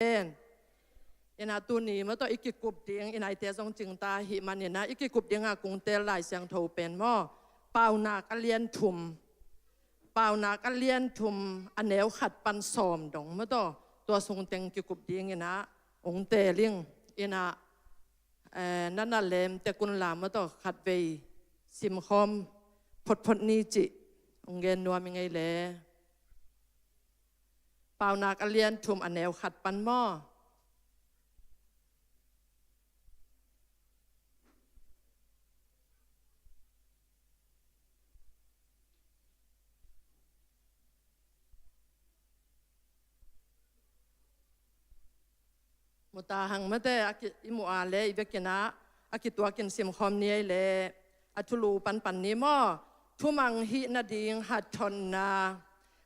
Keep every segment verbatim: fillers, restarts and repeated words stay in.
Amen. Ina tuni maw tawh i kikup ding, i naite zong cingta ahih manin ah, i kikup ding a kong teel Lai Siangtho pen maw, Paunak a lian thum. Paunak a lian thum a neu khat pan sawm dong maw tawh, tua sung teng kikup dingin ah hong teel ing. Ina, eh, na na lem tek un la maw tawh, khatvei simkhawm photphot ni cih hong gen nuam ing ei le. Paunak a lian thum a neu khat pan maw. Mu ta hang mate, a ki, i mu a le i vekin ah a kituakin simkhawm ni ei le. A thulu panpan ni maw. Thumang hih nading hathotna.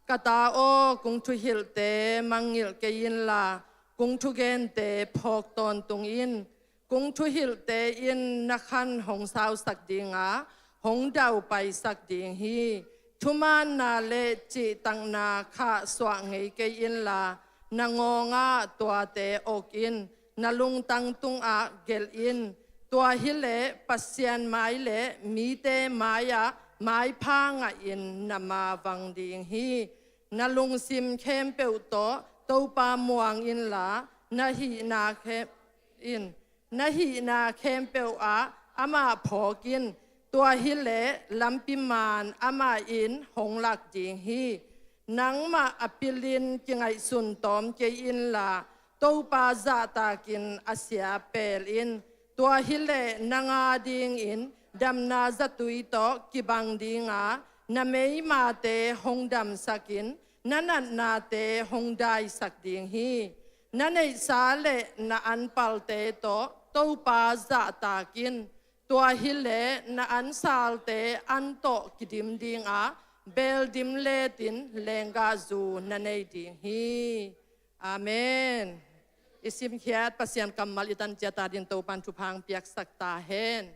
Ka ta aw, kong thuhilhte mangngilh kei inla, kong thugente phawk tawntung in. Kong thuhilhte in na khan hong sausak ding a, hong daupaisak ding hi. Thumaanna le cihtakna khahsuah ngei kei inla, na ngawngah tuate awk in. Na lungtang tungah gelh in. Tua hileh Pasian mai le mite mai-ah maipha ngahin na mavang ding hi. Na lungsim khempeuh tawh Topa muang inla, na hihna khem in. Na hihna khempeuh ah amah phawk in. Tua hileh lampi man amah in hong lak ding hi. Nangmah a pilin kingaihsun tawm kei inla, Topa zahtakin a sia pel in. Tua hileh nang adingin damna zatui tawh kibang dinga, na meimate hong damsakin, na natnate hong daisak ding hi. Na neihsa le na anpalte tawh Topa zahtakin. Tua hileh na ansalte an tawh kidim dinga, beldim letin lenggahzu na nei ding hi. Amen. I simkhiat Pasian kammal i tanciat a din Topan thupha hong piaksak ta hen.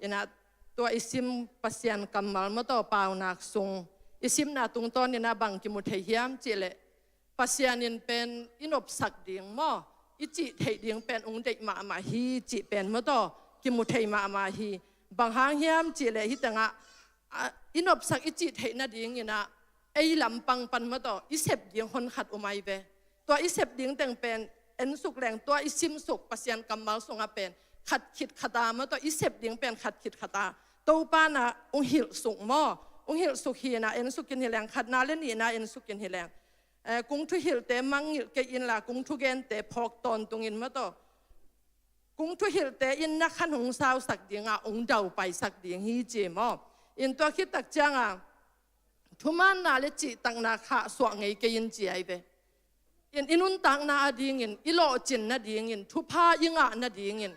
Ina tua i sim Pasian kammal maw tawh Paunak sung i simna tungtawn ina bang kimu thei hiam cihleh, Pasian in pen i nopsak ding maw, i cih theih ding pen hong deih mahmah hi cih pen maw tawh kimu thei mahmah hi. Bang hang hiam cihleh hih tengah, a, i nopsak i cih theih nadingin ah ei lampang pan maw tawh i sep ding honkhat um ai ve. Tua i sep ding teng pen en suk leng, tua i simsuk Pasian kammal sungah pen khat khit khata maw tawh i sep ding pen khat khit khata Topa na hong hilh suk maw, hong hilh suk hi na en suk in hi leng, khatna le nihna en suk in hi leng. Eh, kong thuhilhte mangngilh kei inla, kong thugente phawk tawntungin maw tawh. Kong thuhilhte in na khan hong sausak dinga, hong daupaisak ding hi ci maw. In tua khit tak cianga thumaanna le cihtakna khahsuah ngei kei in ci ai ve. In i nuntakna adingin, i lawhcin nadingin, thupha i ngah nadingin,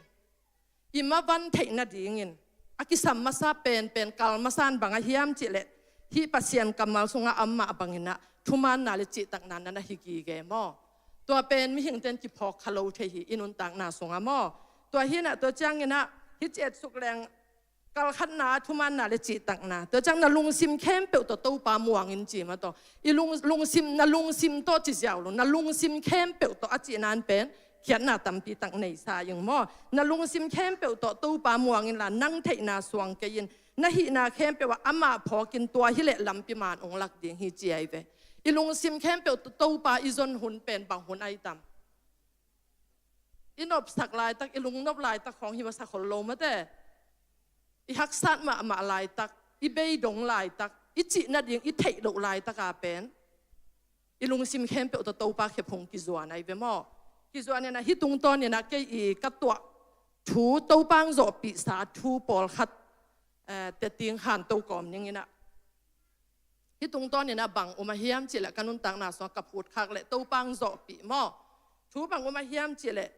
i mavan theih nadingin a kisam masa penpen kal masan bang a hiam cihleh, hih Pasian kammal sungah a om mah bangin ah thumaanna le cihtakna na na hi gige maw. Tua pen mihingten kiphawk kha lo thei hi i nuntakna sungah maw. Tua hi na tua ciangin ah hih ci et suk leng, kal khatna thumaanna le cihtakna. Tua ciang na lungsim khempeuh tawh Topa muang in ci maw tawh. I lung, lungsim, na lungsim tawh ci ziau lo, na lungsim khempeuh tawh a cihna in pen khiatna tampi tak nei sa ing maw. Na lungsim khempeuh tawh Topa muang inla, nang theihna suang kei in, na hihna khempeuh ah amah phawk in, tua hileh lampi man hong lak ding hi ci ai ve. I lungsim khempeuh tawh Topa i zon hun pen bang hun ai tam? I nopsak laitak, i lungnop laitak khawng hi masa khol lo mate. I haksat mahmah laitak, i beidong laitak, i cih nading i theih loh laitaka pen i lungsim khempeuh tawh Topa khephung kizuan ai ve maw. Kizuan ina hih tungtawn ina kei i ka tuah thu, Topa hong zawhpihsa thu pawlkhat, eh, te ting khanto kawm ning ina. Hih tungtawn ina bang um a hiam cihleh ka nuntakna sungah ka phut khak leh Topa hong zawhpih maw. Thu bang um a hiam cihleh,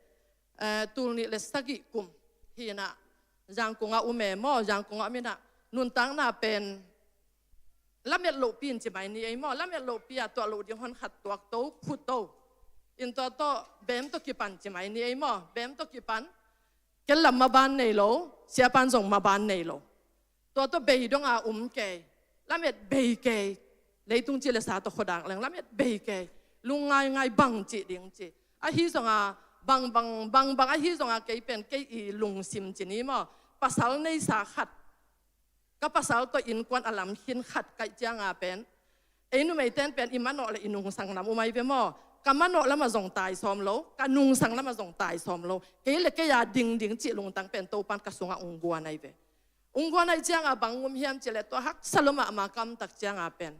eh, tul nih le sagih kum hi ina Zangkong ah um e maw, Zangkong ah om ina nuntakna pen lamet lohpi in ci mai ni ei maw, lamet lohpi a tuah loh ding honkhat tuakto, phutto. In tua tawh bem tawh kipan ci mai ni ei maw, bem tawh kipan. Ken lam maban nei lo, siapan zong maban nei lo. Tua tawh bei dong a um kei, lamet bei kei. Leitung ci le sa tawh khuadak leng lamet bei kei. Lungngaingai bang cih ding ci. Ahi zonga bang bang bang bang ahi zonga kei pen kei i lungsim ci ni maw, pasal neisa khat, ka pasal tawh innkuan a lam khin khat kaih cianga pen, ei numeiten pen i manawh le i nungsang lam um ai ve maw. Ka manawh lamah zong tai sawm lo, ka nungsang lamah zong tai sawm lo. Kei le kei a dingding cih lungtang pen Topan ka sungah ung guan ai ve. Ung guan ai cianga bang um hiam cih leh tua haksa lo mahmah ka om tak cianga pen,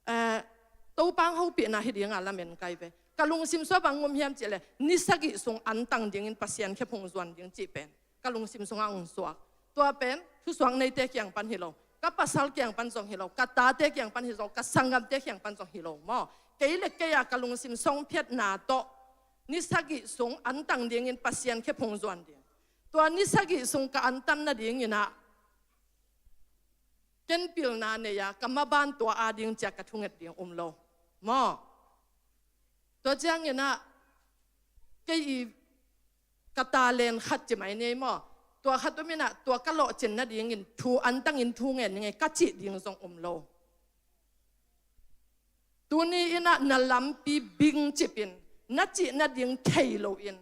eh, Topa hong hopihna hi dinga lamen kai ve. Ka lungsim sungah bang um hiam cih leh ni sagih sung antang dingin Pasian khe phung zuan ding cih pen ka lungsim sungah ung suak. Tua pen thusuak neite kiang pan hi lo, ka pasal kiang pan zong hi lo, ka tate kiang pan hi lo, ka sanggamte kiang pan zong hi lo maw. Kei le kei a ka lungsim song phiatna tawh ni sagih sung antang dingin Pasian khe phung zuan ding. Tua ni sagih sung ka antan nadingin ah ken pilna nei a, ka maban tua a ding cia ka thunget ding um lo maw. Tua ciangin ah kei i ka talent khat ci mai ni maw, tua khat um in ah tua ka lawhcin nadingin thu antangin thu ngen ning ei ka cih ding zong um lo. Tuni in ah na lampi bing cipin na cih nading thei loin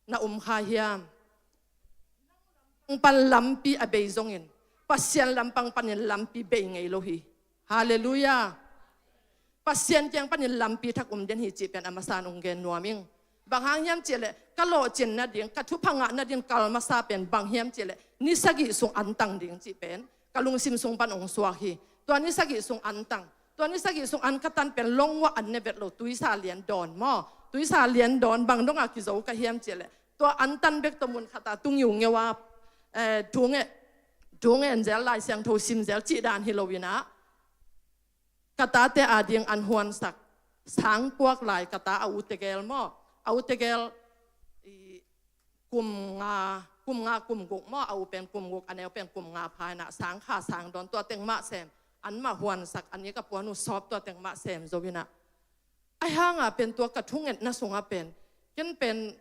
na um kha hiam? Lampang pan lampi a bei zongin Pasian lampang panin lampi bei ngei lo hi. Halleluiah. Pasian kiang panin lampi thak um den hi cih pen a masa in ung gen nuam ing. Bang hang hiam cih leh ka lawhcin nading, ka thupha ngah nading kal masa pen bang hiam cih leh ni sagih sung antang ding cih pen ka lungsim sung pan ung suak hi. Tua ni sagih sung antang, tua ni sagih sung an ka tan pen long wah an ne vet lo, tuisa lian dawn maw. Tuisa lian dawn bang dongah kizo ka hiam cih leh tua antan bek tawh mun khat a tu ngiungeu a, eh, thu nge, thu ngen zel, Lai Siangtho sim zel cih dan hi lo in ah ka tate a ding an huansak. Sang puak lai ka ta a u tegel maw, a u tegel i kum nga, kum nga kum guk maw, a u pen kum guk, a neu pen kum nga pha in ah sang kha sang dawn, tua teng mah sem. Anmah huansak, a nih ka puan uh sawp, tua teng mah sem zo in ah. Ahi hanga pen tua ka thungetna sungah pen ken pen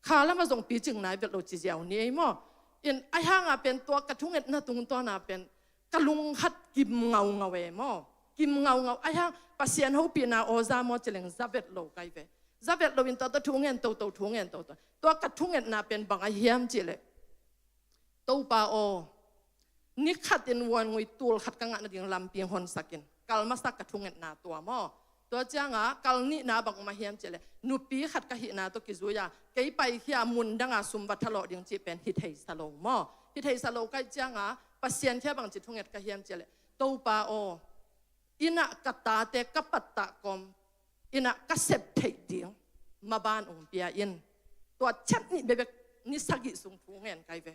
kha lamah zong picing nai vet lo ci ziau ni ei maw. In ahi hanga pen tua ka thungetna tungtawna pen ka lungkhat kim ngaungau e maw. Kim ngaungau, ahi hang Pasian hopihna aw za maw ci leng za vet lo kai ve. Za vet lo in tua tua thu ngen toto, thu ngen toto. Tua ka thungetna pen bang a hiam cih leh, Topa aw, ni khatin vuan ngui tul khat ka ngah nading lampi honsakin, kal masa ka thungetna tua maw. Tua cianga kal nihna bang um a hiam cih leh nupi khat ka hihna tawh kizui a kei paikhia mun danga sum va thalawh ding cih pen hi theisa lo maw. Hi theisa lo kaih cianga Pasian khia bangci thunget ka hiam cih leh, Topa aw, in ah ka tate ka pattah kawm in ah ka sep theih ding maban ung pia in. Tua ciat nih bekbek ni sagih sung thu ngen kai ve.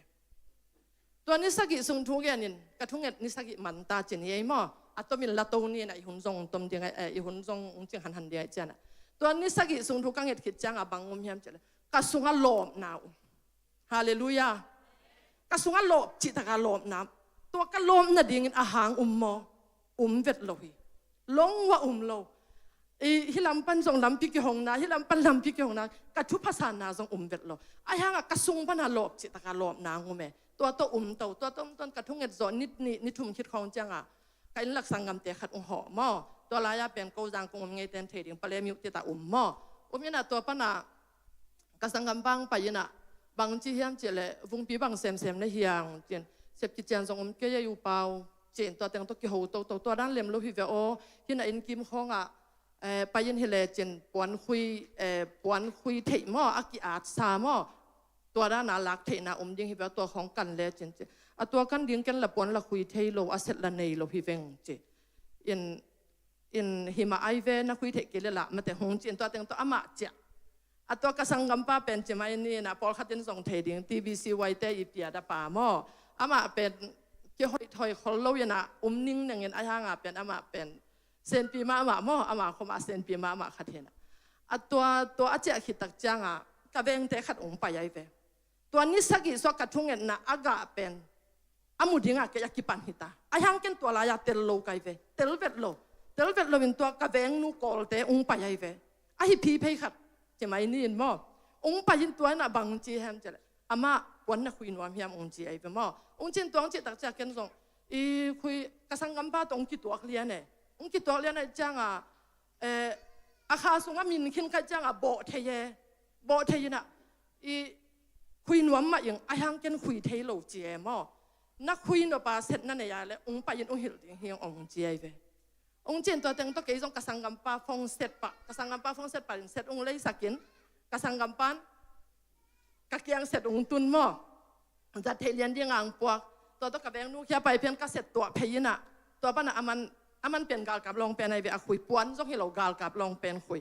Tua ni sagih sung thu ngenin ka thunget ni sagih man ta ci ni ei maw. A tomin la to ni in ah i hun zong tom ding ai, eh, i hun zong ung cing hanhan ding ai cian ah. Tua ni sagih sung thu ka nget khit cianga bang um hiam cih leh ka sungah lawpna um. Halleluiah. Ka sungah lawp cih taka lawpna, tua ka lawp nadingin a hang um maw? Um vet lo hi. Long wah um lo. I, hi lam pan zong lampi kihongna, hi lam pan lampi kihongna, ka thupha sanna zong um vet lo. Ahi hanga ka sung pana lawp cih taka lawpna ngum e. Tua tawh um to, tua tawh um ton ka thunget zawh ni, ni, ni thum khit khawng cianga ka inn lak sanggamte khat ung hawh maw. Tua lai-a pen ko zang kong um ngeiten thei ding, Palem uh tita um maw. Um in ah tua pana ka sanggampa ung pai in ah, bang ci hiam cih leh, vungpi bang semsem na hiang cin, sep kician zong um kei ei u pau cin, tua teng tawh kiho toto, tua dan lem lo hi ve aw. Hi na inn kim khawngah, eh, pai in hi lecin puan khui, eh, puan khui theih maw, a ki-atsa maw, tua dana lak theihna um ding hi ve aw, tua khawng kan lecin ci. A tua kan ding ken la puan la khui thei lo, a set la nei lo hi veng ci. In, in himah ai ve, na khui theih kei le lah mate hong cin, tua teng tawh amah ciah. A tua ka sanggampa pen ci mai ni in ah, pawlkhat in zong thei ding, T B C Y te i piat a pa maw. Amah pen kihoih thoi khol lo in ah, um ning nengin ahi hanga pen amah pen senpi mahmah maw, amah khawmah senpi mahmah khat hi in ah. A tua, tua a ciah khit tak cianga ka vengte khat ung pai ai ve. Tua ni sagih sua ka thungetna a gah pen a mu dinga kei a kipan hita. Ahi hang ken tua lai-a tel lo kai ve. Tel vet lo. Tel vet lo in tua ka vengnu kawlte ung pai ai ve. Ahi phi phei khat ci mai ni in maw. Ung pai in tua in ah bang ci hiam cih leh, amah puan na khui nuam hiam ung ci ai ve maw. Ung cin tua ung cih tak ciah ken zong i khui, ka sanggampa tawh ung kituak lian e. Ung kituak lian ai cianga, eh, A kha sungah min khin kha ciangah bawh thei e. Bawh thei inah i khui nuam mah ing, a hiang ken khui thei lo ci e maw. Na khui nop a set na nei a leh ung pai in ung hilh ding hi ung ci ai ve. Ung cin tua teng tawh kei zong ka sanggampa phone set pah, ka sanggampa phone set pah in set ung leisak in, ka sanggampa in ka kiang set ung tun maw. Zat theih lian ding ang puak. Tua tawh ka vengnu khia pai phian ka set tuah phei inah, tua panah aman, aman pen galkap lawng pen ai ve, a khui puan zong hi lo, galkap lawng pen khui.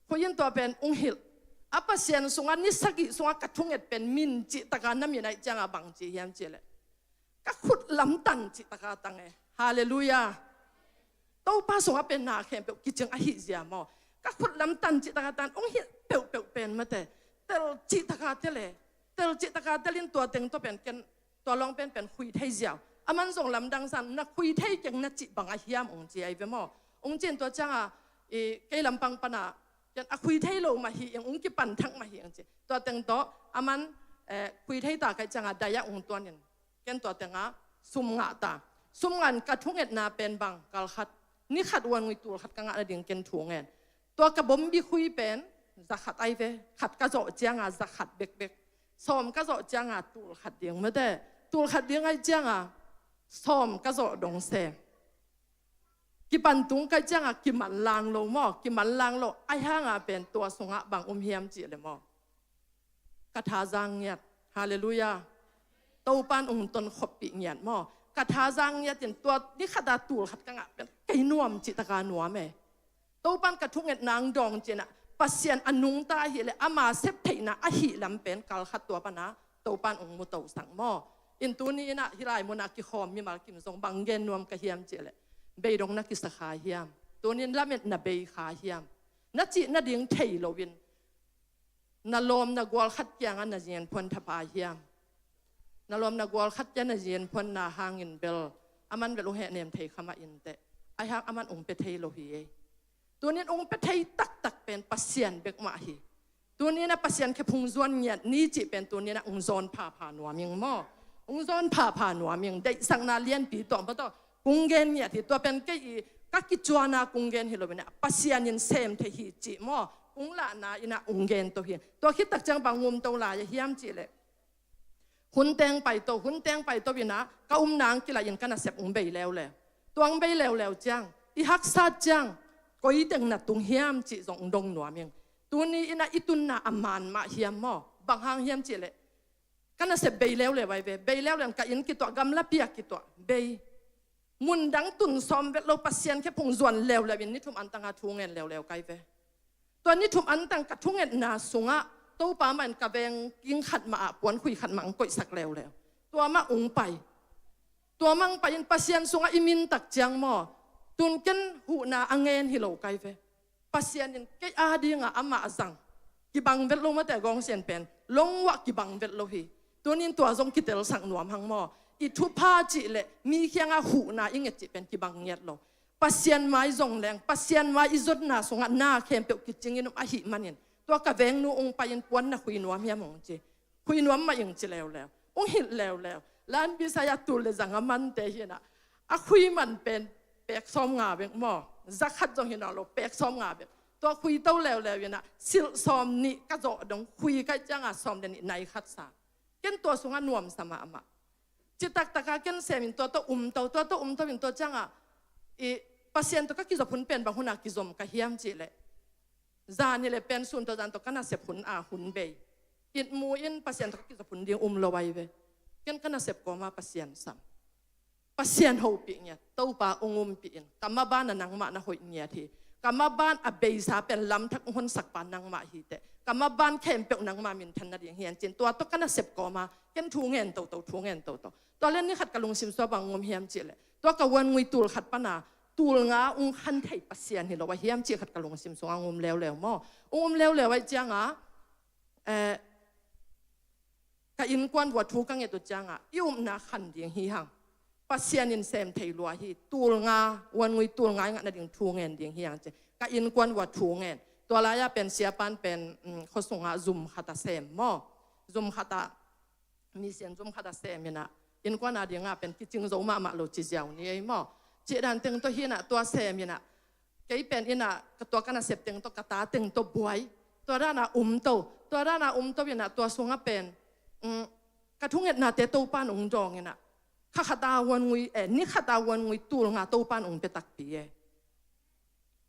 Khui in tua pen ung hilh. A Pasian sungah ni sagih sungah ka thunget pen min cih taka na min aih ciangah bang ci hiam cih leh, ka khut lamtan cih taka tang e. Halleluiah. Topa sungah pen na khempeuh kicing ahi zia maw. Ka khut lamtan cih taka tan ung hilh peuhpeuh pen mate. Tel cih taka tel e. Tel cih taka tel in tua teng tawh pen ken tua lawng pen pen khui thei ziau. Aman zong lamdang san na khui thei keng na cih bang a hiam ung ci ai ve maw. Ung cin tua ciangah i kei lampang panah ken a khui thei lo mah hi ing, ung kipan thak mah hi ing ci. Tua teng tawh aman, eh, khui thei ta kai ciangah dai ah ung tuan in. Ken tua tengah sum ngah ta. Sum ngah in ka thungetna pen bang, kal khat, ni khat uan ngui tul khat ka ngah nading ken thungen. Tua ka bombi khui pen za khat ai ve, khat ka zawh ciangah za khat bekbek. Sawm ka zawh ciangah tul khat ding mate. Tul khat ding ai ciangah sawm ka zawh dong se. Kipan tung kai ciangah kiman lang lo maw, kiman lang lo. Ai hangah pen tua sungah bang um hiam cih le maw. Ka tha zang ngiat. Halleluiah. Topan ung ton khoppih ngiat maw. Ka tha zang ngiat in tua ni khata tul khat ka ngah pen kei nuam cih taka nuam e. Topan ka thungetna ang dawng cinah Pasian a nungta ahih le ama sep theihna ahih lam pen kal khat tua pana Topan ung mu tosak maw. In tuni inah hilai munah kikhawm mimal kim zong bang gen nuam ka hiam cih le, bei dong na kisa kha hiam? Tunin lamet na bei kha hiam? Na cih nading thei loin na lawm na gual khat kiangah na zian phuan thapha hiam? Na lawm na gual khat kiangah na zian phuanna hangin bel aman bel ung hehnem thei kha mah inteh. Ai hang aman ung pia thei lo hi ei. Tunin ung pia thei taktak pen Pasian bek mah hi. Tuninah Pasian khephung zuan ngiat ni cih pen tuninah ung zawn phapha nuam ing maw. Ung zawn phapha nuam ing, deihsakna lianpi tawh mah tawh kung gen ngiat hi. Tua pen kei i ka kicuana kung gen hi loinah Pasian in sem thei hi cih maw. Ung lahna inah ung gen to hi. Tua khittak ciang bang ngum to lai a hiam cih leh, hun teng pai to, hun teng pai to inah ka umna ang kilai in ka nasep ung bei leuleu. Tuang bei leuleu ciang i haksat ciang koi teng na tung hiam cih zong ung dong nuam ing. Tuni inah i tunna a man mah hiam maw. Bang hang hiam cih leh, ka nasep bei leuleu ai ve. Bei leuleu in ka inn kituah, gamla pia kituah, bei. Mundang tun sawm vet lo, Pasian khephung zuan leuleu in ni thum antanga thu ngen leuleu kai ve. Tua ni thum antang ka thungetna sungah Topa mah in ka veng king khat mah ah puan khui khat mah ang koihsak leuleu. Tua mah ung pai. Tua mah ang pai in Pasian sungah i mintak ciang maw. Tun ken huhna a ngen hi lo kai ve. Pasian in kei a dingah amah a zang kibang vet lo mate, gawngsian pen longwah kibang vet lo hi. Tunin tua zong kitelsak nuam hang maw. I thupha cih leh mi khiangah huhna i nget cih pen kibang ngiat lo. Pasian mai zong leng, Pasian mai i zotna sungah na khempeuh kicingin um ahih manin tua ka vengnu ung pai in puan na khui nuam hiam ung ci. Khui nuam mah ing ci leuleu. Ung hilh leuleu. Lan bisai a tul le zang a mante hinah a khui man pen pek sawm nga bek maw. Za khat zong hinah lo, pek sawm nga bek. Tua khui to leuleu inah silh sawm nih ka zawh dong, khui kai cianga sawm le nih nai khat sa. Ken tua sungah nuamsa mahmah. Citak taka ken semin tua tawh um to, tua tawh um to in tua cianga i Pasian tawh ka kizop hun pen bang huna kizom ka hiam cih leh, zan hi le pen sun tawh zan tawh ka nasep hun a hun bei. It mu in Pasian tawh ka kizop hun ding um lo ai ve. Ken ka nasep kawma Pasian sam. Pasian hopih ngiat, Topa ung umpih in. Ka maban a nangmah na hoih ngiat hi. Ka maban a beisa pen lamthak ung honsakpa nangmah hi teh. Ka maban khempeuh nangmah minthan nading hian cin. Tua tawh ka nasep kawma ken thu ngen toto, thu ngen toto. Tua len ni khat ka lungsim sua bang ngum hiam cih leh, tua ka uan ngui tul khat pana tul nga ung khan thei Pasian hi lo a hiam cih khat ka lungsim sungah ngum leuleu maw. Ung um leuleu ai cianga, eh, ka innkuan vua thu ka nget uh cianga i upna khan ding hi hang. Pasian in sem thei lua hi, tul nga, uan ngui tul nga i ngah nading thu ngen ding hi hang ci. Ka innkuan vua thu ngen. Tua lai-ah pen siapan pen, um, khuasunga zum khata sem maw. Zum khata, misian zum khata sem inah innkuan a dinga pen kicing zo mahmah lo ci ziau ni ei maw. Cih dan teng tawh hinah tua sem inah Kei pen inah ka tua ka nasep teng tawh, ka ta teng tawh buai. Tua dana umto, tua dana umto inah tua sungah pen, um, ka thungetnate Topan ung dawng inah, kha khata huan ngui e, ni khata huan ngui tul nga Topan ung pia takpi e.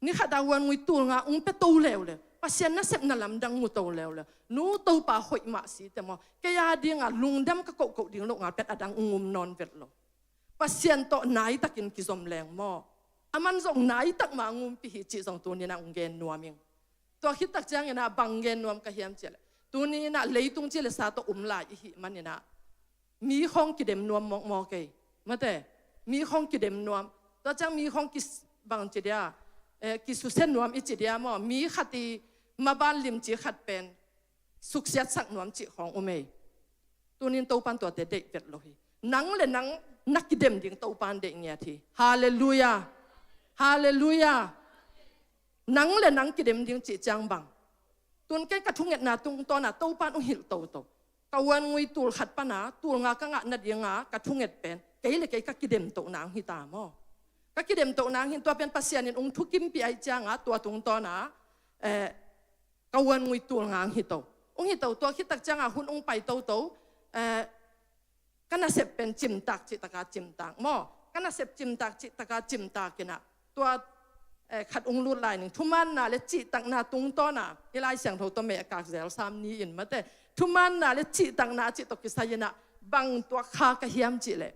Ni khata huan ngui tul nga ung pia to leuleu, Pasian nasepna lamdang mu to leuleu. Nu Topa hoih mah si te maw, kei a dinga lungdam ka kohkoh ding loh nga pen a dang ung um nawn vet lo. Pasian tawh naitakin kizom leng maw, aman zong naitak ma ngumpi hi cih zong tuni inah ung gen nuam ing. Tua khit tak ciang inah bang gen nuam ka hiam cihleh, tuni inah leitung ci le sa tawh um lai i hih man inah mi khawng kidem nuam mawkmawk ei. Mate, mi khawng kidem nuam. Tua ciang mi khawng kis-, bang ci dia, eh, kisusia nuam i ci dia maw, mi khat i maban limci khat pen suksiatsak nuam cih khawng um ei. Tunin Topan tuate deih vet lo hi. Nang le nang na kidem ding Topan deih ngiat hi. Halleluiah. Halleluiah. Nang le nang kidem ding cih ciang bang, tun kei ka thungetna tungtawna Topan ung hilh toto. Ka huan ngui tul khat pana tul nga ka ngah nadinga ka thunget pen kei le kei ka kidem toh nang hi ta maw. Ka kidem toh nang hi. Tua pen Pasian in ung thukimpih ahih cianga tua tungtawna, eh, ka huan ngui tul nga ung hi to. Ung hi to, tua khit tak cianga hun ung pai toto, eh, ka nasep pen cimtak cihtaka cimtak maw. Ka nasep cimtak cihtaka cimtak inah tua, eh, khat ung lut lai ning, thumaanna le cihtakna tungtawna, i Lai Siangtho tawh meh a kak zel sam ni in mate, thumaanna le cihtakna a cih tawh kisai inah bang tuak kha ka hiam cihleh,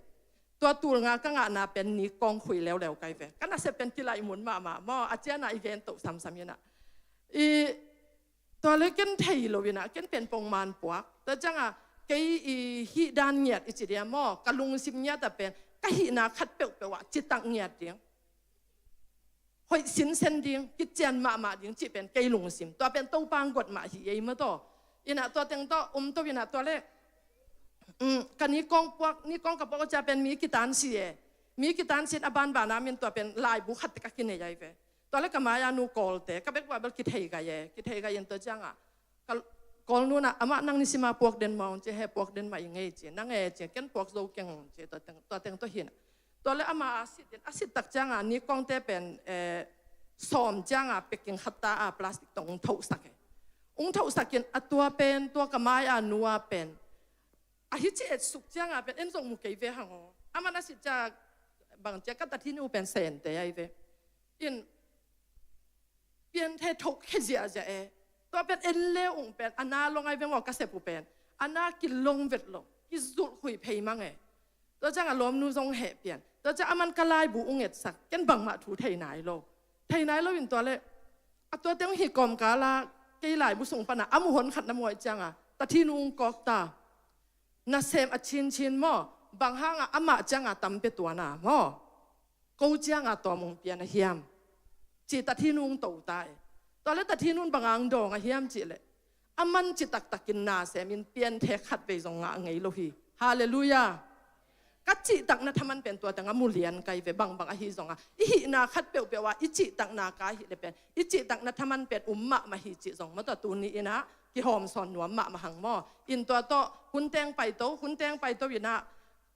tua tul nga ka ngahna pen ni kawng khui leuleu kai ve. Ka nasep pen kilaih mun mahmah maw, a ciana i gen toh samsam inah. I, tua le ken thei lo inah, ken pen pongman puak. Tua cianga kei i hih dan ngiat i ci dia maw, ka lungsim ngiat a pen ka hihna khat peuhpeuh ah citak ngiat ding, hoih sinsen ding, kician mahmah ding cih pen kei lungsim. Tua pen Topa ngot mah hi ei mataw. Inah tua teng tawh umto inah tua le, um, ka ni kawng puak, ni kawng ka puak cia pen mi kitansi e. Mi kitansin a banbana min tua pen laibu khat tek a kinei ai ve. Tua le ka mai-a nu Kawlte, ka bek buah bel kithei gai e, kithei gai in tua cianga ka Kawl nuna, amah nang nisima puak den maw ci, he puak den mah i ngei ci, nang e ci, ken puak zo keng ci, tua teng, tua teng tua hinah. Tua le ama a sit in, a sit tak cianga ni kawngte pen, eh, sawm cianga packing khatta a plastic tawh ung thohsak e. Ung thohsak in a tua pen, tua ka mai-a nu a pen, a hi ci et suk cianga pen en zong mu kei ve hang aw. Aman a sit cia bang cia ka tathinu pen sente ai ve. In pianthe thoh khe ziahziah e. Tua pen en le ung pen a na long ai ve maw ka sep uh pen. A na kilong vet lo, kizulh khui phei mang e. Tua cianga lawmnu zong heh pian. Tua cianga aman ka laibu ung etsak, ken bangmah thu thei nai lo. Thei nai lo in tua le, a tua teng hi kawmkala kei laibu sung pana a mu hon khat na muai cianga tathinu ung kawk ta. Nasem a cincin maw, bang hanga amah cianga tam pia tuana maw, ko cianga tawm ung pian a hiam? Ci tathinu ung to ta e. Tua le tathinu un banga ung dawng a hiam cihleh, aman citaktakin nasem in pianthe khat vei zong ngah ngei lo hi. Halleluiah. Ka cihtakna thaman pen tua teng a mu lian kai ve, bangbang ahi zonga i hihna khat peuhpeuh ah i cihtakna ka hih le pen i cihtakna thaman pen um mahmah hi cih zong maw, tua tuni inah kihawmsawn nuam mahmah hang maw. In tua tawh hun teng paito, hun teng paito inah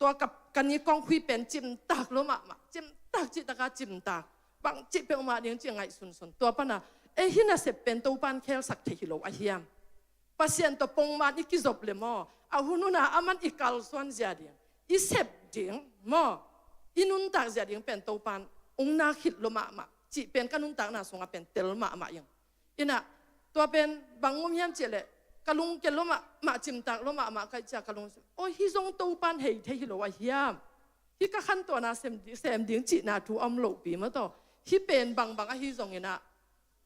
tua ka, ka ni kawng khui pen cimtak lo mahmah, cimtak cihtaka cimtak. Bang cih peuhmah ding ci ngaihsunsun. Tua pana, ei hi nasep pen Topan khelsak thei hi lo a hiam? Pasian tawh pongman i kizop le maw, a hun huna aman i kalsuan zia ding, i sep ding maw, i nuntak zia ding pen Topan ung nak hilh lo mahmah. Cih pen ka nuntakna sungah pen tel mahmah ing. Inah, tua pen bang um hiam cihleh, ka lungke lo mahmah, cimtak lo mahmah kaih cia ka lungsim. Aw, hi zong Topan hei thei hi lo a hiam? Hi ka khantuana sem, sem ding cihna thu a om lohpi maw taw. Hi pen bangbang ahi zonginah,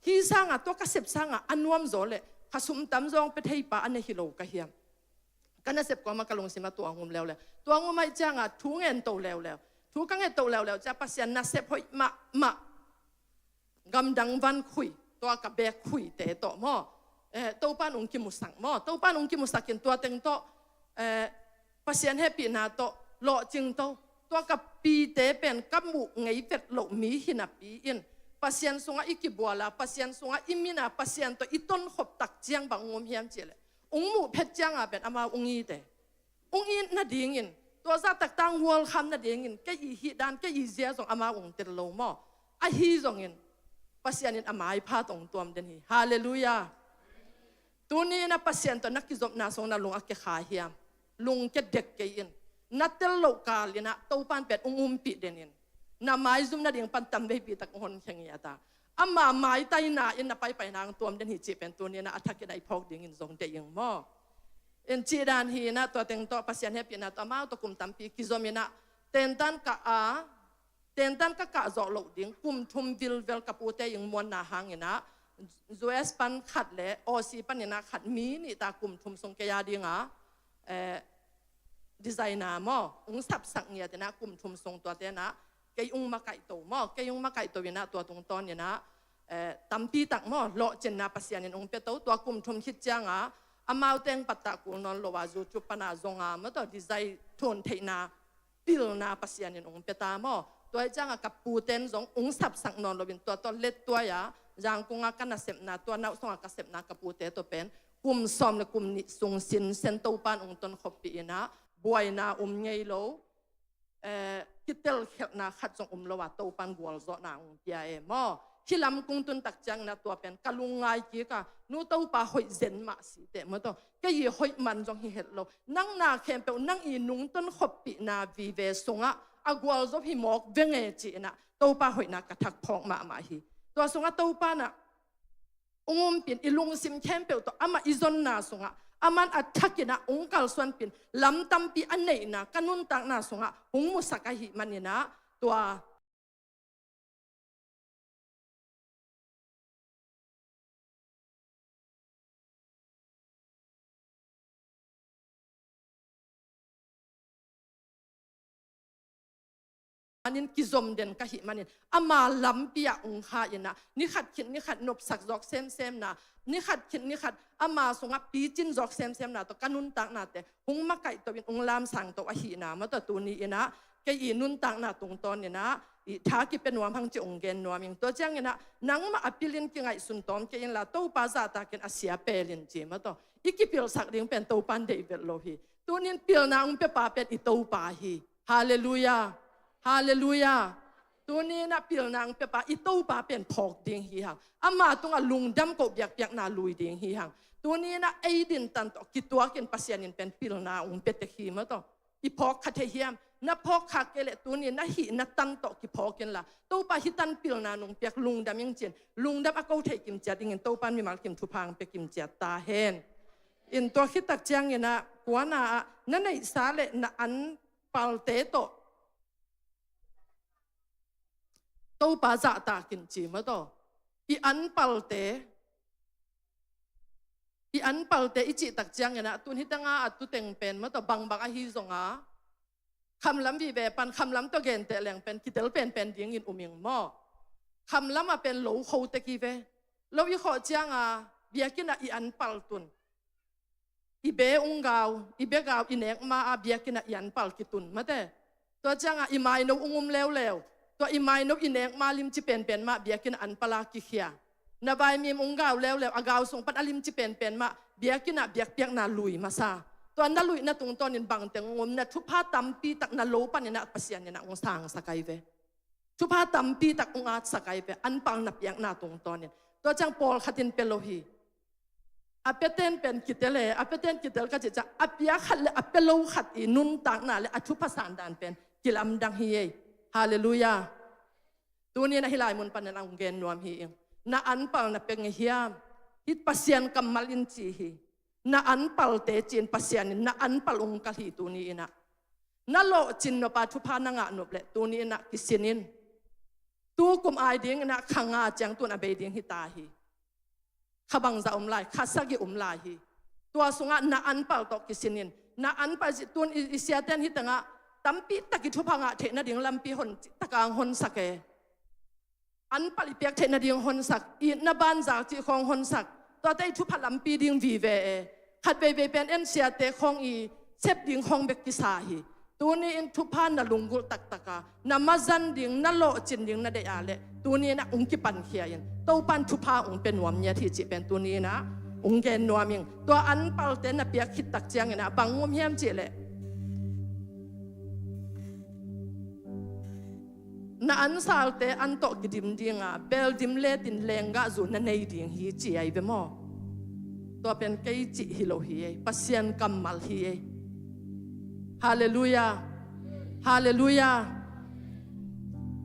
hi sanga tua ka sep sanga a nuam zaw le ka sum tam zawng pia thei pa a ne hi lo ka hiam? Ka nasep kuama ka lungsima tua ngum leuleu. Tua ngum aih cianga thu ngen to leuleu. Thu ka nget to leuleu cia Pasian nasep hoih mahmah, gamdang van khui, tua ka bek khuite tawh maw, eh, Topan ung kimusak maw, Topan ung kimusakin tua teng tawh, eh, Pasian hehpihna tawh lawhcing to. Tua ka pite pen ka muh ngei vet loh mi hi napi in, Pasian sungah i kibuala, Pasian sungah i mina, Pasian tawh i tonkhop tak ciang bang ung om hiam cihleh, ung muh phet cianga pen amau ung ite. Ung it nadingin, tua zahtak tang welcome nadingin kei i hih dan, kei i zia zong amau ung tel lo maw? Ahi zongin Pasian in a maipha tawh hong tuam den hi. Halleluiah. Tuni in ah Pasian tawh na kizopna sung na lung a kia kha hiam? Lung kia dek kei in. Na tel loh kal in ah Topan pen hong umpih den in. Na maizum nading pan tamveipi tak hong honkhia ngiat a, ama maitaina in na paipaina hong tuam den hi cih pen tuni in ah a thak in ah i phawk dingin zong deih ing maw. In cih dan hi in ah tua teng tawh Pasian hehpihna tawh amau tawh kum tampi kizom in ah tentan kah a, tentan ka kah zawh loh ding, kum thum vilvel ka pute ing muanna hang in ah U S pan khat le Aussie pan in ah khat, mi nih ta kum thum sung kei a ding a, eh, designer maw, hong sapsak ngiat in ah kum thum sung tuate in ah kei hong makaihto maw, kei hong makaihto in ah tua tungtawn in ah, eh, tampi tak maw, lawhcinna Pasian in hong pia to. Tua kum thum khit ciang a amau teng pattah kul nawn lo a YouTube pan a zong a maw, tua design thun theihna pilna Pasian in hong pia ta maw. Tua hi ciang a ka puten zong hong sapsak nawn lo in tua tawh lettuai a Zangkong a ka nasepna, tua nauh sung a ka sepna ka pute tawh pen kum sawm le kum nih sung sinsen Topan hong tonkhopih in ah buaina om ngei lo, eh, kitelkhialhna khat zong om lo a Topan gualzawhna hong pia e maw. Hih lam kong tun tak ciang in ah tua pen ka lungngai kik a, nu Topa hoih zen mah si teh maw, tua kei i hoih man zong hi het lo. Nang na khempeuh nang i nungton khoppihna vive sungah a gualzo hi mawk veng e ci in ah Topa hoihna ka thak phawk mahmah hi. Tua sungah Topa in ah hong umpih in, i lungsim khempeuh tawh amah i zonna sungah aman a thak in ah hong kalsuanpih in, lam tampi a neihna ka nuntakna sungah hong musak ahih man in ah tua manin kizom den ka hih manin ama lampi ah hong kha in ah ni khat khit ni khat nopsak zawk semsemna, ni khat khit ni khat ama sungah picin zawk semsemna tawh ka nuntaknate hong makaihto in hong lamsangto ahihna maw, tua tuni in ah kei i nuntakna tungtawn in ah i tha kipia nuam hang ci hong gen nuam ing. Tua ciang in ah nangmah a pil in kingaihsun tawm kei inla Topa zahtak in a sia pel in ci maw, tua i kipilsak ding pen Topan deih vet lo hi. Tuni in pilna hong piapa pen i Topa hi. Halleluiah. Halleluiah. Tuni in ah pilna hong piapa i Topa pen phawk ding hi hang. Ama tungah lungdam koh biakpiakna lui ding hi hang. Tuni in ah ei dintan tawh kituak in Pasian in pen pilna hong pia tek hi maw, tua i phawk kha thei hiam? Na phawk khak kei leh tuni na hih na tan tawh kiphawk inla Topa hih tan pilna nong piak, lungdam ing ci in lungdam a ko thei kimciat dingin Topan mimal kim thupha hong pia kimciat ta hen. In tua khit tak ciang in ah kuana ah na neihsa le na an palte tawh Topa zahtak in ci maw, tua i an palte, i an palte i cih tak ciang in ah tun hi teng a a tu teng pen maw, tua bangbang ahi zong a khamlam vive pan khamlam tua genteh leng pen kitel penpen dingin um ing maw. Khamlam ah pen lo kho tek hi ve. Lo i khawh ciang a biakinn ah i an pal tun, i be hong gau, i be gau i nek ma a biakinn ah i an pal kitun mate. Tua ciang a i maino hong um leuleu, tua i maino i nek ma limci penpen mah biakinn ah an pal a kikhia. Na vaimim hong gau leuleu, a gau sung pan a limci penpen mah biakinn ah biakpiakna lui masa. Tua na luihna tungtawnin bangteng hong om, na thupha tampi tak na lo panin ah Pasian in ah hong sangsak ahi ve. Thupha tampi tak hong atsak ahi ve, an pal na piakna tungtawnin. Tua ciang pawlkhat in pia lo hi. A piaten pen kitel e, a piaten kitel ka cih ciang a pia khat le a pia lo khat i nuntakna le a thupha sandan pen kilamdang hi ei. Halleluiah. Tuni in ah hih lai mun panin ah hong gen nuam hi ing. Na an pal na pia ngei hiam? Hih Pasian kammal in ci hi. Na an palte ci in Pasian in na an pal hong kalh hi tuni in ah. Na lawhcin nop a thupha na ngah nop leh tuni in ah kisin in. Tu kum ai ding in ah kha nga ciang tun a bei ding hi ta hi. Kha bangzah om lai, kha sagih om lai hi. Tua sungah na an pal tawh kisin in. Na an pal cih tun i, i siaten hi teng ah tampi tak i thupha ngah theih nading lampi hon cih tak a hong honsak e. An pal i piak theih nading honsak, itna banzak cih khawng honsak, tuate i thupha lampi ding vive e. Khat veivei pen en siate khawng i sep ding khawng bek kisa hi. Tuni in thupha na lunggulh taktak a na mazan ding, na lawhcin ding na deih a leh tuni in ah hong kipankhia in Topan thupha hong pia nuam ngiat hi cih pen tuni in ah hong gen nuam ing. Tua an palte na piak khit tak ciang in ah bang hong om hiam cih leh Na ansalte an tawh kidim dinga, bel dim letin lenggahzu na nei ding hi ci ahi ve maw? Tua pen kei cih hi lo hi ei, Pasian kammal hi ei. Halleluiah. Halleluiah.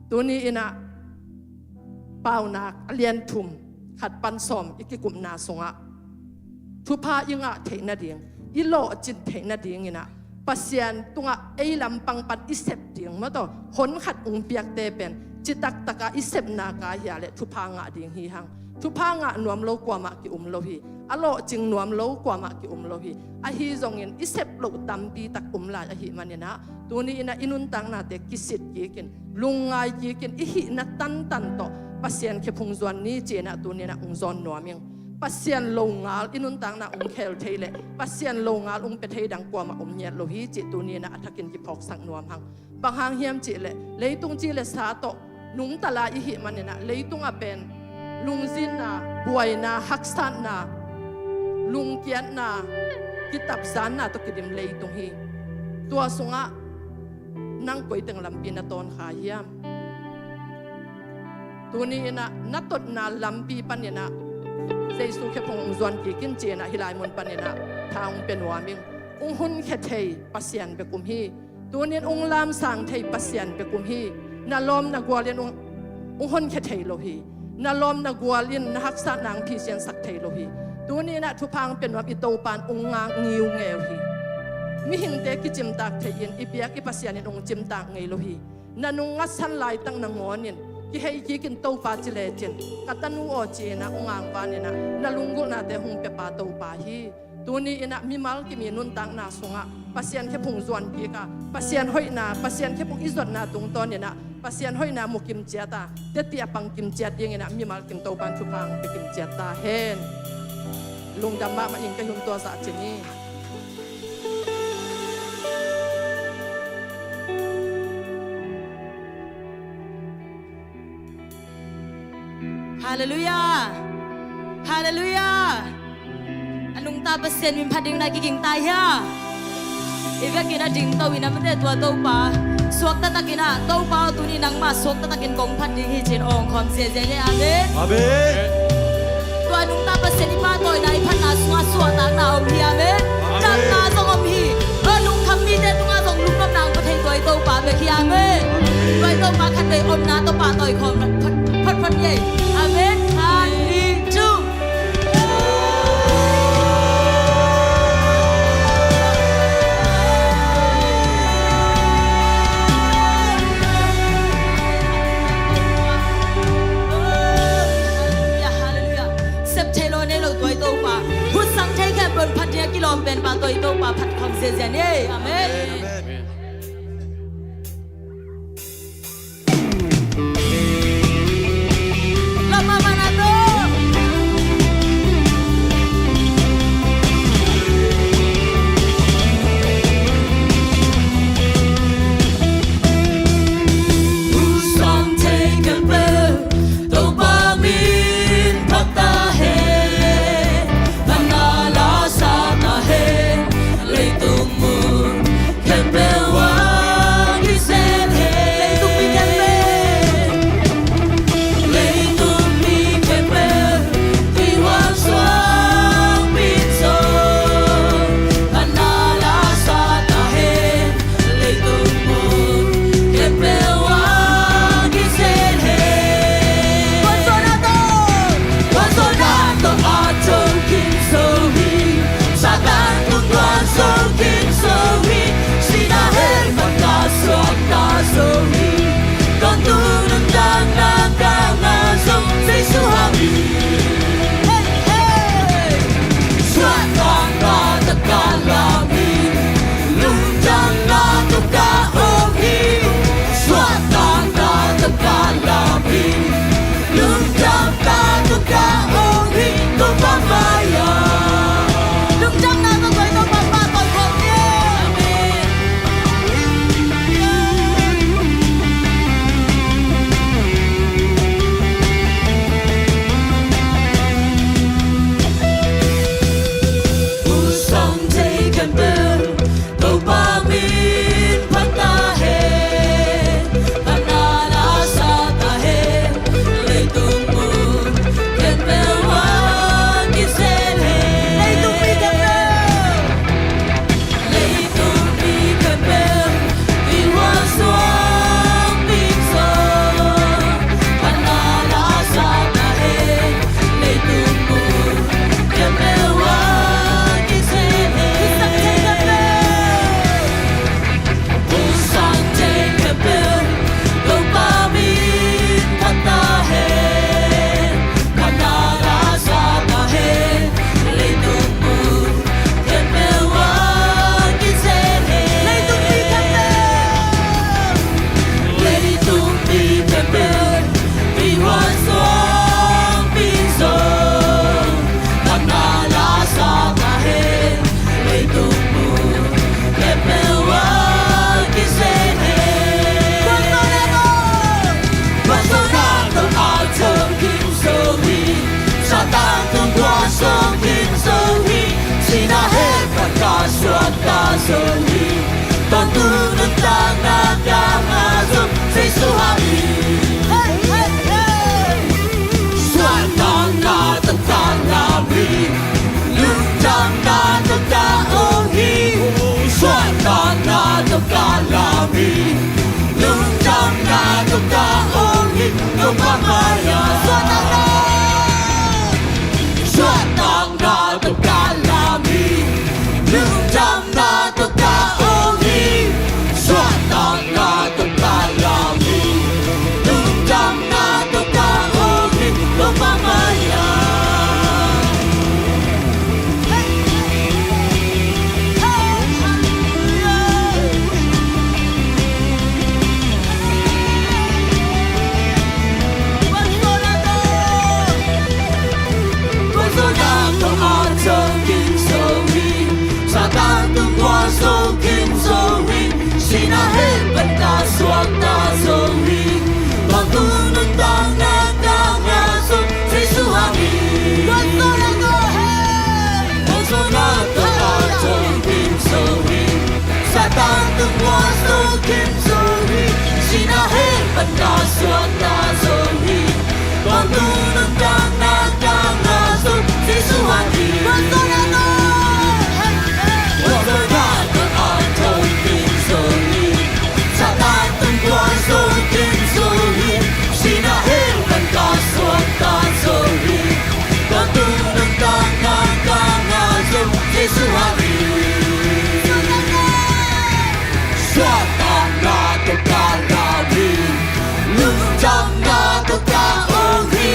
Tuni inah Paunak a lian thum, khat pan sawm i kikupna sungah thupha i ngah theih nading, i lawhcin theih nading inah Pasian tungah ei lampang pan i sep ding maw taw, hon khat ung piakte pen citak taka i sepna ka hia le thupha ngah ding hi hang. Thupha ngah nuam lo kuamah ki-um lo hi. A lawhcing nuam lo kuamah ki-um lo hi. Ahi zongin i sep loh tampi tak um lai ahih maninah tuni inah i nuntaknate kisit kikin, lungngai kikin, i hihna tantan tawh Pasian khephung zuan ni ci inah tuni inah ung zawn nuam ing. Pasian longal i nuntakna ung khel thei le Pasian longal ung pia thei dang kuamah om ngiat lo hi cih tuni inah a thakin kiphawksak nuam hang. Bang hang hiam cih leh leitung ci le sa tawh nungta lai i hih maninah leitungah pen lungzinna, buaina, haksatna, lungkiatna, kitapzanna tawh kidim leitung hi. Tua sungah nang koiteng lampi na tawn kha hiam? Tuni inah na totna lampi paninah Jesu khephung ung zuan kikin ci inah hih lai mun paninah tha ung pia nuam ing. Ung hunkhia thei Pasian bek um hi. Tunin ung lamsang thei Pasian bek um hi. Na lawm na gual in ung, ung honkhia thei lo hi. Na lawm na gual in na haksatna ung phisiansak thei lo hi. Tuni inah thupha ung pia nuam i Topa in ung ngak ngiungeu hi. Mihingte kicimtak thei in i biak i Pasian in ung cimtak ngei lo hi. Na nung ngatsan laitak nangawnin kihei kikin Topa ci lecin ka tanu aw ci inah ung angvaninah na lunggulhnate hong piapa Topa hi. Tuni inah mimal kimi nuntakna sungah Pasian khephung zuan kika, Pasian hoihna, Pasian khephung i zuatna tungtawn inah Pasian hoihna mu kimciata, teti a pang kimciat dinginah mimal kim Topan thupha ung pia kimciat ta hen. Lungdam mahmah ing, ka hun tua zah cin hi. Halleluiah. Halleluiah. A nungta Pasian min phat ding na kiging ta hia? I vekin a dingto in a mite tua Topa suakta takin ah, Topa aw tuni nangmah suakta takin kong phat ding hi ci-in awng khawm ziazia ni. Amen. Amen. Tua nungta Pasian i pahtawina i phatna sungah suahtakna om hi. Amen. Amen. Damna zong om hi. A lungkham mite tungah zong lungnopna ang pathei tua i Topa bek hi. Amen. Amen. Tua i Topa khatvei omna tawh pahtawi khawm photphot hi. Amen. Khat, nih, thum. Halleluiah, halleluiah. Sep thei lo nei lo tua i Topa, hutsang thei khempeuh phat ding a kilawm pen pa tua i Topa phat khawm ziazia ni. Amen. Amen. Leitung mun khempeuh Suakta Zomi, tawntung nuntakna tangah zong Jesu hang hi. Suahtakna tawh ka lam hi, lungdamna tawh ka ong hi. Suahtakna tawh ka lam hi, lungdamna tawh ka ong hi. Topa mai-ah suahtakna, suahtakna tawh ka lam hi, lungdamna tawh ka ong hi. Suahtakna tawh ka lam hi, lungdamna tawh ka ong hi. Topa mai-ah. Tua zawhna tawh a Zo Kim Zo hi, Satan tung ua Zo Kim Zo hi, sihna hell pan ka suakta Zo hi. Tawntung nuntakna tangah zong Jesu hang hi. Tua zawhna tawh a Zo Kim Zo hi, Satan tung ua Zo Kim Zo hi, sihna hell pan ka suakta Zo hi. Tawntung nuntakna tangah zong Jesu hang hi. Tua zawhna tawh a Zo Kim Zo hi, Satan tung ua Zo Kim Zo hi, sihna hell pan ka suakta Zo hi. Tawntung nuntakna tangah zong Jesu hang hi. Suahtakna tawh ka lam hi, lungdamna tawh ka ong hi.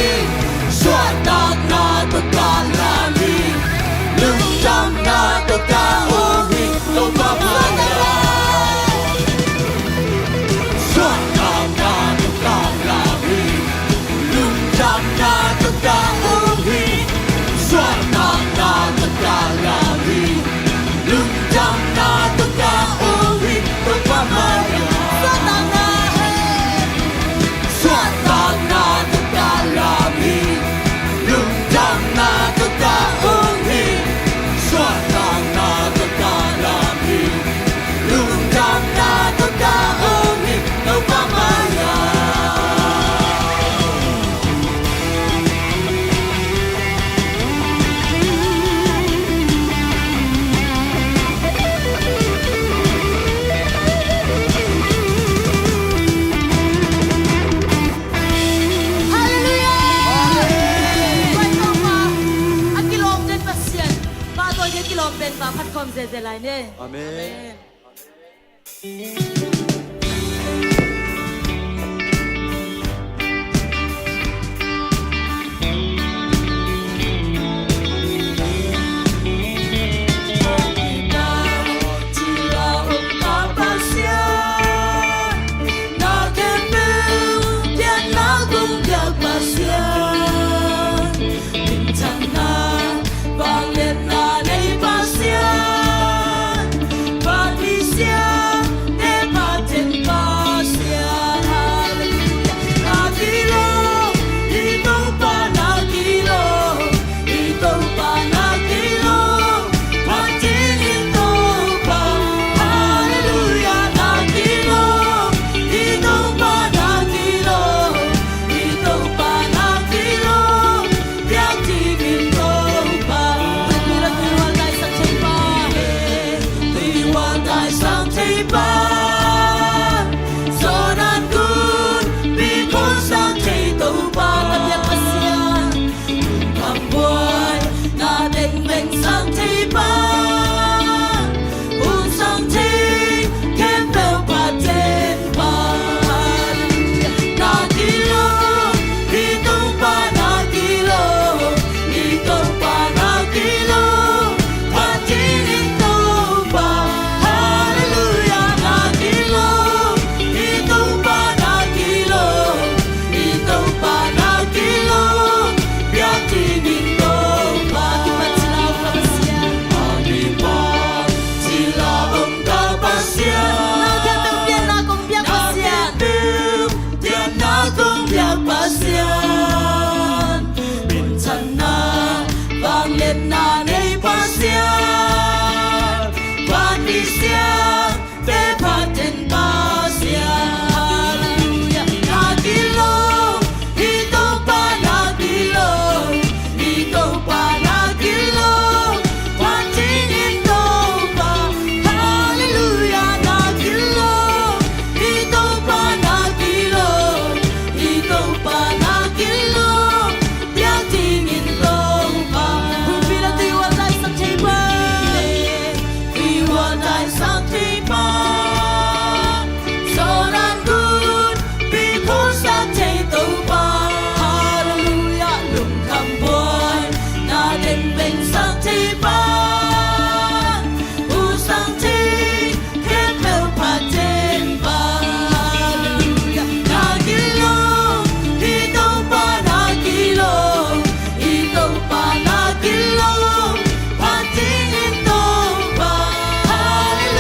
Suahtakna tawh ka lam hi, lungdamna tawh ka ong hi. Topa mai-ah. Suahtakna tawh ka lam hi, lungdamna tawh ka ong hi. Suahtakna tawh ka lam hi, lungdamna tawh ka ong hi. Topa mai-ah. Suahtakna hi, suahtakna tawh ka lam hi, lungdamna tawh ka ong hi. Suahtakna tawh ka lam hi, lungdamna tawh ka ong hi. Topa mai-ah. Halleluiah! Amen. Pai Topa, a kilawm den Pasian, pahtawi ding a kilawm pen pa phat khawm zeze lai ni. Amen. Amen. Bangna nei Pasian, Pasian, Pasian, Pasian. Halleluiah. Na kilawm, i Topa na kilawm, i Topa na kilawm, Pasian i Topa. Halleluiah, na kilawm, i Topa na kilawm, i Topa na kilawm. Biak dingin Topa, Topa, Topa, Topa, Topa, Topa, Topa, Topa, Topa, Topa, Topa, Topa, Topa, Topa, Topa, Hong sang thei khempeuh Pathian pa. Na kilawm, i Topa na kilawm, i Topa na kilawm, Pathian i Topa. Halleluiah, na Siangtho phatin Pasian. Halleluiah. Na kilawm, i Topa na kilawm, i Topa na kilawm, phat dingin Topa. Halleluiah. Na kilawm, i Topa na kilawm, i Topa na kilawm, biak dingin Topa. Hong pi lo, tui wan lai sak thei pa. Tui wan lai sak thei pa. Sawdan gun pi khusak thei Topa. Halleluiah. Lungkham buai na teng peng sak thei pa. Usang thei khempeuh phatin Pa. Halleluiah. Na kilawm, i Topa na kilawm, i Topa na kilawm, phat dingin Topa. Halleluiah.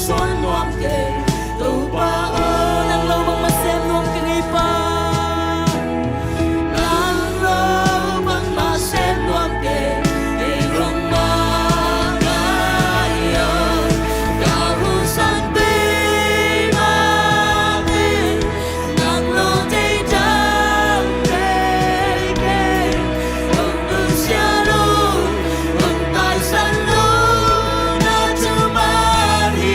Suan nuam kei, Topa aw, nang lo bangmah sem nuam kei ngei Pa. Nang lo bangmah sem nuam kei, kei lungmang ngai aw. Ka hun san bei mah teh, nang lo deih dang kei kei. Hong nusia lo, hong taisan lo, na thu mah hi.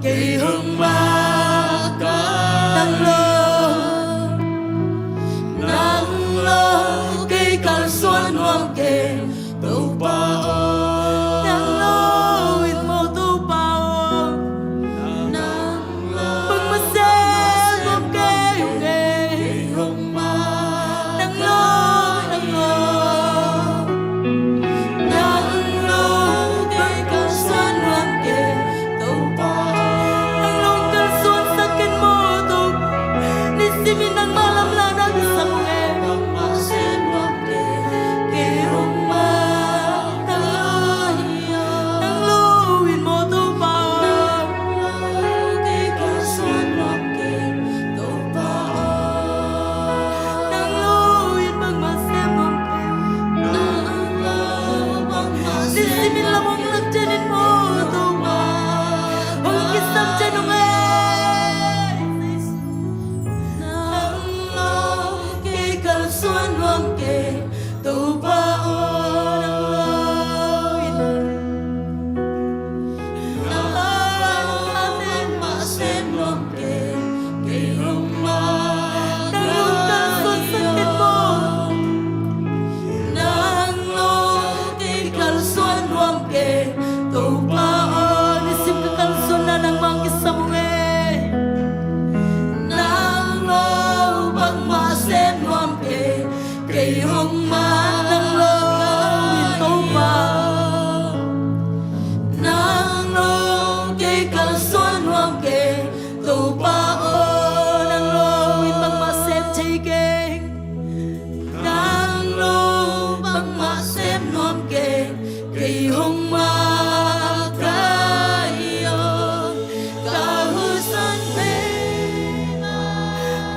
Kei hong makaih nang lo, nang lo kei kalsuan nuam keng Topa aw. Nang lo in maw Topa aw. Nang lo bangmah sem nuam kei ung ei. Nang lo, nang lo, nang lo kei kalsuan nuam keng Topa aw. Nang lo kalsuansak ken maw Topa. Nisimin nangmah lamlahna kisam ung ei. Kei hong makaih nang lo in maw Topa. Nang lo kei kalsuan nuam keng Topa aw. Nang lo in bangmah sem nuam keng. Nang lo bangmah sem nuam keng. Nisimin lam hong lak ciangin maw Topa. Hong kisam ciang ung ei. Nang lo kei kalsuan nuam keng Topa aw. Nang lo in, nang lo bangmah sem nuam keng. Kei hong makaih nang lo kalsuansak ken maw. Nang lo kei kalsuan nuam keng Topa aw. Nisim ka kalsuanna nangmah kisam ung ei. Nang lo bangmah sem nuam keng. Kei hong makaih nang lo in Topa. Nang lo kei kalsuan nuam keng Topa aw. Nang lo in bangmah sem thei keng. Nang lo bangmah sem nuam keng. Kei hong makaih aw. Ka Husan pen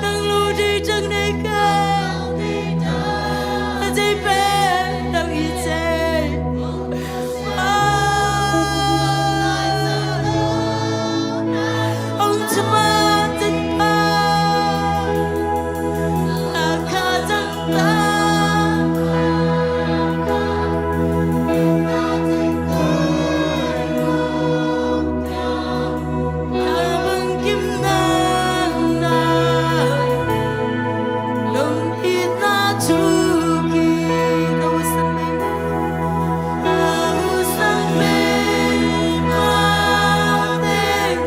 nang lo deih ciang nei keng. A deih pen nang hi cih. Amen.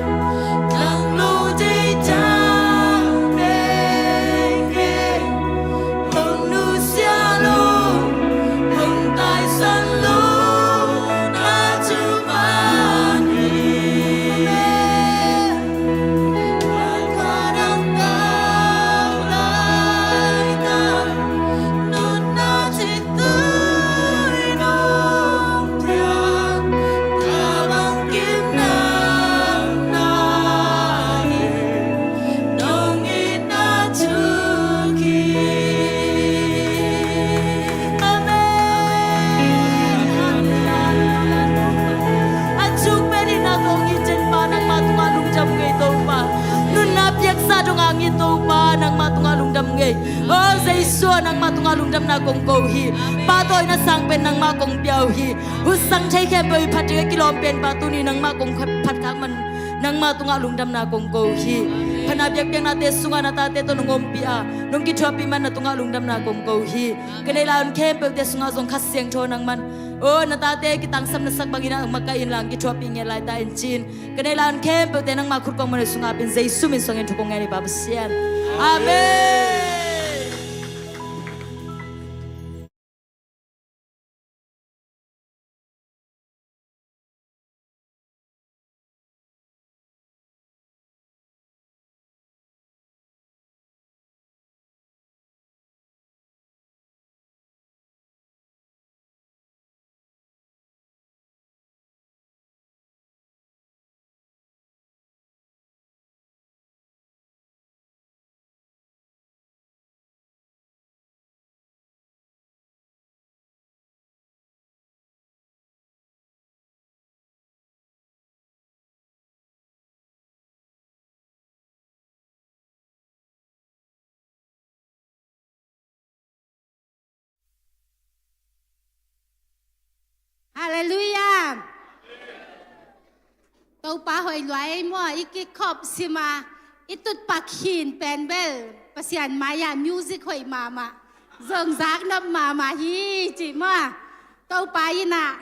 A thuk pen in a kong it ciangin Pa nangmah tungah lungdam ngei Topa. Nunna piaksa dong a ngit Topa nangmah tungah lungdam ngei. O Jesu nangmah tungah lungdamna kong ko hi. Pa tawh in a sang pen nangmah kong pia uh hi. Hussang thei khempeuh i phat ding a kilawm pen Pa tuni nangmah kong phat khak man nangmah tungah lungdamna kong ko hi. Phatna biakpiaknate sungah na tate tawh nong ompih a nong kithuahpih man na tungah lungdamna kong ko hi. Ka neih lai hun khempeuhte sungah zong Kha Siangtho nangman o na tate kitangsapna sak bangin a makaih inla hong kithuahpih ngiat lai ta in ci-in ka neih lai hun khempeuhte nangmah khut kong man sungah pen Jesu min suangin thu kong ngen hi Pa Pasian. Amen. Topa hoih lua ei maw, i kikhop sim a, i tutpak khin pen bel Pasian mai-ah music hoih mahmah, zong zaknop mahmah hi ci maw. Topa in ah,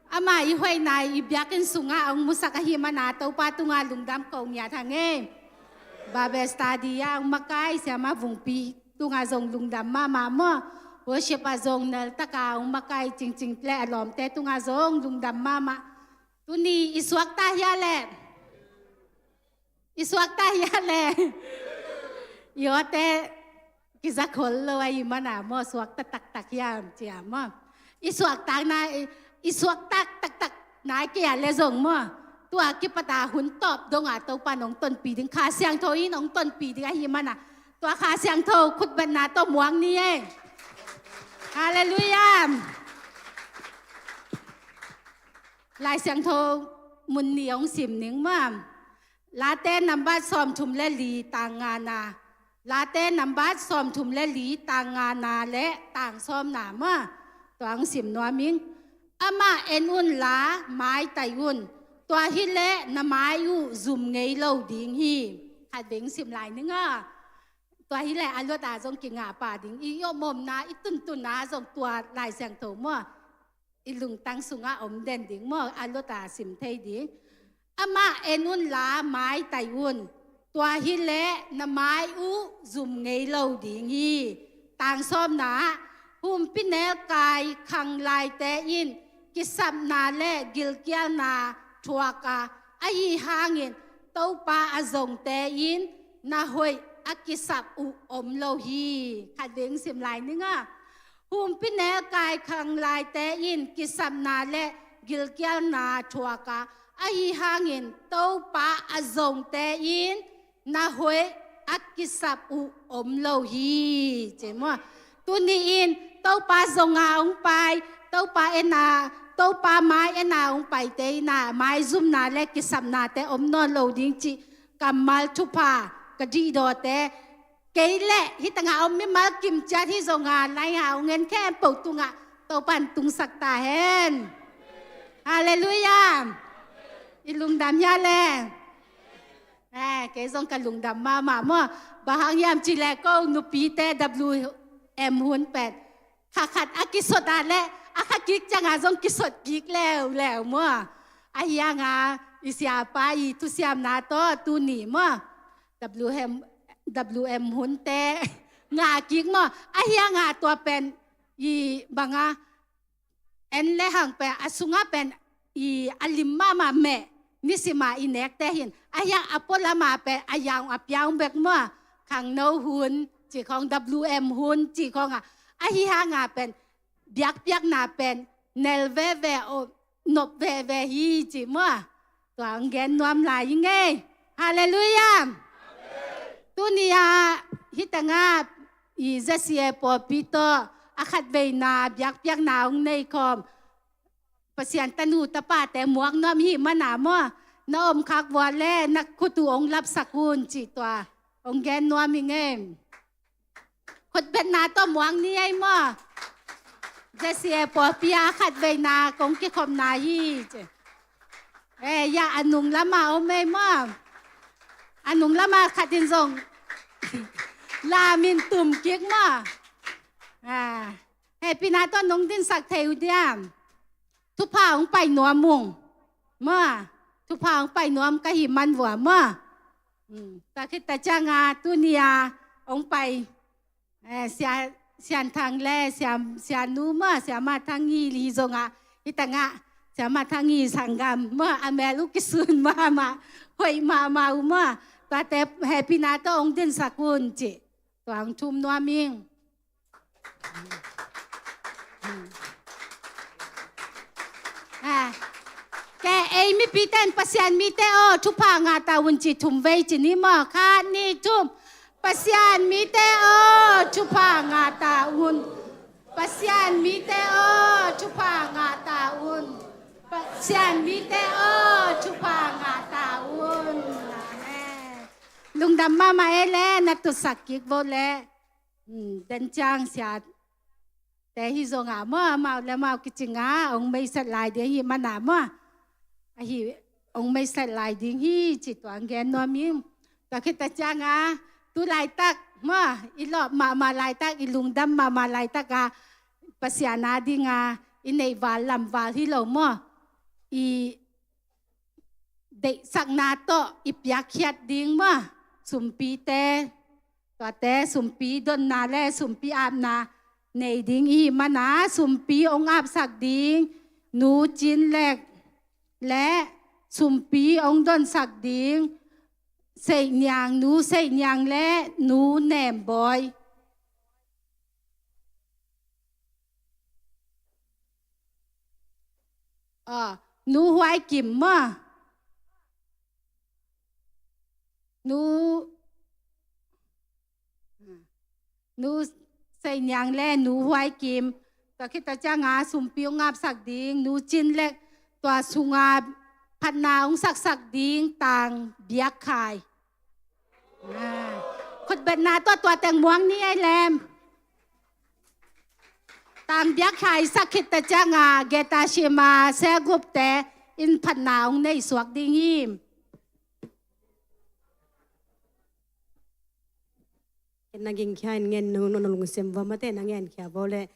amah i hoihna i biakinn sungah hong musak ahih manin ah Topa tungah lungdam ko ngiat hang ei. Bible study ah hong makai siamah Vungpi tungah zong lungdam mahmah maw. Worship ah zong naltak a hong makai Cingcing le a lawmte tungah zong lungdam mahmah. Tuni i suakta hia leh, i suakta hia leh, i awte kizakhol lo ahih manin ah maw, suakta taktak hiam ci a maw. I suakta na, i, i suakta taktak nai kei a leh zong maw, tua kipat a hun tawp dong a Topa in hong tonpih ding, Kha Siangtho in hong tonpih ding ahih manin ah, tua Kha Siangtho khutbetna tawh muak ni ei. Halleluiah. Lai Siangtho mun nih hong sim ning maw. Late nambat sawmthum le li tang ngana. Late nambat sawmthum le li tang ngana le tang sawmna maw. Tua hong sim nuam ing. Amah en un la maitai un. Tua hi leh na mai uh zum ngei lo ding hi. Khatvei hong sim lai ning aw. Tua hi leh a luat a zong kingah pah ding. I omomna, i tuntunna zong tua Lai Siangtho maw, i lungtang sungah om den ding maw, a luat a sim thei ding. Amah en un la maitai un. Tua hi leh na mai uh zum ngei lo ding hi. Tang sawmna ah, humpinel kai khang laite in kisapna le gilkialna thuak a, ahi hangin Topa a zongte in na hoih a kisap uh om lo hi. Khatvei hong sim lai ning aw. Humpinel kai khang laite in kisapna le gilkialna thuak a, ahi hangin Topa a zongte in na hoih a kisap uh om lo hi. Ci maw. Tuni in Topa zong a hong pai, Topa en a, Topa mai en a hong paite in ah maizumna le kisapnate om nawn lo ding cih kammal thupha ka dihdawte kei le hih tangah om mimal kimciat hi zong a, lai-ah hong en khempeuh tungah Topa in tungsak ta hen. Halleluiah. I lungdam hia leh. Eh, kei zong ka lungdam mahmah maw. Bang hang hiam cih leh ko nupite W M hun pen kha khat a kisot a leh a kha kik ciangah zong kisot kik leuleu maw. Ahi hangah i siapa i thusiamna tawh tuni maw, W M, W M hunte ngah kik maw. Ahi hangah tua pen i bang a, en le hang pen a sungah pen i a lim mahmah meh, nisim a i nekte hi in. Ahi hang a pualam a pen a yaung a piaung bek maw, khangno hun cih khawng, W M hun cih khawng a, ahi hangah pen biakpiakna pen nel veve, o, nop veve hi cih maw. Tua hong gen nuam lai ing ei. Halleluiah. Tuni a hih tangah i Z C A pawlpi tawh a khatveina biakpiakna hong nei khawm Pasian tanu tapate muak nuam i hih manin ah maw, na om khak vua leh na khut uh hong lapsak un cih tua hong gen nuam ing ei. Khutbetna tawh muak ni ei maw. Z C A pawlpi a khatveina kong kikhopna hi ci. Eh, ya, a nung lamah om ei maw. A nung lamah khat in zong lam in tum kik maw. Ah, hehpihna tawh nong dinsak thei uh diam? Thupha hong pai nuam ung maw. Thupha hong pai nuam ka hih man vua maw. Hmm, tua khit ta ciangah tuni a hong pai, eh, Sia, Sian Thang le Sia, Sianu maw, Siama Thang Ngi hi zongah, hih tangah Siama Thang Ngi sanggam maw, a mel uh kisun mahmah, hoih mahmah uh maw. Tuate hehpihna tawh hong dinsak un cih tua hong thum nuam ing. Ah, ke ei mipite in Pasian mite aw, thupha ngah ta un ci thum vei ci ni maw. Khat, nih, thum. Pasian mite aw, thupha ngah ta un. Pasian mite aw, thupha ngah ta un. Pasian mite aw, thupha ngah ta un. Amen. Lungdam mahmah ei leh, na tutsak kik vo leh. Hmm, den ciang siate hi zongah maw, amau le amau kicingah hong meisat lai ding ahih manin ah maw. Ahi, hong maisak lai ding hi, ci tuang gen nuam ing. Tua khit a ciang a, tu laitak maw, i lawp mahmah laitak, i lungdam mahmah laitak a, Pasian a ding a i neih val lam val hi lo maw, i deihsakna tawh i piakkhiat ding maw, sumpite, tuate sumpi donna le sumpi apna nei ding i hih man a, sumpi hong apsak ding Nu Cin Lek le sumpi hong donsak ding Seih Niang, Nu Seih Niang le Nu Nem Bawi. Ah, Nu Huai Kim maw? Nu, Nu Seih Niang le Nu Huai Kim. Tua khit a ciang a sumpi hong apsak ding Nu Cin Lek, tua sung a phatna hong saksak ding Tang Biak Khai. Ah, khutbetna tawh tua teng muang ni ei lem. Tang Biak Khai sak khit a ciang a, Geta Shima Cell Group te in phatna hong nei suak ding hi. Ken na gingkhia in ngen nung, nung, nung sem va mate na ngen khia vo le.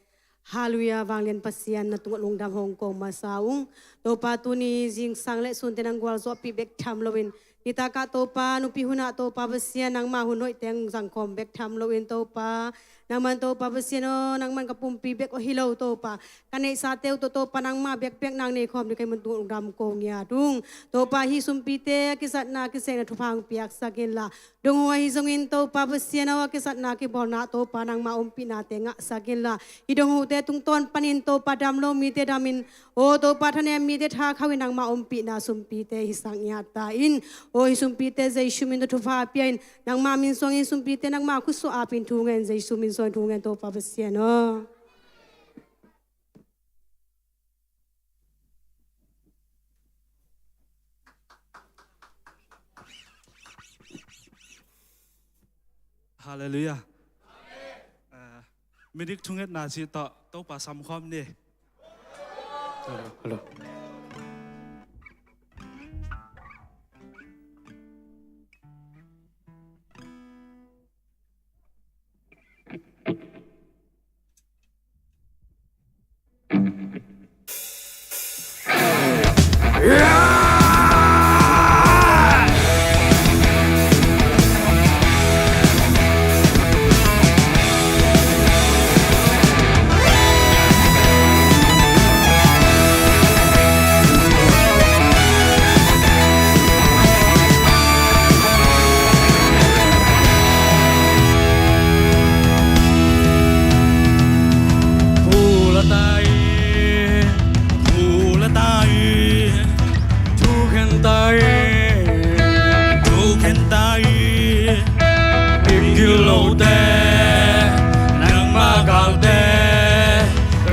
Halleluiah, vanglian Pasian na tungah lungdam hong ko masa ung. Topa tuni zingsang le sunte nang gualzawhpih bek tham loin, nitak ah Topa nupi hunah Topa Pasian nangmah hun hoih teng zangkhawm bek tham loin Topa, nangman Topa Pasian aw, nangman ka pumpi bek aw hi lo Topa, ka neihsate uh tawh Topa nangmah bekbek nang neikhawm ding ka hih man tungah lungdam ko ngiat ung. Topa hih sumpite a kizatna a kisekna thupha hong piaksak inla, dong uh ahi zongin Topa Pasian aw, a kizatna a kibawlna Topa nangmah ompihnate ngahsak inla, hih dong uhte tungtawn panin Topa dam lo mite damin, aw Topa thanem mite thakhauhin nangmah ompihna sumpite hisak ngiat ta in. Aw hih sumpite Jesu min tawh thupha pia in, nangmah min suangin sumpite nangmah khutsuah apin thu ngen, Jesu min suangin thu ngen Topa Pasian aw. Halleluiah. Eh, midik thungetna cih tawh Topa samkhawm ni. Hallo, hallo. Pulatai, pulatai, thukhentai, thukhentai, migilo te, nangma galte,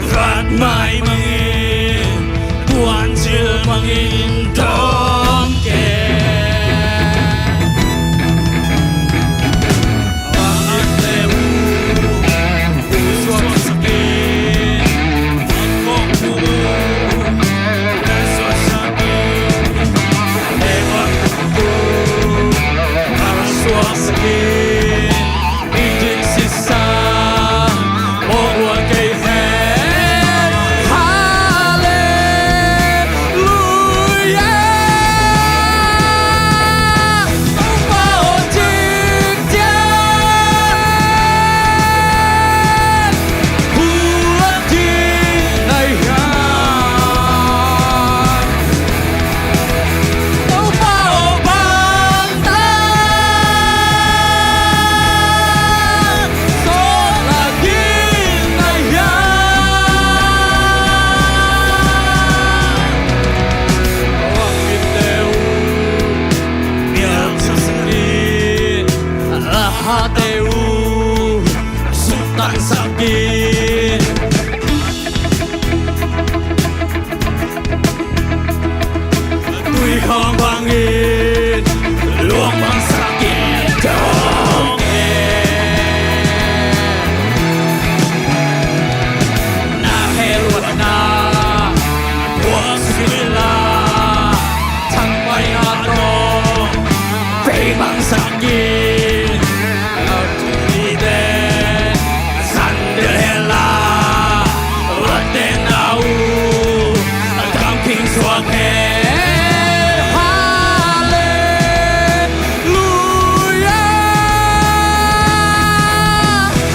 rat mai mangin, tuancil mangin dong ke. Tui khawng bangin, luang bangsakin dong e. Na kheluatna puak sila, thangpai Mangsak in, a tuni den, zan del hen la, a den a u, a gam king suak hen. Halleluia.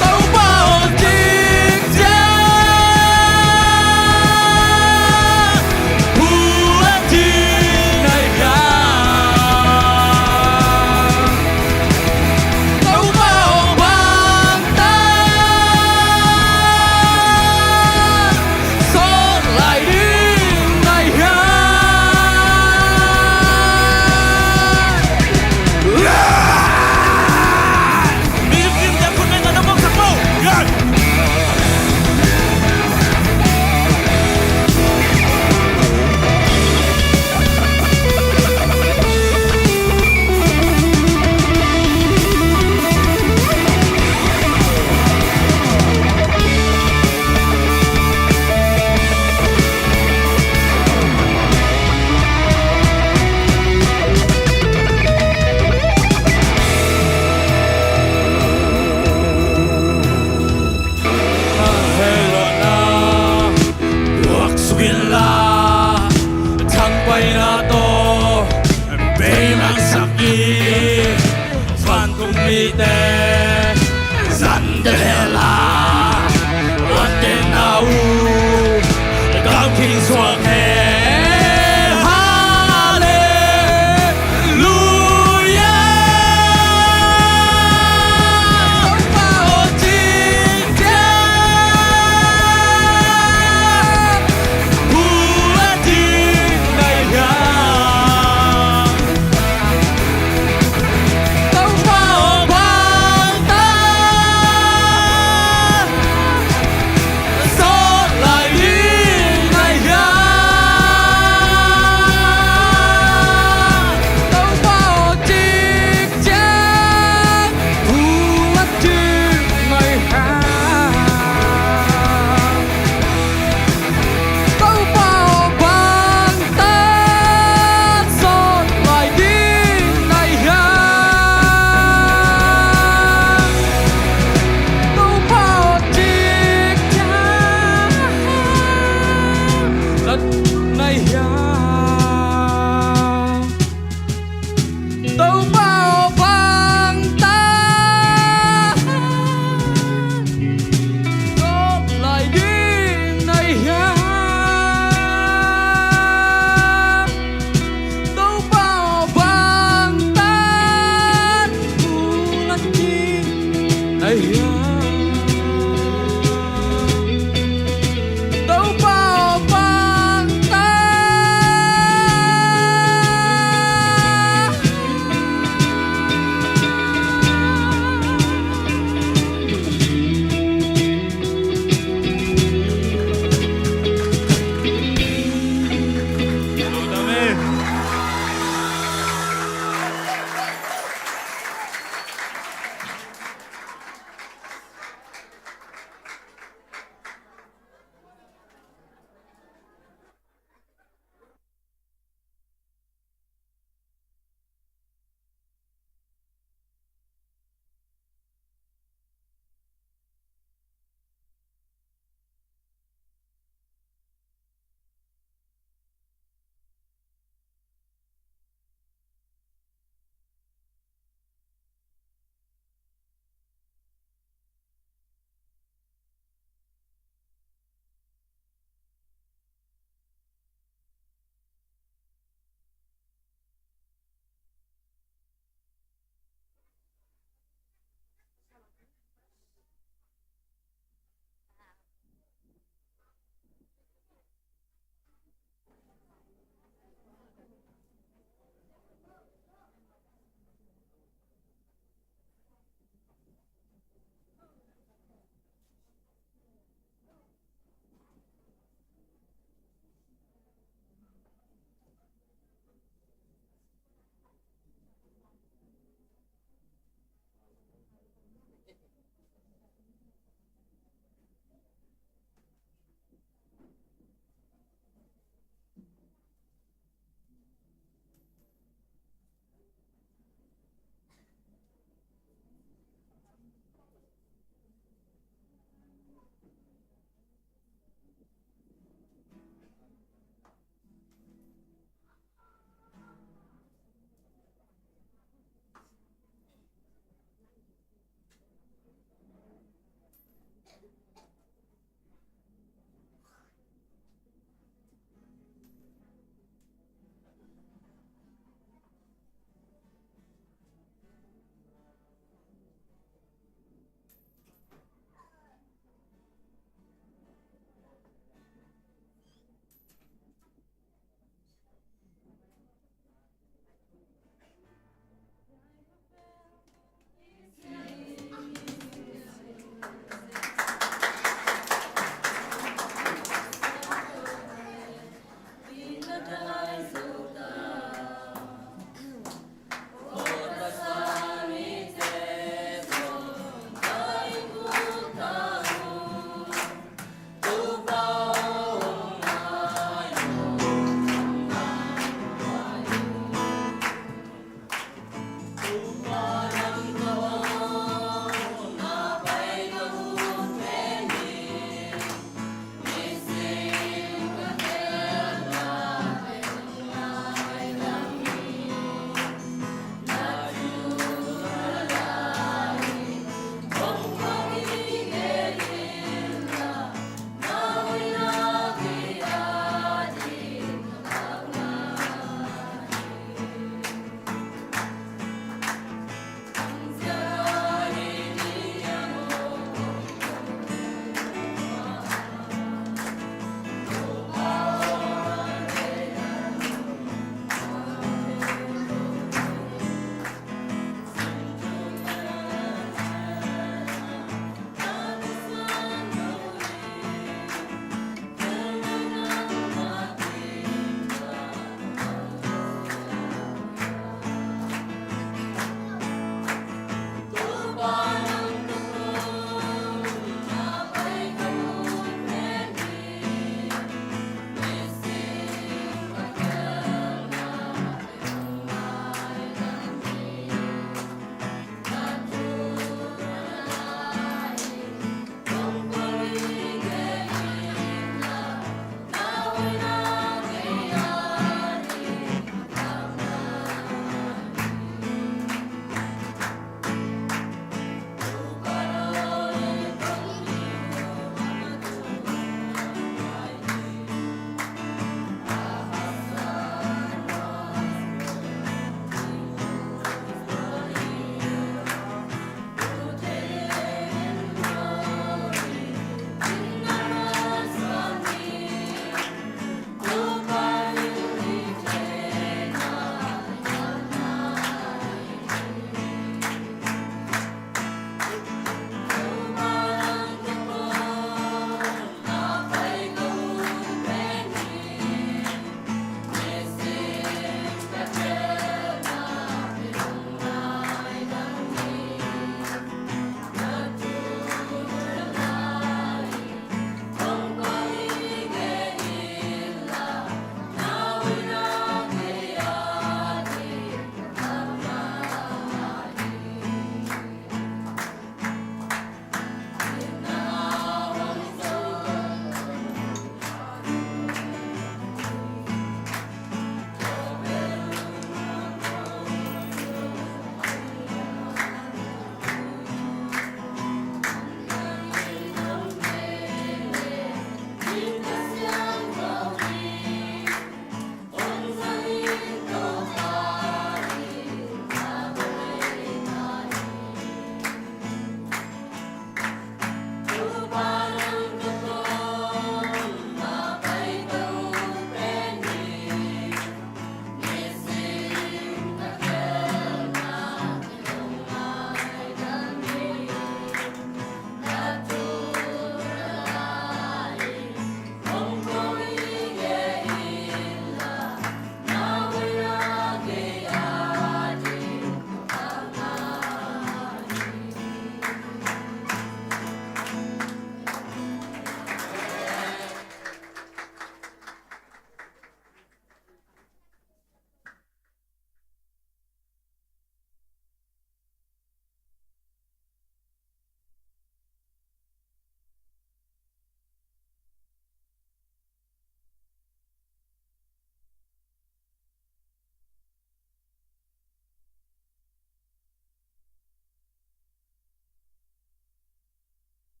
Topa aw cing ciang. Tuaksuk inla, thangpaihna tawh beimangsak in, vantung mite zan del hen la, a den a u, a gam king suak hen. Halleluia.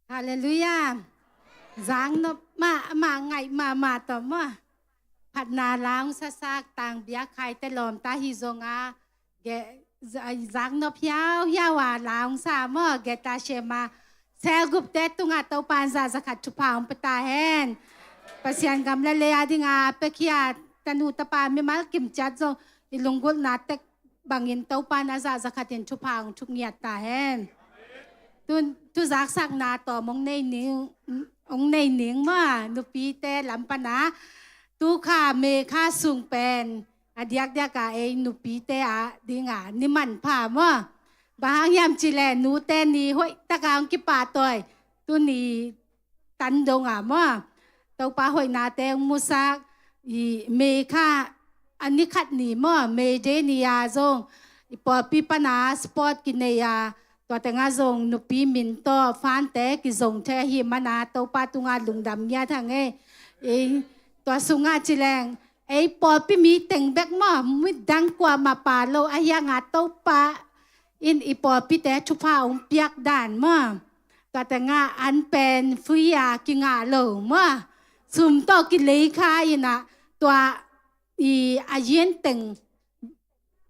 Halleluiah. Zaknop mah, amah ngaih mahmah tawh maw. Phatna la hong sasak tang biakhaite lawmta hi zonga, ge-, za-, zaknop hiauhiau a la hong sa maw, geta shema cell group te tungah Topa'n zah zakhat thupha hong pia ta hen. Pasian gam le lei a dinga pekhia tanu tapa mimal kim ciat zong i lunggulhna tek bangin Topa'n a zah zakhatin thupha hong thup ngiat ta hen. Tu, tu zaksakna tawm hong nei ning, hong nei ning maw, nupite lam pana. Tu kha May kha sung pen a diakdiak a ei nupite a dinga ni manpha maw. Bang hang hiam cih leh nute ni hoih taka hong kipahtawi. Tuni tan dong a maw, Topa hoihnate hong musak. I May kha a ni khat ni maw, May Day ni a zong i pawlpi pana sport kinei a, tua tengah zong nupi min tawh fante kizong thei ahih mana Topa tungah lungdam ngiat hang e. I tua sungah ci leng ei pawlpi mi teng bek maw, midang kuamah pha lo, ahi hanga Topa in i pawlpite thupha hong piak dan maw. Tua tengah an pen free a kingah lo maw. Sum tawh kilei kha inah tua i a yin teng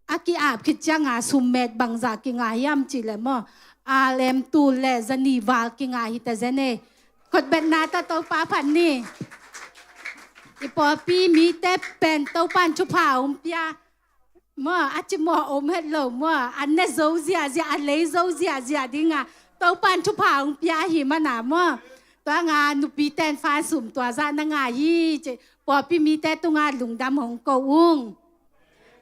a ki-ap khit cianga sum met bangzah kingah hiam cih leh maw, R M tul le zanih val kingah hi ta zen e. Khutbetna tawh Topa phat ni. I pawlpi mite pen Topa'n thupha hong pia maw, a cimawh om het lo maw, a ne zo ziahziah, a lei zo ziahziah dinga Topa'n thupha hong pia ahih mana maw. Tua nga nupite'n fan sum tua zah na ngah hi cih pawlpi mite tungah lungdam hong ko ung.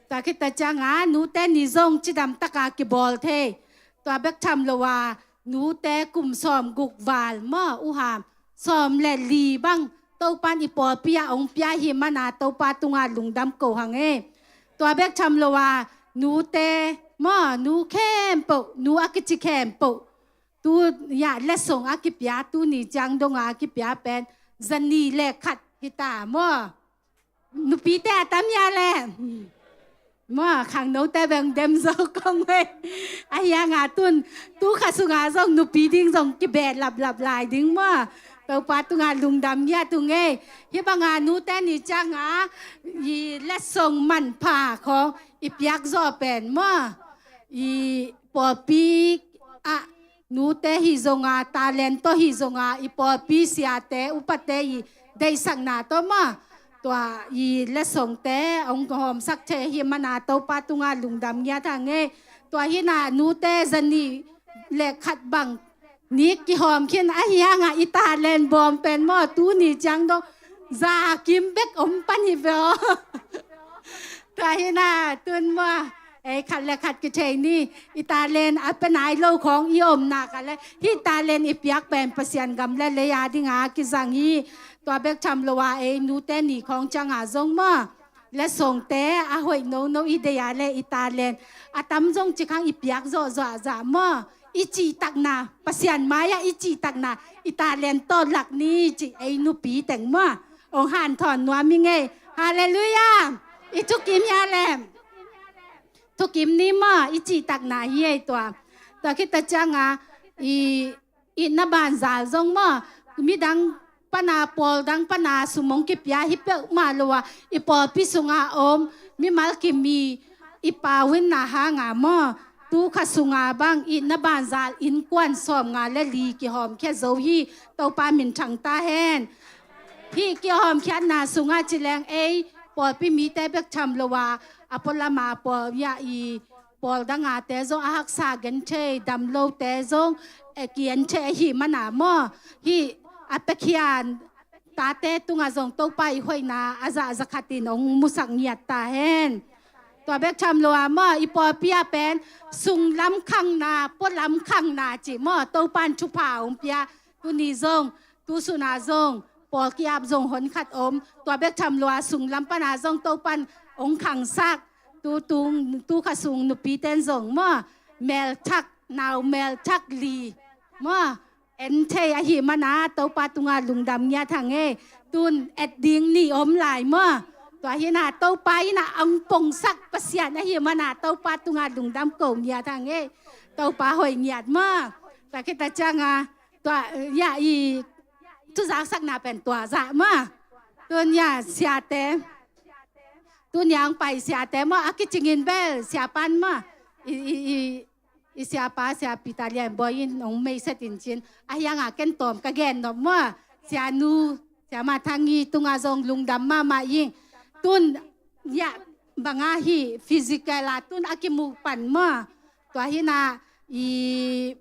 Tua khit ta cianga nute ni zong cidam taka kibawl thei. Tua bek tham lo a nute kum sawm guk val maw, uham sawm le li bang Topa'n i pawlpi ah hong pia ahih mana Topa tungah lungdam ko hang e. Tua bek tham lo a nute maw, nu khempeuh, nu a kici khempeuh, tu ya letsong a kipia, tuni ciang donga a kipia pen zanih le khat hi ta maw. Nupite a tam hia le maw, khangnote beng dem zo kong e. Ahi hanga tun tu kha sunga zong nupi ding zong kibeh laplap lai ding maw. Topa tungah lungdam ngiat ung e. Hih banga nute ni cianga i letsong manpha khawng i piak zawh pen maw, i pawlpi ah nute hi zonga, talent tawh hi zonga, i pawlpi siate upate i deihsakna tawh maw, tua i letsongte hong hawmsak thei ahih mana Topa tungah lungdam ngiat hang e. Tua hi na nute zanih le khat bang ni kihawm khin ahi hanga i talent bawm pen maw, tuni ciang dong za kim bek om pan hi ve aw. Tua hi na tun maw, ei khat le khat kithei ni. I talent a pia nai lo khawng i om nak a le hih talent i piak pen Pasian gam le lei a dinga kizang hi. Tua bek tham lo a ei nute ni khawng cianga zong maw, letsongte a hoih nono i deih a le i talent a tam zong cikhang i piak zawhzawh zah maw, i cihtakna, Pasian mai-ah i cihtakna i talent tawh lak ni cih ei nupi teng maw, hong hanthawn nuam hi ngei. Halleluiah. I thukim hia le? Thukim ni maw, i cihtakna hi ei tua. Tua khit ta cianga i itna banzal zong maw, midang pana, pawl dang pana sum hong kipia hi peuhmah lo a, i pawlpi sunga om mimal kim i, i pau in na hanga maw, tu kha sunga bang itna banzal innkuan sawmnga le li kihawmkhia zo hi. Topa minthang ta hen. Hih kihawmkhiatna sungah ci leng ei pawlpi mite bek tham lo a, a pualama pawl ya i pawl dangate zong a haksa gen thei, damlote zong e, ki-en thei ahih mana maw, hih a piakhian tate tungah zong Topa i hoihna a zah zakhatin hong musak ngiat ta hen. Tua bek tham lo a maw, i pawlpi ah pen sunglam khangna, pualam khangna cih maw, Topa'n thupha hong pia. Tuni zong, tu suna zong pawl ki-ap zong honkhat om. Tua bek tham lo a sunglam pana zong Topa'n hong khangsak. Tu tung, tu kha sung nupite'n zong maw, melthak, nau melthak li maw, en thei ahih mana Topa tungah lungdam ngiat hang e. Tun et ding ni om lai maw. Tua hi na Topa in a hong pongsak Pasian ahih mana Topa tungah lungdam ko ngiat hang e. Topa hoih ngiat maw. Tua khit ta cianga tua, ya, i, thuzaksakna pen tua zah maw. Tun ya siate, tun ya hong pai siate maw, a kicingin bel siapan maw, i, i, i, i siapa, Sia Peter Lian Bawi in hong meiset in cin, a hianga ken tawm ka gen nop maw. Sianu, Sia Ma Thang Ngi tunga zong lungdam mahmah ing. Tun ya banga hi physical a tun a kimu pan maw. Tua hina i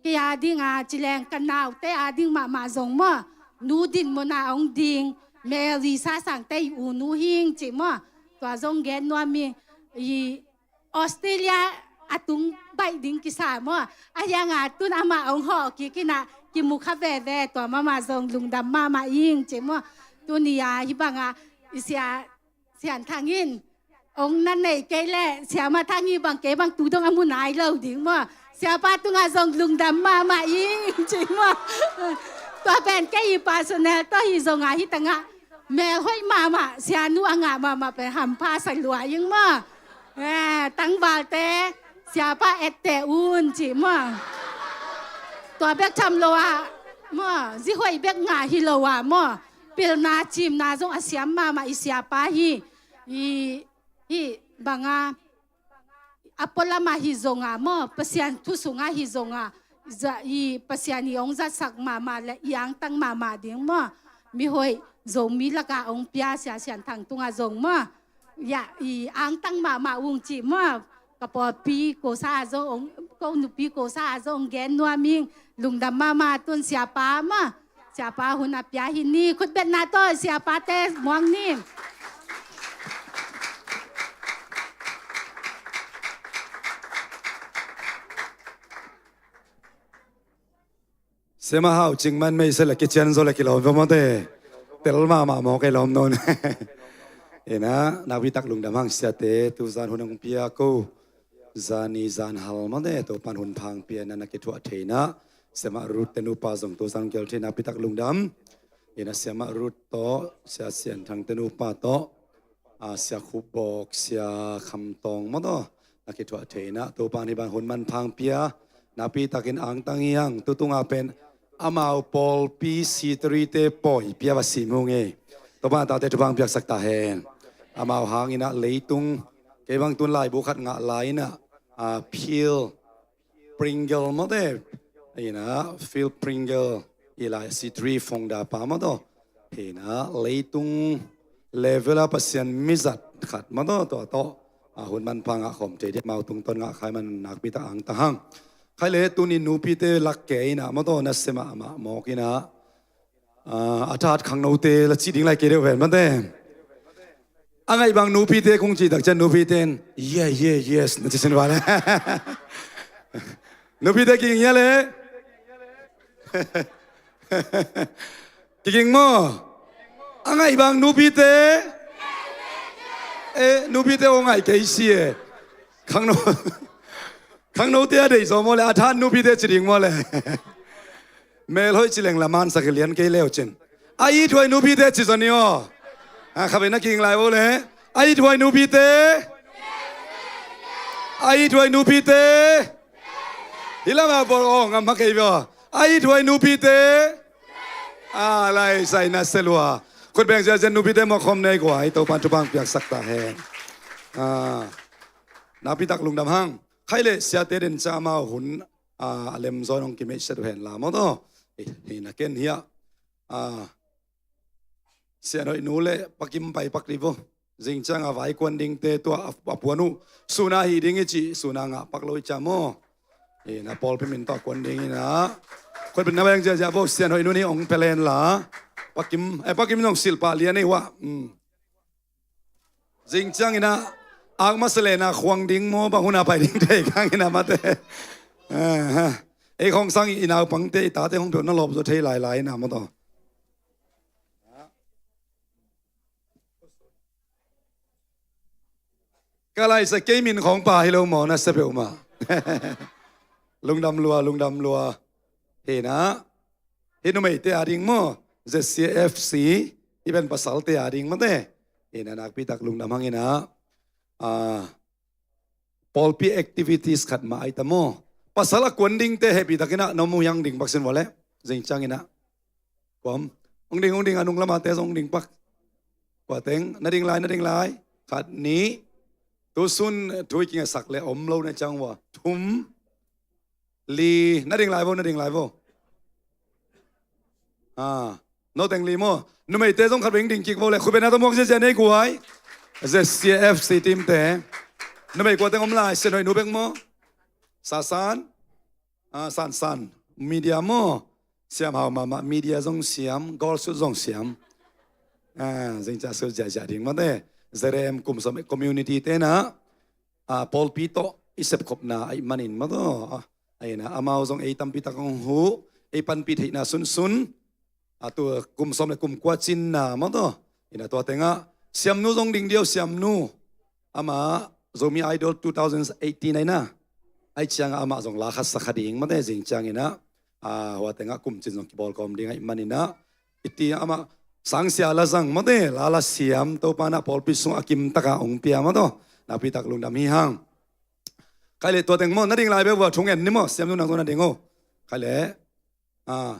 kei a dinga cileng ka naute a ding mahmah zong maw. Nu din mona hong ding, Mary Sa Sangte i u nu hing ci maw. Tua zong gen nuam ing. I Australia a tung baih ding kisa maw. A hianga tun amah hong hawh kik hina kimu kha veve, tua mahmah zong lungdam mahmah ing ci maw. Tuni a hi banga i sia Sian Thang in hong na nei kei leh, Sia Ma Thang Ngi bang kei bang tu dong a mu nai lo ding maw. Siapa tunga zong lungdam mahmah ing ci maw. Tua pen kei i personal tawh hi zonga hi tangah, melhoih mahmah, sianu a ngah mahmah pen hampha sa lua ing maw. Eh, tangvalte siapa etteh un ci maw. Tua bek tham lo ah maw, zi hoih bek ngah hi lo ah maw, pilna cimna zong a siam mahmah i siapa hi. I, hi banga a pualamah hi zonga maw, Pasian thu sungah hi zonga, za, i Pasian i hong zatsak mahmah le i angtang mahmah ding maw. Mihoih Zomi laka hong pia Sia Sian Thang tunga zong maw, ya, i angtang mahmah ung ci maw. Ka pawlpi kosa a zong hong, ko nupi kosa a zong hong gen nuam ing. Lungdam mahmah. Tun siapa maw, siapa hun a pia hi ni. Khutbetna tawh siapate muang ni. Sema hau cing man mei se le kician zo le kilawm va mawte. Tel mahmah maw kei lawm nawn. Ina nakpi tak lungdam hang siate, tuzan hun hong pia ko. Zani zan hal mawte, Topan hun phang pian na na kithuah theina. Siama Ruth te nupa zong tuzan hong kial theina nakpi tak lungdam. Ina Siama Ruth tawh, Sia Sian Thang te nupa tawh, a, Sia Khup Bawk, Sia Kham Tawng maw tawh, na kithuah theina. Topan hi bang hun manphang pia, nakpi takin angtang hiang, tutunga pen amau pawlpi sitari te pawi pia va sim hung e. Topan tate thupha piaksak ta hen. Amau hangina leitung, kei bang tun laibu khat ngah laina, a, Phil Pringle mawte, ina Phil Pringle, i lai sitari founder pa maw tawh, ina leitung level a Pasian mizat khat maw tawh, tua tawh, a, hun manphang a khawm thei dia mau tungtawn ngah khai man nakpi tak angtang hang. Khai le tuni nupite lak kei ina maw tawh na sema amah mawk ina, a, a that khangnote la cih ding lai kei deuh ven mawte. A ngaih bang nupite kong cih tak cian nupite in, "Yeah, yeah, yes," na ci sin vale. Nupite kiging hia le? Kiging maw? A ngaih bang nupite? Eh, nupite aw ngaih kei si e. Khangno, khangnote a deih zaw maw le, a that nupite ci ding maw le. Melhoih ci leng la mansak hi lian kei leu cin. A ithuai nupite ci zaw ni aw. A khabe na kiging lai vo le. A ithuai nupite. A ithuai nupite. Hi lama bol aw ngam ma kei ve aw. A ithuai nupite. A lai sai na se lua. Khut beng ziazian nupite mawk khawm nei kua, i Topan thupha piaksak ta hen. A, nakpi tak lungdam hang. Khai le siate den ca amau hun, a, a lem zaw nong kimeihsiat uh hen la maw tawh. Hi, hi na ken hiah. A, Sian Hoih nu le Pa Kim pai pak dih vo. Zing ciang a vai kuan dingte tua a, a puan uh. Suna hi ding i ci, suna ngah pak lo i cia maw. Hi na pawlpi min tawh kuan ding hi na. Khut beng na beng ziazia vo, Sian Hoih nu ni ong pelen la. Pa Kim, eh, Pa Kim nong silh pah lian ei hua. Hmm. Zing ciang ina, ak masa le na khuang ding maw, bang huna pai ding thei kang ina mate. Aha. Ei khong sang i naupangte, i tate hong peuh na lawp zaw thei lai lai ina maw tawh. Ka laisa kei min khong pa hi lo maw, na sia peuhmah. Lungdam lua, lungdam lua. Hi na. Hi numeite a ding maw, Z C F C, i pen pasalte a ding mawte. Ina nakpi tak lungdam hang ina. A, pawlpi activities khat mah ai ta maw. Pasal a kuan dingte hehpih takin a na mu hiang ding bak sin vua le. Zing ciangin ah, kuam, hong ding, hong ding, a nung lamate zong hong ding pak. Kua teng, na ding lai, na ding lai. Khat, nih. Tu sun thu i kingasak le om lo na ciang ua. Thum, li, na ding lai vo, na ding lai vo. Ah, no teng li maw. Numeite zong khat veng ding kik vo le. Khut beng na tawh muak ziazia nei guai. Z C F C team te. Numei kua teng om lai, Sia Nuai nu bek maw. Sasan. Ah, Sansan. Media maw. Siam hau mahmah, media zong siam, goal shoot zong siam. Ah, zing ca sut ziazia ding mate. Zerem kum som community te na. Ah, pawlpi tawh i sepkhopna ahih manin maw taw. Ah, ahih na amau zong ei tampi tak hong huh, ei panpih theihna sunsun. Ah, tu kum sawm le kum kua cinna maw taw. Ina tua tengah siamnu zong ding diau, siamnu. Amah Zomi Idol two thousand eighteen ahi na. Ahi ciangah amah zong la khat sa kha ding mate, zing ciangin ah. Ah, hua tengah kum cin zong kibawl kawm ding ahih manin ah. Iti amah sangsia la zang mate, la la siam, Topa na pawlpi sungah a kim taka hong pia maw taw. Nakpi tak lungdam hi hang. Khai le tua teng maw, na ding lai bek vua thungen ni maw, siamnu nang tua na ding o. Khai le. Ah.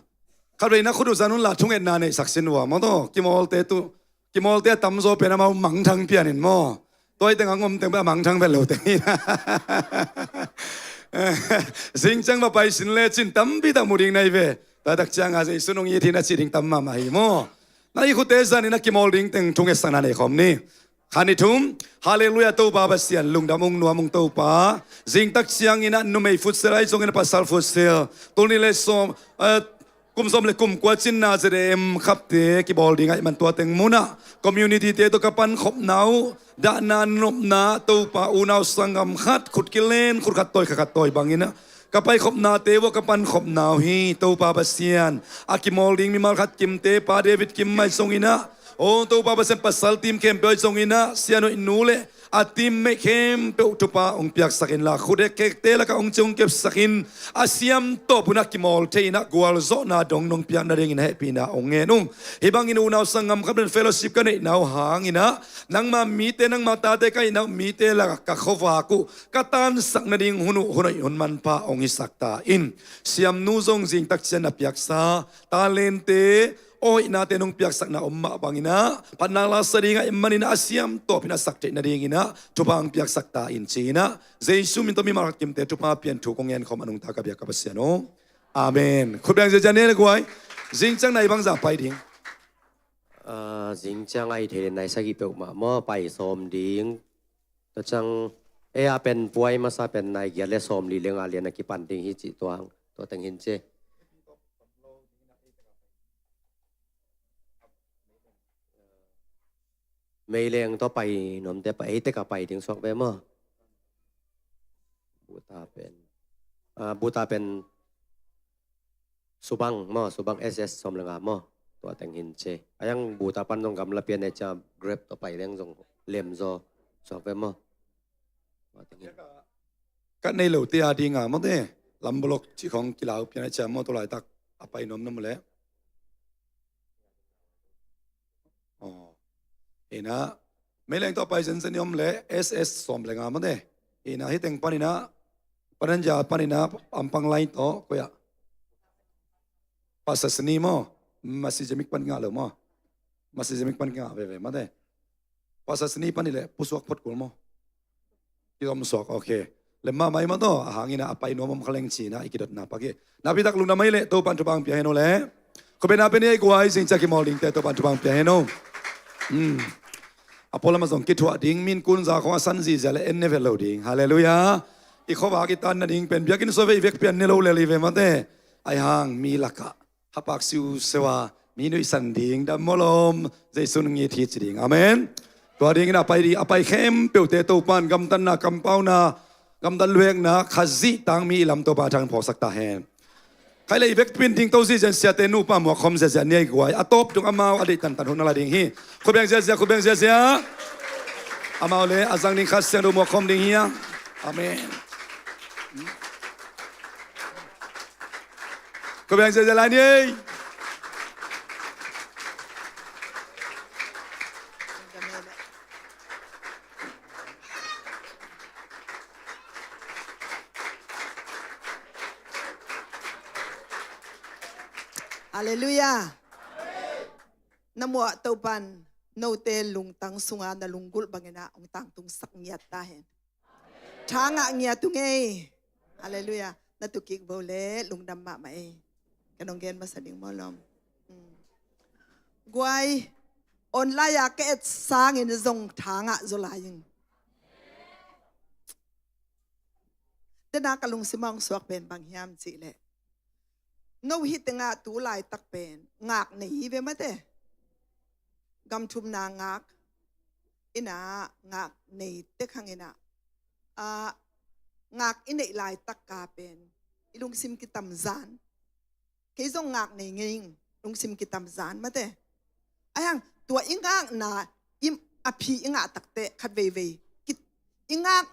Khat vei na khut uh zan un la thungetna neihsak sin vua maw taw. Kimawlte tu, kimawlte a tamzaw pen amau mangthang pian in maw. Tua hi teng a ngom teng bek a mangthang vet lo teng hi. Zing ciang va pai sin le cin tampi tak mu ding na hi ve. Tua tak ciang a Jesu nung it hi na ci ding tam mahmah hi maw. Na i khute zan in a kimawl ding teng thungetsakna nei khawm ni. Khan i thum, Halleluiah Topa Pasian, lungdam ung nuam ung Topa. Zing tak ciangin ah numei futsal ahi zongin ah pasal futsal. Tul nih le sawm, eh, kum sawm le kum kua cinna Z A M khapte kibawl ding ahih man tua teng munah. Community te tawh ka pankhopna uh, dahna nopna Topa unau sanggam khat, khut kilen, khut khat tawi, kha khat tawi bangin ah. Ka paikhopnate uh a ka pankhopna uh hi, Topa Pasian. A kimawl ding mimal khat kimte, Pa David Kim mai zongin ah. O Topa Pasian pasal team khempeuh ahi zongin ah, Sia Nuai nu le a teammate khempeuh thupha hong piaksak inla, khut hekte lakah hong ci hong kepsak in, a siam tawp un a kimawl thei in ah gualzawhna dong nong piak nadingin hehpihna hong ngen ung. Hih bangin unau sanggam khapte fellowship ka neihna uh hangin ah, nangma mite, nangma tate ka hihna uh mite lakah ka khuavak uh ka tansak nading hun uh hun hoih hun manpha hong hisak ta in. Siamnu zong zing tak ciang na piaksa talente, aw hoihnate nong piaksakna om mah bangin ah, phatna la sa ding ahih manin ah a siam tawpin a sak theih nadingin ah thupha hong piaksak ta in ci-in ah, Jesu min tawh mimal khat kimte thupha pian thu kong ngen khawm a nungta ka biak ka Pasian aw. Amen. Khut beng ziazia ni le guai. Zing ciang na i bangzah pai ding? Ah, zing ciang a i thei le nai sagih peuhmah maw, pai sawm ding. Tua ciang, e a pen puai masa pen nai giat le sawm li le nga lian a kipan ding hi cih tuang. Tua teng hin ci. Meileng tawh pai nuamte pai, ei tek a pai ding suak ve maw. Buta pen. Ah, buta pen Subang maw, Subang S S sawm le nga maw. Tua teng hin ci. A yang buta pan zong gamla pian e cia Grab tawh pai leng zong lem zaw suak ve maw. Tua teng hin. Ka nei lo te a ding a maw te. Lambolok ci khong kilau pian e cia maw, tua laitak a pai nuam na mu le. Aw. Ina, Meileng tawh pai zenzen i om le S S sawm le nga mate. Ina, hih teng pan ina, Pananja pan ina, Ampang line tawh, koi ah. Pastor Sni maw, Masih Zemik pan ngah lo maw. Masih Zemik pan ngah veve mate. Pastor Sni pan i le, pusuak phot kul maw. Kizom suak, ok. Lem mahmah i mah tawh, a hang ina a pai nuam om kha leng ci-in ah i kidotna pak hi. Nakpi tak lungdam mai leh, Topa'n thupha hong pia hen aw leh. Khut beng na pen i ei guai zing ciang kimawl dingte, Topa'n thupha hong pia hen aw. Hmm. A pualam ah zong kithuah ding, min kun za khong a san zihziah leh en ne vet lo ding. Halleluiah. I khuavak i tan nading pen biakinn sua ve i vekpi-in ne lo lel hi ve mate. Ahi hang mi lakah hapak siusiau a, mi nuihsan ding, dam mawlawm, Jesu nung it hi ci ding. Amen. Tua dingin a pai ding, a pai khempeuhte Topa'n gamtatna, kampauna, gamtat luekna, Khazih tangmi i lam Topa thang phawksak ta hen. Khai leh i vekpi-in ding to zihziah in siate nupa muak khawm ziahziah ni ei guai. A tawp dong amau a deih tantan hun na la ding hi. Khut beng ziahziah, khut beng ziahziah. Amau leh a zang ding Kha Siangtho muak khawm ding hi a. Amen. Khut beng ziahziah lai ni ei. Halleluiah. Na muah Topan note lungtang sunga na lunggulh bangin ah hong tangtungsak ngiat ta hen. Tha ngah ngiat ung ei. Halleluiah. Na tukik bo le lungdam mahmah ei. Ka nong gen masa ding maw lawm? Hmm. Guai, online a ka et sangin zong tha ngah zaw lai ing. Dena ka lungsim a hong suak pen bang hiam cih leh, no hi tengah tu laitak pen ngak nei hi ve mate. Gam thumna ngak, ina ngak nei tek hang ina, a, ngak i neih laitak ka pen i lungsim kitamzan. Kei zong ngak nei ngei ing, lungsim kitamzan mate. Ahi hang tua i ngakna, i, a phi i ngah takte khat veivei ki, i ngak,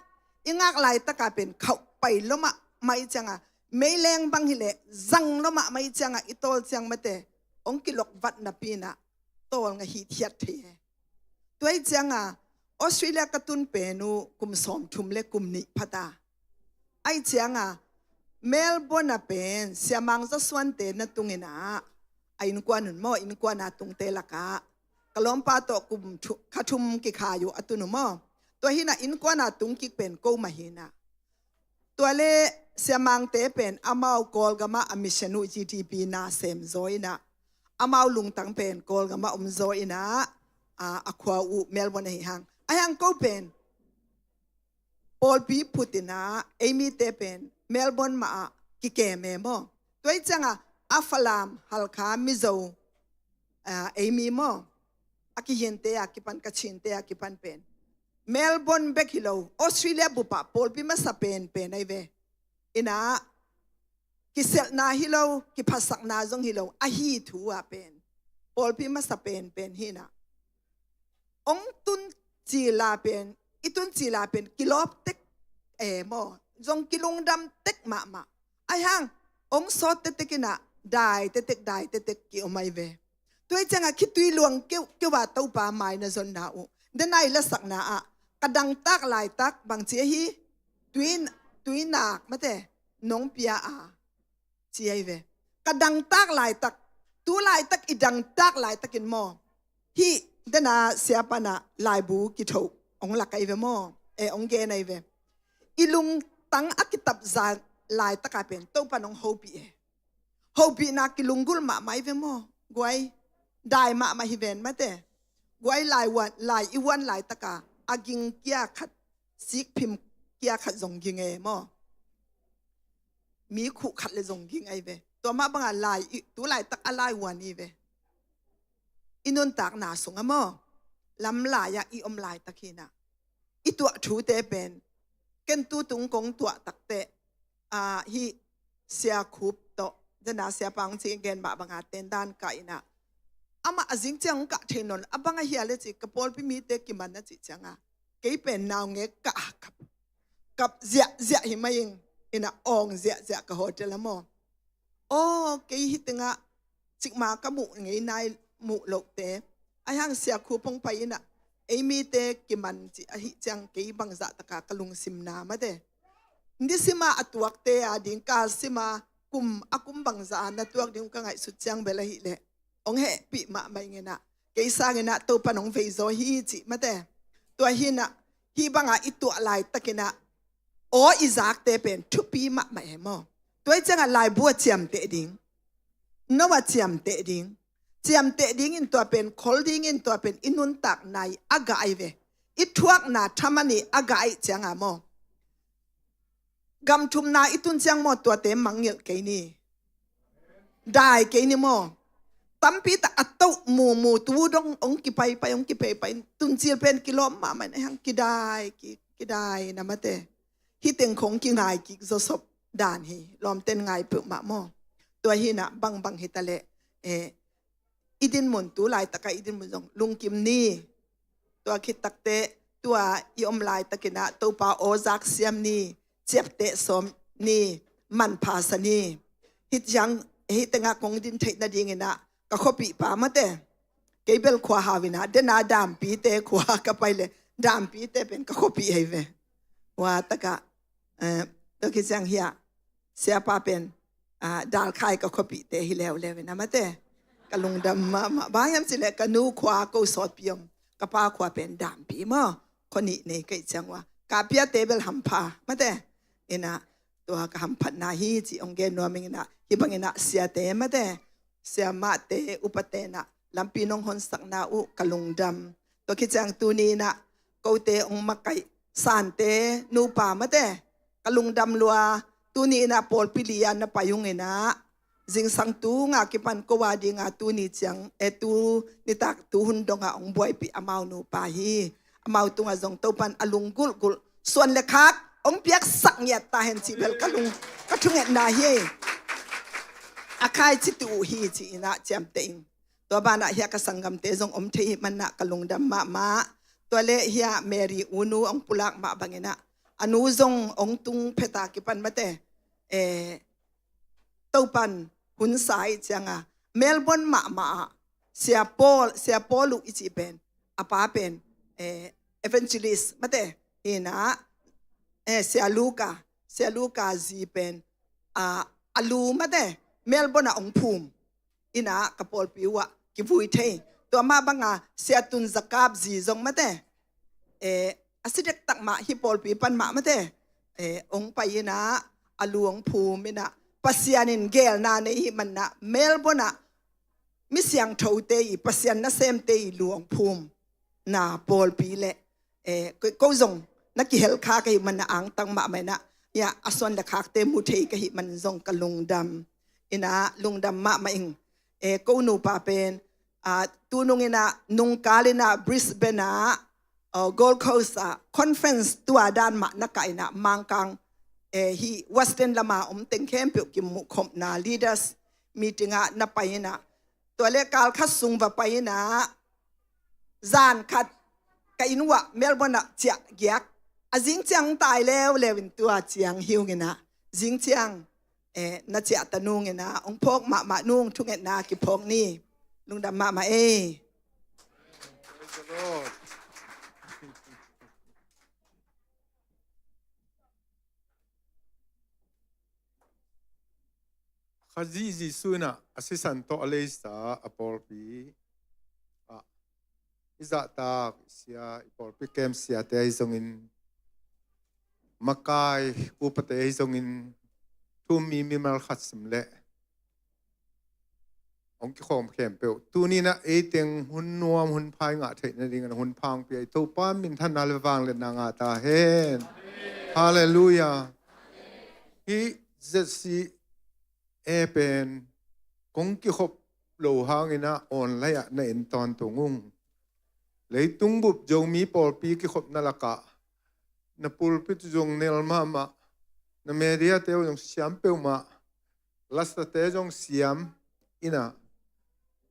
i ngak laitak a pen khauh pai lua mahmah i cianga, meileng bang hileh zang lua mahmah i cianga i tawl ciang mate, hong kilok vat napi inah tawlnga hithiat thei he. Tua i cianga Australia ka tun pen uh kum sawmthum le kum nih phata. Ai cianga Melbourne a pen Sia Mang Za Suante na tung inah, a innkuan un maw, innkuan a tungte lakah ka lawmpa tawh kum thu-, kha thum kikhai uh a tun uh maw. Tua hinah innkuan a tung kik pen ko mah hinah. Tua le Sia Mangte pen amau Kawlgamah a mission uh G D P na sem zaw inah, amau lungtang pen Kawlgamah om zaw inah, a, a khua uh Melbourne ahi hang. Ahi hang ko pen pawlpi phut inah ei mite pen Melbourne mah ah kikem e maw. Tua i cianga a Falam, Halkha, Mizo, a, ei mi maw, a kihinte a kipan, ka chinte a kipan pen Melbourne bek hi lo, Australia bup ah pawlpi masa penpen ahi ve. Inah kiselhna hi lo, kiphatsakna zong hi lo, ahi thu ah pen pawlpi masa penpen hi inah. Hong tun cila pen, i tun cila pen kilawp tek e maw, zong kilungdam tek mahmah. Ahi hang hong sawt tetek inah dai tetek, dai tetek ki om ahi ve. Tua i cianga khitui luang keu, keu a Topa mai na zonna uh. Dena i lasakna ah ka dangtak laitak bang ci ahi, tui, tuinak mate nong pia a ci ahi ve. Ka dangtak laitak, tu laitak i dangtak laitakin maw, hih dena siapa inah laibu kithoh hong lak ahi ve maw, e, hong gen ahi ve. I lungtang a kitapzan laitak a pen Topan hong hopih e. Hopihna kilunggulh mahmah hi ve maw. Guai, dai mahmah hi ven mate. Guai, lai wan, lai i wan laitaka a ging kia khat, sikphim kia khat zong ging e maw. Mi khuh khat le zong ging ahi ve. Tua mah banga lai i, tu laitak a lai wan hi ve. I nuntakna sungah maw, lam lai-ah i om laitak hinah i tuah thute pen, ken tu tung kong tuah takte, a, hih Sia Khup tawh, dena siapa hong ci gen mah banga tendan kah inah, amah a zing ciang hong kah thei nawn, a bang ahia le ci, ka pawlpi mite kiman a cih cianga kei pen naungek kah a kap, kap ziahziah hi mai ing. Inah awng ziahziah ka hotel ah maw. Aw, kei hih tengah cikmah ka muh ngei nai, muh lohte. Ahi hang Sia Khup hong pai inah ei mite kiman cih ahih ciang kei bangzah taka ka lungsim na mate. Nisima a tuakte a ding, kalsima kum, a kum bangzah a na tuak ding ka ngaihsut ciang bel ahih leh hong hehpih mahmah ing inah, kei sang inah Topan hong veizaw hi cih mate. Tua hinah hih banga i tuah laitak inah aw i zakte pen thupi mahmah e maw. Tua i cianga laibu a ciamteh ding, no a ciamteh ding, ciamteh dingin tua pen, khol dingin tua pen i nuntakna i a gah ahi ve. I thuakna thaman i a gah ahih cianga maw, gam thumna i tun ciang maw, tuate mangngilh kei ni. Dai kei ni maw. Tampi tak a toh mumu tu dong hong kipaipai, hong kipaipai, tuncil pen kilawm mahmah in, ahi hang kidai kik, kidai na mate. Hih teng khong kingai kik zawsop dan hi, lawmten ngai peuhmah maw. Tua hinah bangbang hita leh, eh, i dinmun tu laitaka i dinmun zong lungkim ni. Tua khit takte tua i om laitakinah Topa aw zak siam ni, ciapteh sawm ni, manpha sa ni. Hih ciang, hih tengah kong din theih nadinginah ka khuapihpa mate, kei bel khua hau inah, dena dampite khua ka pai le, dampite pen ka khuapih ahi ve. Ua takah, eh, tua khit ciang hiah siapa pen ah, Dalkhai ka khuapihte hi leuleu in a mate. Ka lungdam mahmah. Bang hiam cih leh ka nu khua ko sawtpi om, ka pa khua pen Dampi maw. Khua nih nei ka hih ciang ua, ka piate bel hampha mate. In a, tua ka hamphatna hi ci hong gen nuam ing in a, hih bang in a siate mate, siamahte, upate in a lampi nong honsakna uh ka lungdam. Tua khit ciang tuni in a kote hong makaih Sante nupa mate, ka lungdam lua. Tuni in a pawlpi li a na pai ung in a, zingsang tunga kipan ko a dinga tuni ciang, e, tu nitak tu hun dongah hong buaipih amau nupa hi. Amau tungah zong Topan a lunggulhgulh suan le khak hong piaksak ngiat ta hen cih bel ka lung, ka thungetna hi. A khaici tu uh hi ci in a ciamteh ing. Tua banah hih a ka sanggamte zong om thei hih manah ka lungdam mahmah. Tua le hih a Mary u nu hong pulak mah bang in a, a nu zong hong tung phet a kipan mate, eh, Topan hun sa ih cianga Melbourne mahmah ah Sia Paul, Sia Paul uh i cih pen, a pa pen, eh, evangelist mate hi in a, eh, Sia Luka, Sia Luka zi pen, ah, a lu mate Melbourne ah hong phum in a, ka pawlpi uh ah kivui thei. Tua mah banga Sia Tun Zakap zi zong mate, eh, a si dektak mah hih pawlpi pan mah mate, eh, hong pai in a, a lu hong phum in a, Pasian in geelna nei hih manah Melbourne ah mi siangthote i, Pasian nasemte i lu hong phum na pawlpi le, eh, ko, ko zong na kihel kha ka hih man a angtang mahmah in a, hih a suan le khakte mu thei ka hih man zong ka lungdam in a, lungdam mahmah ing. Eh, ko nupa pen, ah, tunung in a, nungkal in a Brisbane ah, oh, Gold Coast ah conference tua dan mah na kah in a, Mangkang, eh, hih Western lama om teng khempeuh kimuhkhopna leaders meeting ah na pai in a, tua le kal khat sung va pai in a, zan khat ka inn uah Melbourne ah ciah giak. A zing ciang tai leuleu in tua ciang hi ung in a, zing ciang, eh, na ciah ta nung in a, hong phawk mahmah nung, thungetna kiphawk ni. Lungdam mahmah ei. Praise the Lord. Khazih Jesuh in a, a sisan tawh a leisa a pawlpi ah, i zahtak sia, i pawlpi kem siate ahi zongin, makai upate ahi zongin, thu-um mi mimal khat sim leh hong kikhawm khempeuh, tuni in a ei teng hun nuam hun pha i ngah theih nadingin hun pha hong pia i Topa minthanna le vangliatna ngah ta hen. Halleluiah. Hih Z C A pen kong kikhop lo hangin a online ah na en tawntung ung. Leitung bup Zomi pawlpi kikhopna lakah na pulpit zong nel mahmah, na mediate uh zong siam peuhmah, lasate zong siam in a,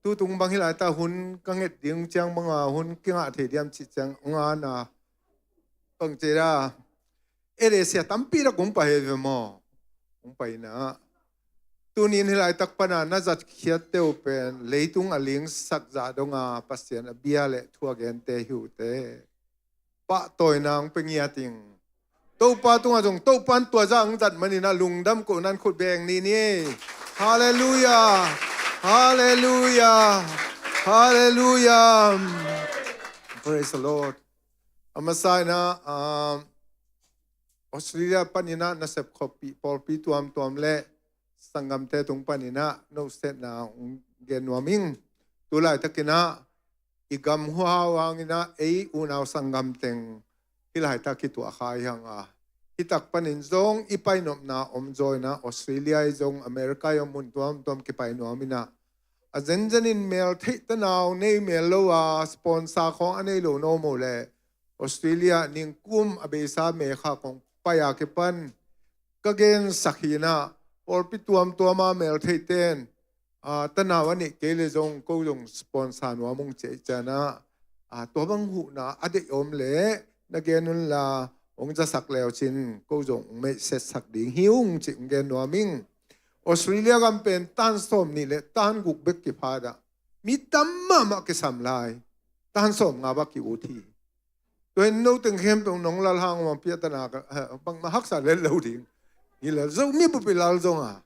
tutung bang hi laita hun ka nget ding ciang banga hun kingah thei diam cih ciang ngana bang cih da. Ede sia tampi dak hong pai hi ve maw? Hong pai in a, tunin hi laitak pana na zatkhiatte uh pen leitung a lingsak zah donga Pasian a bia le thu a gente hi uh teh. Pahtawina hong pia ngiat ing. Topa tungah zong Topa in tua zah hong zat manin a lungdam kohna in khut beng ni ni. Halleluiah. Halleluiah. Halleluiah. Praise the Lord. A masa in a, um, Australia panin a nasep khuapih pawlpi tuamtuam le sanggamte tung panin a nosetna hong gen nuam ing. Tu laitakin a i gam huau hangin a ei unau sanggam teng hi laitak kituah kha hi hang a, hi tak panin zong i painopna om zaw in a, Australia i zong America i om mun tuamtuam kipai nuam in a, a zenzen in mel theih tanau nei mel lo a, sponsor khawng a nei lo na om uh leh Australia ningkum a beisa May kha kong pai a kipan ka gensak hi in a, pawlpi tuamtuam a mel theihte in, a, tanau a neih kei le zong ko zong sponsor nuam ung ci a, i cian a, a, tua bang huhna a deih om leh na gen unla hong zasak le uh cin ko zong hong meihsetsak ding hi ung cih hong gen nuam ing. Australia gam pen tan sawm nih le tan guk bek kiphat a, mi tam mahmah kisam lai, tan sawm nga bak ki-ut hi. Tua in no teng khempeuh nong lal hang om a piatana ka, eh, bangmah haksa lel lo ding. Hi lal zo, mi bupi lal zong a.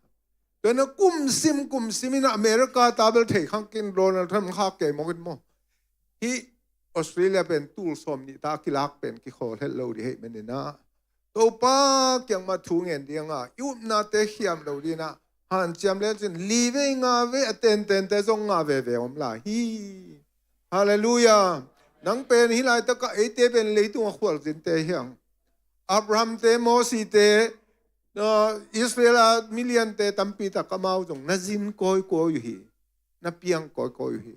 Tua na kumsim kumsim in America ta bel thei khang kin Donald Trump khak kei mawk in maw. Hih Australia pen tul sawm nih ta kilak pen kikhawl het lo dih hei meninah Topa kiangmah thu ngen dinga i upnate khiam lo dinah hanciam lecin li vei nga vei a tentente zong nga veve om lai hi. Halleluia. Nang pen hih laitakah eite pen leitung a khualzinte hiang Abraham te, Mosi te, Israel a miliante tampi tak amau zong na zin kawikawi uh hi. Na piang kawikawi uh hi.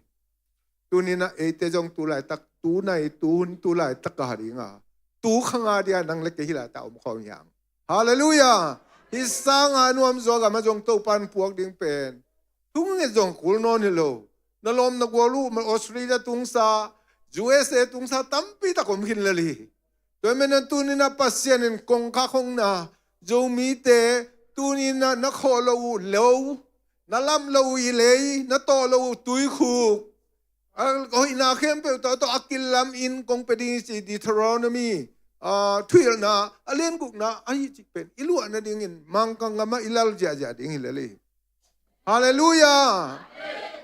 Tuninah eite zong tu laitak, tu nai, tu hun, tu laitak a dinga tu khanga dia nang le kei hih laitak om khawm hiang. Halleluia. Hih sanga nuam zaw gama zong Topan puak ding pen thunget zong kul nawn hi lo. Na lawm na gual uh Australia tungsa, U S A tungsa tampi tak om khin lel hi. Tua mena tuninah Pasian in kongkhak hong na Zomite tuninah na khawh lo uh lo, na lamh lo uh i lei, na tawh lo uh tuikhuk, a hoihna khempeuh tawh tawh a kilam in kong pe ding i ci Deuteronomy thuhilhna a lian gukna ahi cih pen i luah nadingin Mangkang gamah i lal ziahziah ding hi lel hi. Halleluia.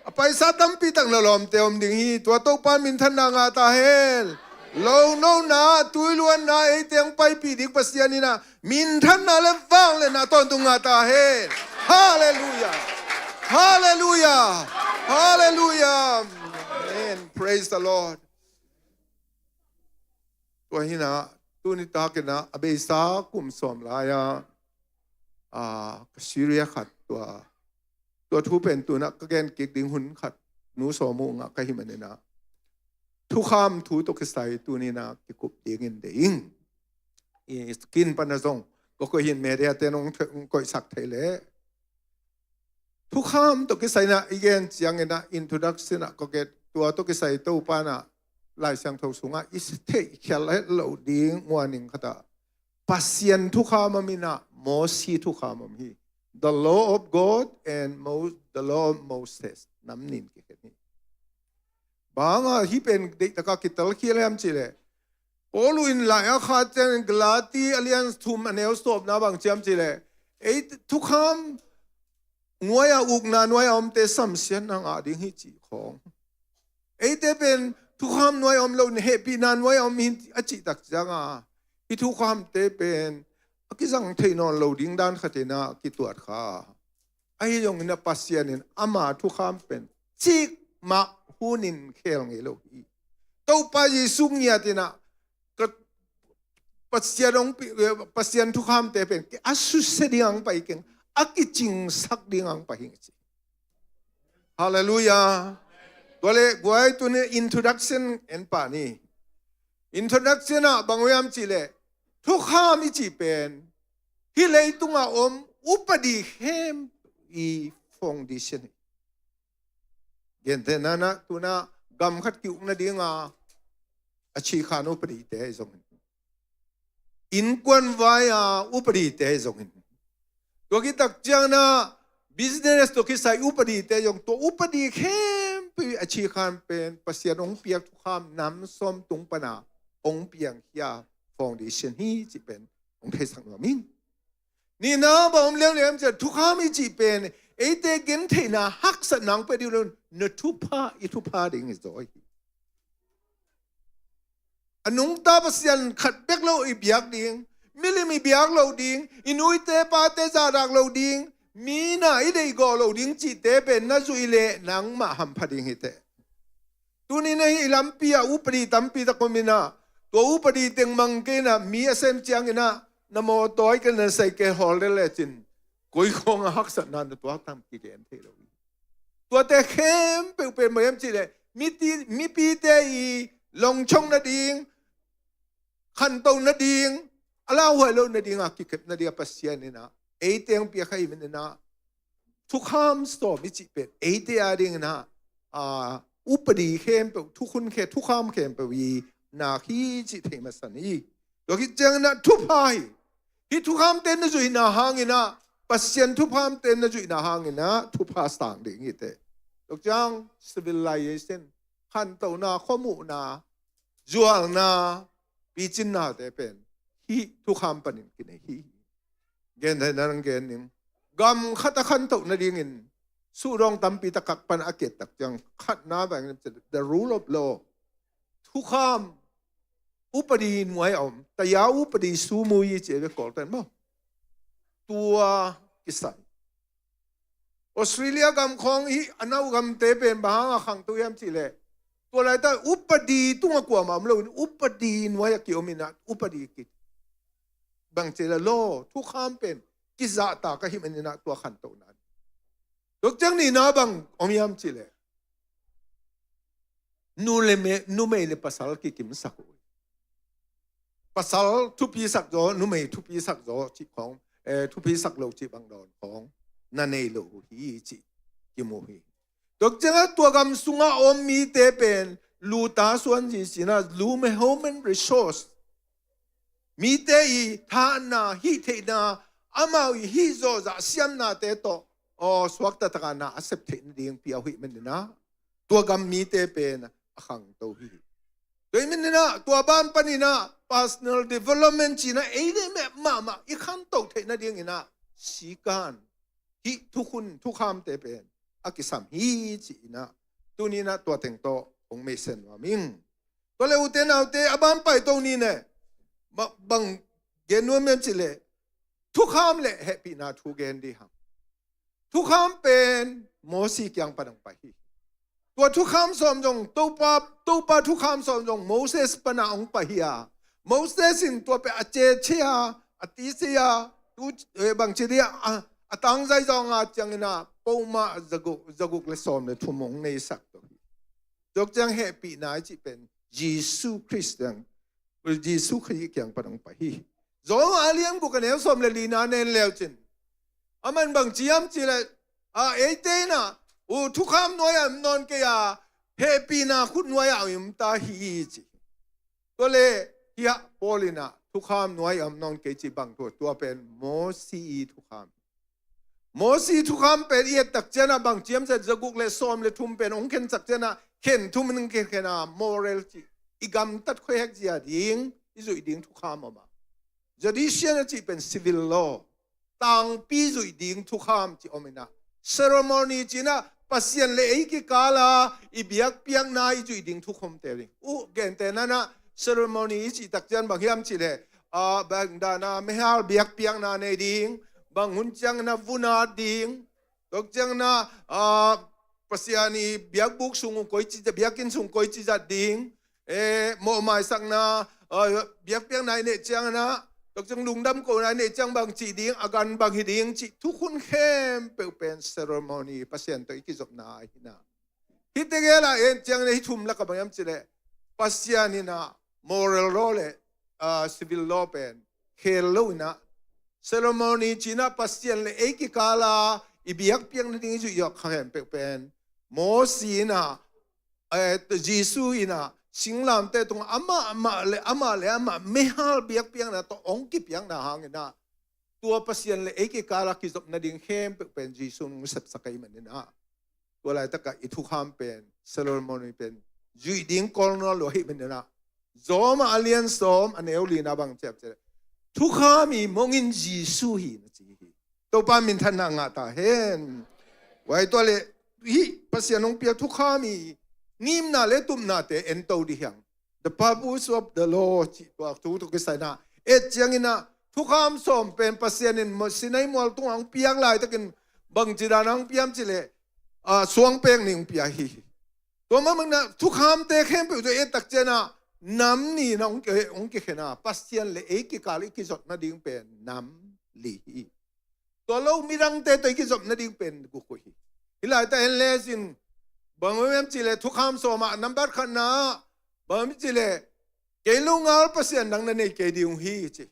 A paisa tampi tak na lawmte om ding hi. Tua Topa minthanna ngah ta hen. Lo nona, tuiluanna, eite hong paipih ding Pasian inah minthanna le vangliatna tawntung ngah ta hen. Halleluia. Halleluia. Halleluia. Amen. Praise the Lord. Tua hinah tuni takinah a beisa kum sawm lai-a ka Syria khat tua tua thu pen tunah ka gen kik ding hun khat nu sawm uh ngah ka hi maninah thukham thu tawh kisai tuninah kikup dingin deih ing. I skin pana zong ka koih hin media te nong koihsak thei leh thukham tawh kisai inah i gen cianginah introduction ah ka gen tua tawh kisai Topa inah Lai Siangtho sungah i theihkhial het loh ding muaning khatah Pasian thukham om inah Mosi thukham om hi. The law of God and Mo, the law of Moses. Nam nin kikhen hi. Banga hih pen deihtaka kitalkhial hiam cihleh Paul in lai a khat ciangin Galati a lian thum a neu sawmna bang ciam cihleh ei thukham nuai-a ukna nuai-a omte samsiatna ngah ding hi cih khawng. Eite pen thukham nuai-a om lo, hehpihna nuai-a om hi a cihtak cianga hih thukhamte pen a kizang thei nawn lo ding dan khatinah kituat kha. Ahi zongin a Pasian in ama thukham pen cikmah hunin khel ngei lo hi. Topa Jesu ngiatinah ka Pasian hong pi, Pasian thukhamte pen a susia ding ang pai keng, a kicingsak ding ang pai hing ci. Halleluia. Tua le guai tuni introduction en pah ni. Introduction ah bang wiam cihleh thukham i cih pen hih leitungah om upadi khempeuh i foundation hi. Gentehna inah tuna gam khat ki-uk nadinga a cikhan upadite ahi zongin, innkuan vai-a upadite ahi zongin, tua kitak cianginah business tawh kisai upadite ahi zong, tua upadi khempeuh a cikhan pen Pasian hong piak thukham nam sawm tung pana hong piangkhia foundation hi cih pen hong theisak nuam ing. Nihna bang om lianglian ciah thukham i cih pen eite gentheihna haksatna hong pia ding lo, na thupha i thupha ding i zaw hi. A nungta Pasian khat bek lo i biak ding, milim i biak lo ding, i nuite pate zahdak lo ding, mi na i deihgawh lo ding cihte pen na zuih leh nangmah hampha ding hi teh. Tuni na hih lampi ah upadi tampi tak om inah tua upadi teng mang kei inah mi a sem cianginah na mawtaw kei na sei kei hawl lel lecin koi khawng a haksatna na tuak tam kigen thei lo hi. Tuate khempeuh pen bang hiam cihleh mipite i longchong nading, khanto nading, a lauhuai lo nadinga kikep nadinga Pasian inah eite hong piak ahi maninah thukham sawm i cih pen eite a dinginah upadi khempeuh, thukhun khe, thukham khempeuh i nak hi cih thei masa ni. Tua khit cianginah thupha hi. Hih thukhamte na zuihna hanginah, Pasian thukhamte na zuihna hanginah thupha sang ding hi teh. Tua ciang civilization, khantohna, khuamuhna, zualna, picinnate pen hih thukham panin kinei hi. Gentheihna nang gen ning. Gam khat a khantoh nadingin suhdawng tampi tak kak pan a kiat tak ciang khatna bang the rule of law, thukham, upadi nuai a om, taya upadi sumui ci a bek kawlten maw? Tua kisai. Australia gam khawng hi a nau gamte pen bang hang a khangto hiam cihleh, tua laita upadi tunga kuama om loin upadi nuai a kiom inah upadi kit. Bang cihleh law, thukham pen kizahta ka hih maninah tua khantohna. Tuk ciang nihna bang om hiam cihleh, nu le me, numei le pasal kikimsak uh. Pasal thupisak zaw, numei thupisak zaw cih khawng, eh, thupisak lo cih bang dawn khawng na nei lo uh hi cih kimu hi. Tuk ciangah tua gam sungah om mite pen luta suan zisinah lum a human resource, mite i thahatna, hih theihna, amau i hih zawhzah siamnate tawh aw suakta takah na a sep theih nading pia uh hih maninah tua gam mite pen a khangto hi. Tua hih maninah tua ban paninah personal development cinah ei le meh mahmah i khantoh theih nadinginah sikan hih thukhun thukhamte pen a kisam hi ci-inah tuninah tua teng tawh hong meisen nuam ing. Tua le ute naute a ban paito ni ne, bang gen nuam hiam cihleh thukham le hehpihna thu gen dih hang. Thukham pen Mosi kiang pan hong pai hi. Tua thukham sawm zong Topa, Topa thukham sawm zong Moses pana hong pai hi a, Moses in tua pen a cece a, a tise a, tu, eh, bangci dih a, a tangzai zawnga ciangina poma zaguk, zaguk le sawm le thum hong neisak to hi. Tua ciang hehpihna i cih pen Jesu Khrist ciang, Jesu Khrist kiang pan hong pai hi. Rom a lian guk a neu sawm le lina nen leucin aman bang ciam cihleh, a, eite inah u thukham nuai-ah om nawn kei a, hehpihna khut nuai-ah om ta hi ci. Tua le hiah Paul inah thukham nuai-ah om nawn kei ci bang thu, tua pen Mosi thukham. Mosi thukham pen i et tak cianah bang ciam cihleh zaguk le sawm le thum pen hong khensak cianah khen thum in khen khen a moral ci. I gamtat khuahek zia ding i zuih ding thukham om a. Judicial a cih pen civil law. Tangpi zuih ding thukham ci om inah. Ceremony cinah Pasian le ei kikala i biakpiakna i zuih ding thukham te ding. Uh, gente nanah ceremony i cih tak cian bang hiam cihleh, a, bang dana mehal biakpiakna nei ding, bang hun ciangina vunat ding, tok ciangina, a, Pasian i biakbuk sung uh koi ci, biakinn sung koi ci zat ding, eh, mawhmaisakna, a, biakpiakna i neih ciangina, tok ciang lungdam kohna i neih ciang bang cih ding, a gan bang hi ding cih thukhun khempeuh pen ceremony Pasian tawh i kizopna ahi na. Hih tegel ah en ciangin hih thum lakah bang hiam cihleh Pasian inah moral law le, ah, civil law pen khel lo inah ceremony cinah Pasian le ei kikala i biakpiak nading i zuih zawh kha khempeuh pen Mosi inah, eh, Jesu inah singlamteh tungah amah, amah le amah le amah mehal biakpiakna tawh hong kipiakna hanginah tua Pasian le ei kikala kizop nading khempeuh pen Jesu nung sepsak ahi maninah. Tua laitakah i thukham pen, ceremony pen zuih ding kawl nawn lo ahih maninah Rom a lian sawm a neu lina bang ciam cihleh thukham i mongin Jesu hi na ci hi. Topa minthanna ngah ta hen. Vai tua le hih Pasian hong piak thukham i ngimna le tupnate ento dih hiang. The purpose of the law cih tua thu tawh kisaina et cianginah thukham sawm pen Pasian in Sinai mual tungah hong piak laitakin bangci dana hong piam cihleh, a, suang pek ni hong pia hi. Tua mahmahna thukhamte khempeuh tua et tak cianah nam ni na hong ki, hong kikhen a, Pasian le ei kikal i kizop nading pen nam li hi. Tua lo midangte tawh i kizop nading pen guk uh hi. Hih laita en lecin bang hiam cihleh thukham sawmah nambat khatna bang hiam cihleh kei lo ngal Pasian dang na nei kei ding uh hi ci.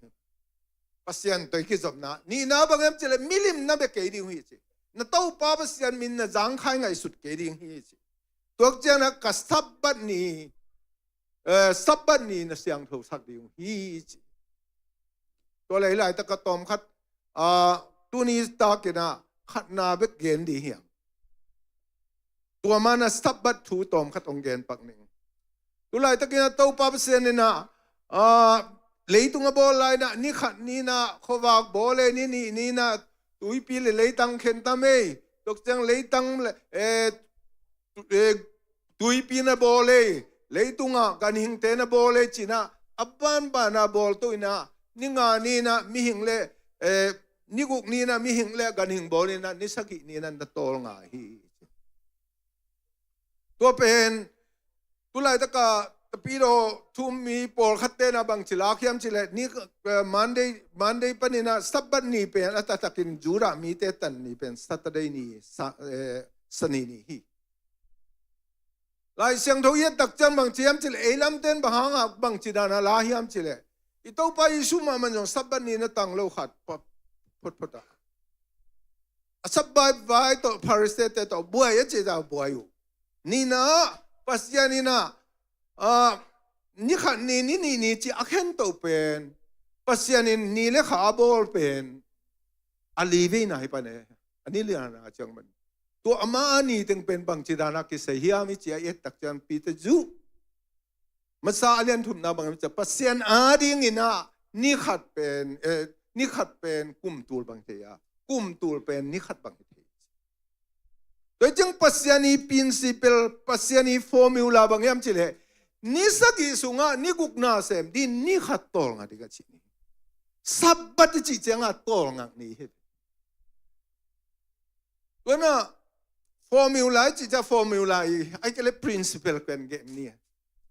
Pasian tawh i kizopna. Nihna bang hiam cihleh milim na bia kei ding uh hi ci. Na Topa Pasian min na zangkhai ngaihsut kei ding hi ci. Tua cianah ka Sabbath ni, eh, Sabbath ni na siangthosak ding uh hi ci. Tua le hih laitakah tawmkhat, ah, tuni takinah khatna bek gen dih hiam. Tua mana Sabbath thu tawmkhat hong gen pak ning. Tu laitakinah Topa Pasian inah, ah, leitung a bawl lai inah ni khat ni inah khuavak bawl e, ni nih ni inah tuipi le leitang khentam ei, tua ciang leitang le, eh, tu-, eh, tuipi na bawl ei, leitungah ganhingte na bawl ei ci-in ah, a banban a bawl to in ah, ni nga ni-in ah mihing le, eh, ni guk ni-in ah mihing le ganhing bawl in ah, ni sagih ni-in ah na tawlnga hi. Tua pen, tu laitakah tapidaw thu-um mi pawlkhatte in ah bangci lak hiam cih leh, ni, eh, Monday, Monday panin ah Sabbath ni pen a taktakin Judah mite tan ni pen Saturday ni, sa-, eh, Sani ni hi. Lai Siangtho i et tak ciang bangci hiam cih leh, ei lamte in bang hangah bangci dan a la hiam cih leh, i Topa Jesuh mahmah zong Sabbath ni na tang lo khat, phot, phot, phot ah. A Sabbath vai tawh Pharisee-te tawh buai a ci ta buai uh. Nihna ah Pasian in ah, ah, ni khat ni, ni nih ni ci a khen to pen, Pasian in ni le kha a bawl pen a li veina hi pan e. A ni lina ciang man, tua ama a ni teng pen bangci dan a kisei hiam i ci a i et tak ciang Peter zuh masa a lian thumna bang hiam cih leh, Pasian adingin ah ni khat pen, eh, ni khat pen kum tul bang hi thei a, kum tul pen ni khat bang hi thei. Tua ciang Pasian i principle, Pasian i formula bang hiam cih leh, ni sagih sungah ni guk na sem ding, ni khat tawlnga ding a ci ni. Sabbath i cih ciangah tawlngak ni hi. Tua in ah formula i cih ciang formula i, ahih kei leh principle pen gen ni.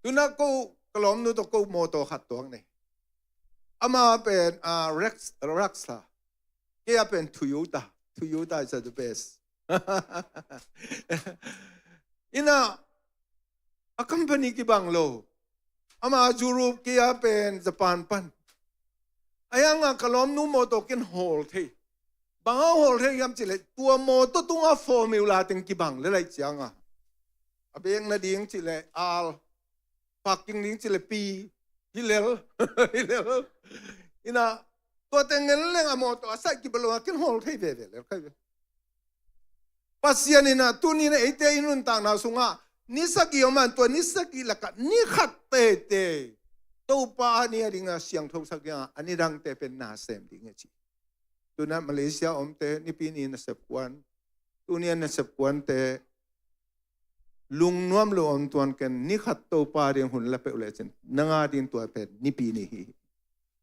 Tu in ah ko, ka lawmnu tawh ko mawtaw khat tuak ni. Ama pen, ah, Rex, Rex la. Kei a pen Toyota. Toyota is the best. In ah, a company kibang lo. Ama Europe, kei a pen Japan pan. Ahi hangah ka lawmnu mawtaw ken hawl thei. Bang hang hawl thei hiam cih leh, tua mawtaw tungah formula teng kibang lel ahih ciangah, a bek nading cih leh al, parking ding cih leh pi, hi lel, hi lel. In ah, tua teng ngen leng a mawtaw a saih kibang lo a ken hawl thei veve lel kha hi ve. Pasian in ah tuni in ah eite i nuntakna sungah ni sagih om a, tua ni sagih lakah ni khat teitei Topa a ni a dingin siangthosak ding a, a ni dangte pen na sem ding a ci. Tu in ah Malaysia omte Nipi ni nasep kuan, tuni a nasep kuante lungnuam lo om tuan ken, ni khat Topa ding hun la peuh lecin nang a ding tua pen Nipi ni hi.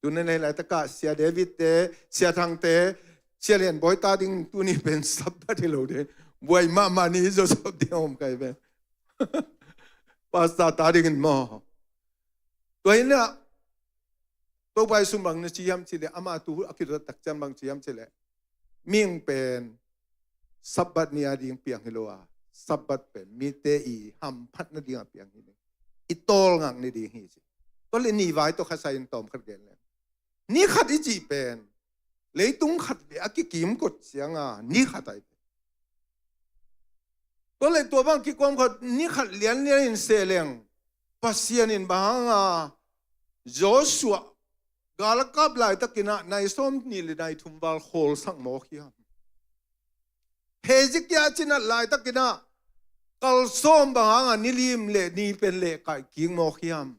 Tu in ah laitakah Sia David te, Sia Thang te, Sia Lian Bawi ta ding tuni pen Sabbath hi lo ding. Buai mahmah ni Joseph ding om kai pen. Pastor ta dingin maw. Tua in ah Topa Jesuh bang na ci hiam cih leh, ama tu a kituak tak ciang bang ci hiam cih leh, mihing pen Sabbath ni a ding piang hi lo a, Sabbath pen mite i hamphat nading a piang hi. I tawlngak ni ding hi ci. Tua leh ni vai tawh kha sai in tawm khat gen leng, ni khat i cih pen leitung khat le a kikimkot ciangah ni khat ahi. Tua leh tua bang kikuam khat, ni khat lianlian in seh leng, Pasian in bang hangah Joshua gal a kap laitakin ah nai sawmnih le nai thum val khawlsak mawk hiam? Hezekiah cinat laitakin ah kal sawm bang hangah ni lim le ni pen lehkaih kik mawk hiam?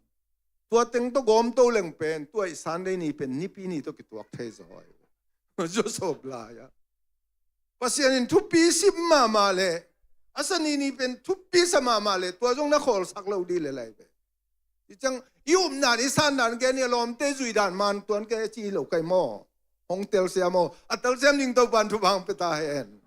Tua teng tawh gawmto leng pen, tua i Sunday ni pen Nipi ni tawh kituak thei zaw hi. Joseph lai-ah Pasian in thupi sim mahmah leh, a Sani ni pen thupi sa mahmah leh, tua zong na khawlsak lo ding lel lai ve. Hi ciang i upna in i sandan gen hi a, lawmte zuihdan man tuan kei a ci hi lo kai maw. Hong telsiam aw, a telsiam ding Topa'n thupha hong pia ta hen.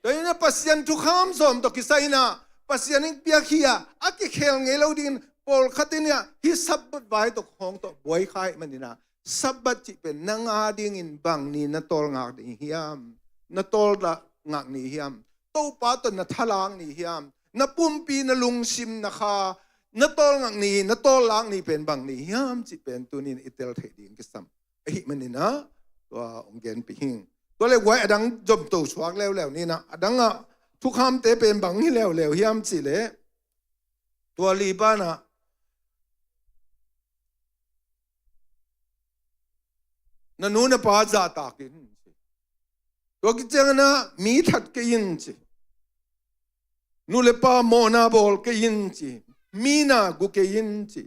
Tua in ah Pasian thukham sawm tawh kisai in ah, Pasian in piak hi a, a kikhel ngei lo dingin pawlkhat in ah hih Sabbath vai tawh khawng tawh buai kha ahih manin ah, Sabbath cih pen nang a dingin bang ni na tawlngak ni hiam? Na tawlngak ni hiam? Topa tawh na thalak ni hiam? Na pumpi, na lungsim, na kha, na tawlngak ni, na tawllak ni pen bang ni hiam cih pen tuni in i tel theih ding kisam. Ahih manin ah tua hong genpih hing. Tua leh guai, a dang zomto suak leuleu ni in ah, a dang ah thukhamte pen bang hi leuleu hiam cih leh, tua li pan ah na nu na pa zahtak in ci. Tua khit ciangin ah mi that kei in ci. Nu le pa mawhna bawl kei in ci. Mi na gu kei in ci.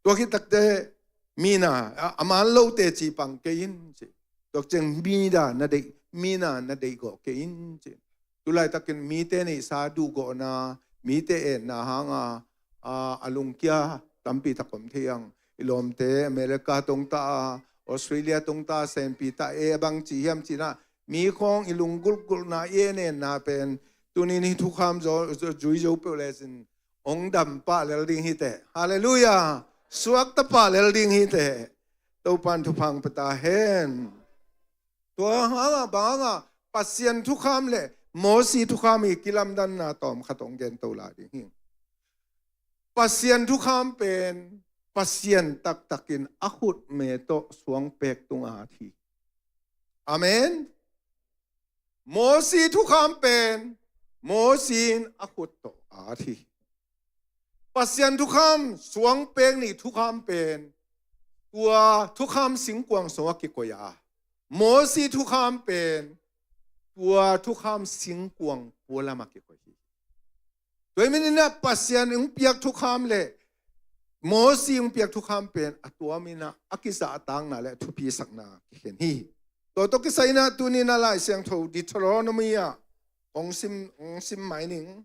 Tua khit takteh mi na, a, a man lo teci pang kei in ci. Tua ciang mi dan na deih, mi na na deih gawh kei in ci. Tulaitakin mite neihsa duhgawhna, mite etna hanga a, a lungkia tampi tak om thei ang. I lawmte America tongta a, Australia tongta a, senpi ta e, a bang ci hiam cinah, mi khawng i lunggulhgulhna, i etna pen tunin hih thukham zo, zo, zui zo peuh lecin hong dam pah lel ding hi teh. Halleluiah. Suakta pah lel ding hi teh. Topan thupha pia ta hen. Tua hanga bang hanga Pasian thukham le Mosi thukham i kilamdanna tawm khat hong gen to lai ding hi. Pasian thukham pen Pasian taktakin a khutme tawh suangpek tungah at hi. Amen. Mosi thukham pen Mosi in a khut tawh at hi. Pasian thukham suangpek ni thukham pen tua thukham singkuang sungah kikoih a, Mosi thukham pen tua thukham singkuang pualamah kikoih hi. Tua hi maninah Pasian hong piak thukham le Mosi hong piak thukham pen a tuam inah a kizahtakna le a thupisakna kikhen hi. Tua tawh kisai inah tuninah Lai Siangtho Deuteronomy ah hong sim, hong sim mai ning.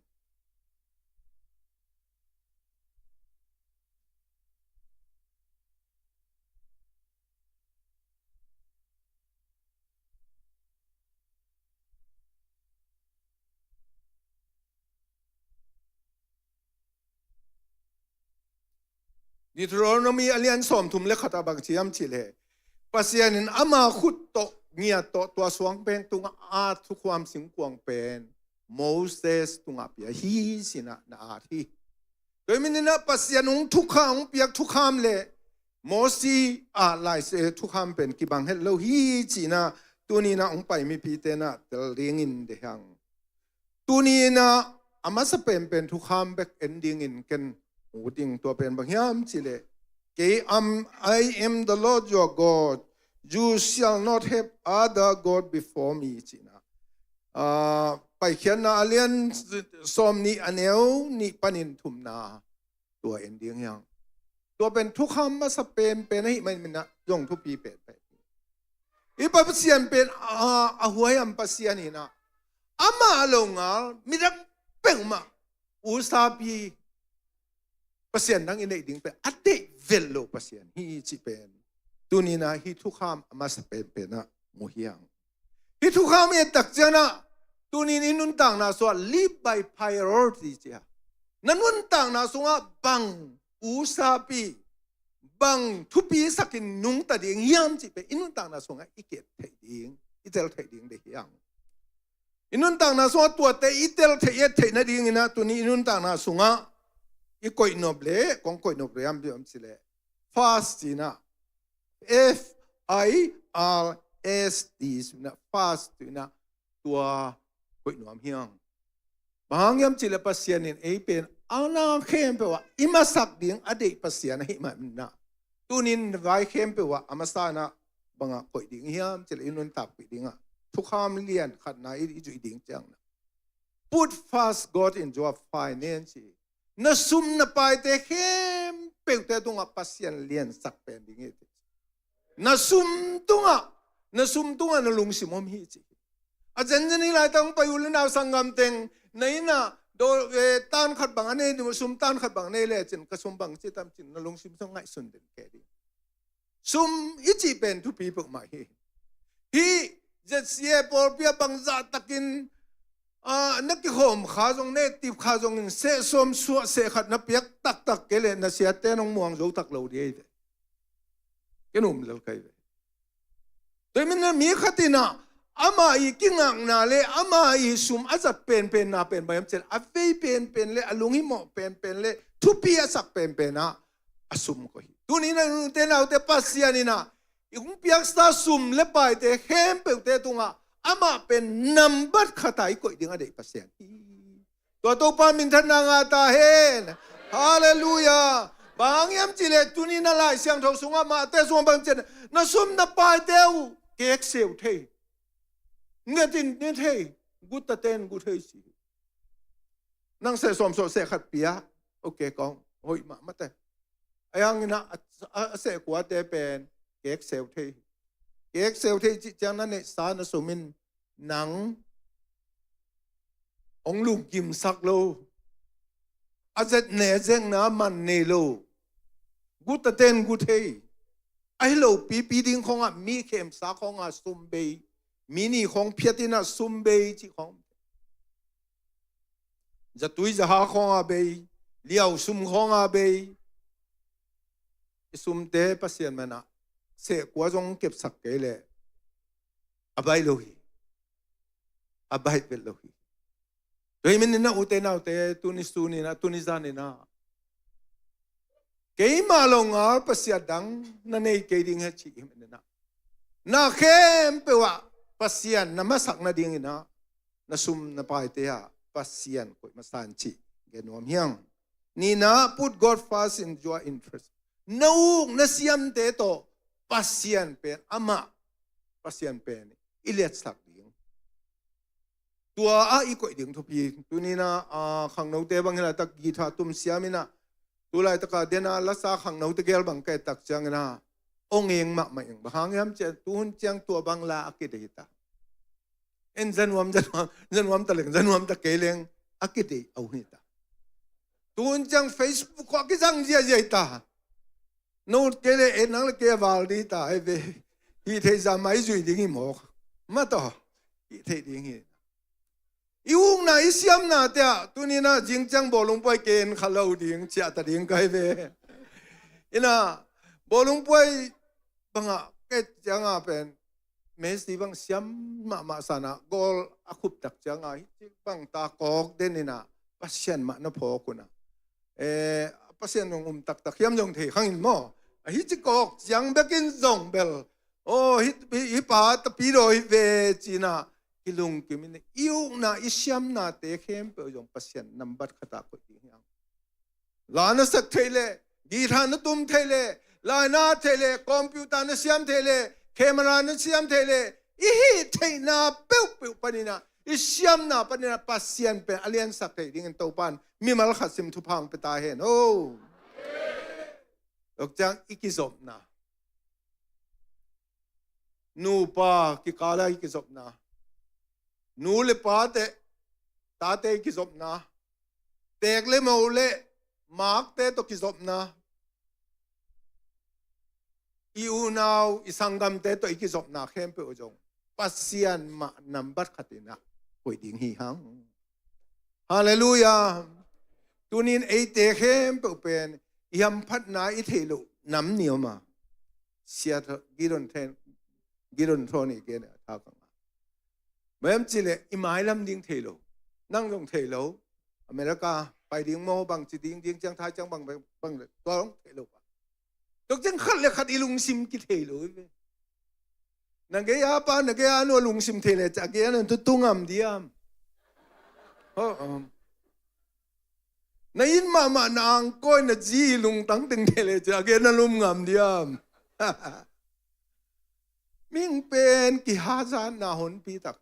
Deuteronomy a lian sawmthum le khat ah bang ci hiam cih leh, Pasian in ama khut tawh ngiat tawh tua suangpek tungah a thukham singkuang pen Moses tungah pia hi cinah na at hi. Tua hi maninah Pasian hong thukham, hong piak thukham le Mosi ah Lai Siangtho thukham pen kibang het lo hi cinah tuninah hong pai mipite nah tel dingin deih hang. Tuninah a masa penpen thukham bek en dingin ken mu ding, tua pen bang hiam cih leh, kei am, I am the Lord your God, you shall not have other God before me cinah. Ah, Paikhiatna a lian sawmnih a neu nih panin thumna tua en ding hi hang. Tua pen thukham masa penpen ahih maninah zong thupi penpen. Hih Pasian pen a, a huaiam Pasian inah, amah lo ngal midang peuhmah usapi pasian dang i neih ding pen a deih vet lo Pasian hi cih pen tuninah hih thukham a masa penpen ah mu hi hang. Hih thukham i et tak ciangah tunin i nuntakna sungah live by priority ci a, na nuntakna sungah bang usapi, bang thupisakin nungta ding hiam cih pen i nuntakna sungah i ki-et theih ding, i tel theih ding deih hi hang. I nuntakna sungah tuate i tel theih, i et theih nadinginah tuni i nuntakna sungah i koihnop le, kong koihnop le hiam, hiam cih leh fast cinah, F I R S T cinah, fast cinah tua koih nuam hi hang. Bang hang hiam cih leh Pasian in ei pen a na khempeuh ah i masak ding a deih Pasian ahih maninah tunin vai khempeuh ah a masa inah bangah koih ding hiam cih leh i nuntakpih dingah thukham lian khatna i, i zuih ding ciangah, put first God in your finance. Na sum na paite khempeuhte tungah Pasian liansak pen ding hi. Na sum tungah, na sum tungah na lungsim om hi ci. A zenzen hi laitak hong pai u le nau sanggam teng na innah do, eh, tan khat bang a nei, sum tan khat bang a nei lecin ka sum bang ci tam cin na lungsim sung ngaihsun den kei ding. Sum i cih pen thupi peuhmah hi. Hih Z C A pawlpi ah bangzah takin, ah, na kikhawm kha zong, na ettip kha zongin sehsawm suah seh khat na piak taktak kei leh na siate nong muang zo tak lo ding hi ve. Ken um lel kei ve. Tua hi maninah mi khat inah ama i kingakna le ama i sum a zat penpenna pen bang hiam cih leh a vei penpen le a lunghimawh penpen le thupi a sak penpen ah a sum koih hi. Tuni na nute naute Pasian inah i hong piaksa sum le paite khempeuhte tungah amah pen nambat khat ah i koih ding a deih Pasian hi. Tua Topa minthanna ngah ta hen. Halleluiah. Bang hang hiam cih leh tuni na Lai Siangtho sungah Mate sungah bang ci hiam, na sum na paite uh kekseu thei, ngetin ne thei, guttaten gu thei ci hi. Nang sehsawm suah seh khat pia, okay kong, hoih mahmah te. Ahi hanginah a, a, a sehkuate pen kekseu thei hi. Kek seu thei cih ciang na neihsa na sum in nang hong lungkimsak lo. A zet ne zekna man nei lo. Guta ten gu thei. Ahi lo pipi ding khawngah mi khemsa khawngah sum bei. Mi ni khawng phiat inah sum bei cih khawng. Zatui zaha khawngah bei. Liau sum khawngah bei. I sumte Pasian manah sehkua zong kepsak kei leh a baih lo hi. A baih vet lo hi. Tua hi maninah ute naute, tuni suninah, tuni zaninah keimah lo ngal Pasian dang na nei kei ding hi cih hi maninah, na khempeuh ah Pasian na masak nadinginah na sum na paite ah Pasian koih masa in cih gen nuam hiang. Nihna, put God first in your interest. Na uk na siamte tawh Pasian pen, amah Pasian pen i liatsak ding. Tua ah i koih ding thupi. Tuninah, ah, khangnote bang hi laitak guitar tum siam inah, tu laitaka dena lasa khangnote gel bang ka et tak cianginah ong eng mahmah eng. Bang hang hiam ciah, tuhun ciang tua bang la a kidei ta. En zanuam, zanuam, zanuam ta leng, zanuam ta kei leng a kidei au hi ta. Tuhun ciang Facebook khawng a kizang ziahziah hi ta. No kei le en nang le kei a val ding hi ta, ei ve. Hih theih zah mah i zuih ding hi mawk. Mah tawh hih theih ding hi. I ukna i siamnate ah tuninah zing ciang bawlung puai ken kha lo ding ciah ta ding kai ve. Inah bawlung puai bangah kei ciangah pen Messi bang siam mahmah sanah goal a khup tak ciangah hih cik bang ta kawk den inah Pasian mah na phawk unah, eh, Pasian zong um taktak hiam zong thei khangin maw? Ahi cik kawk ciang bekin zong bel, oh, hih, hih, hih pa tapidaw hi ve cinah kilungkim in i ukna i siamnate khempeuh zong Pasian nambat khatah koih ding hiang. La na sak theih leh, guitar na tum theih leh, lai na theih leh, computer na siam theih leh, camera na siam theih leh, i hih theihna peuhpeuh paninah, i siamna paninah Pasian pen a liansak theih dingin Topan mimal khat sim thupha hong pia ta hen. Oh. Tok ciang i kizopna. Nupa kikala i kizopna. Nu le pate, tate i kizopna. Teek le mo le makte tawh kizopna. I unau, i sanggamte tawh i kizopna khempeuh zong Pasian mah nambat khatinah koih ding hi hang. Halleluiah. Tunin eite khempeuh pen i hamphatna i theih loh nam ni om a. Sia Gideon then, Gideon thawn i gen a tha kang a. Mayam cileh i mailam ding thei lo. Nang zong thei lo. America pai ding maw, bang ci ding, ding ciang thai ciang bang, bang, bang le, tua zong thei lo. Tok ciang khat le khat i lungsim kithei lo hi ve. Na gei a pa, na gei a nu a lungsim thei le ca gei a nu tutu ngam diam. Ho, um. Na inn mahmah na angkawi na zi lungtang teng thei le ca gei a na lum ngam diam. Mihing pen kihazatna honpi tak,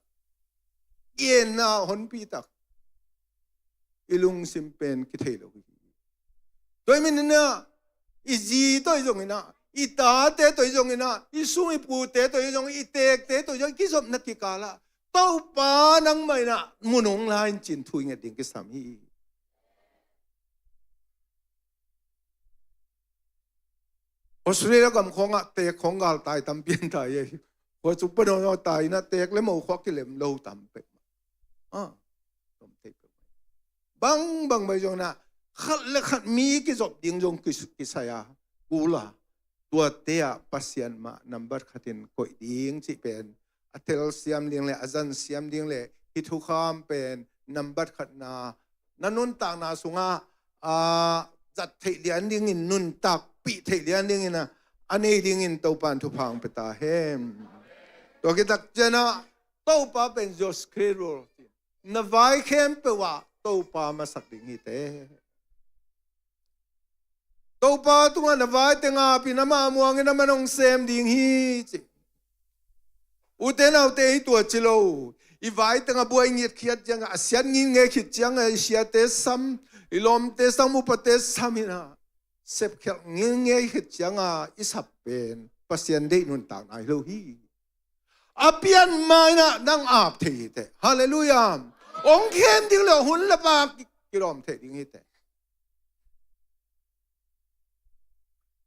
kienna honpi tak. I lungsim pen kithei lo hi. Tua hi maninah i zi tawh i zonginah, i tate tawh i zonginah, i sung i pute tawh i zong, i teekte tawh i zong, i kizopna kikalah Topa nangmah inah mun hong la in cin thu i nget ding kisam hi. Australia gam khawngah teek khawng gal tai tampi an tai ei. Khua cuk panaw tai inah teek le mo khawng kilem lo tam pek. Ah, tom thei pek. Bang bang bai zong inah khat le khat mi kizop ding zong kis-, kisai a, kul a. Tuate ah Pasian mah nambat khatin koih ding cih pen a tel siam ding le a zan siam ding le hih thukham pen nambat khatna na nuntakna sungah, ah, zat theih lian dingin, nuntakpih theih lian dingin a, a nei dingin Topan thupha hong pia ta hen. Tua kitak cianah Topa pen your schedule. Na vai khempeuh ah Topa masak ding hi te. Topa tungah na vai teng apin amah muangin amah nong sem ding hi ci. Ute naute, hi tua ci lo. I vai tengah buai ngiatkhiat ciangah a siat ngingei khit ciangah i siate sam, i lawmte sam, upate sam inah sepkhiat ngingei khit ciangah i sap pen Pasian deih nuntakna hi lo hi. A pian ma in ah nang ap thei hi teh. Halleluiah. Ong khem ding le hun lapa ki, kilawm thei ding hi teh.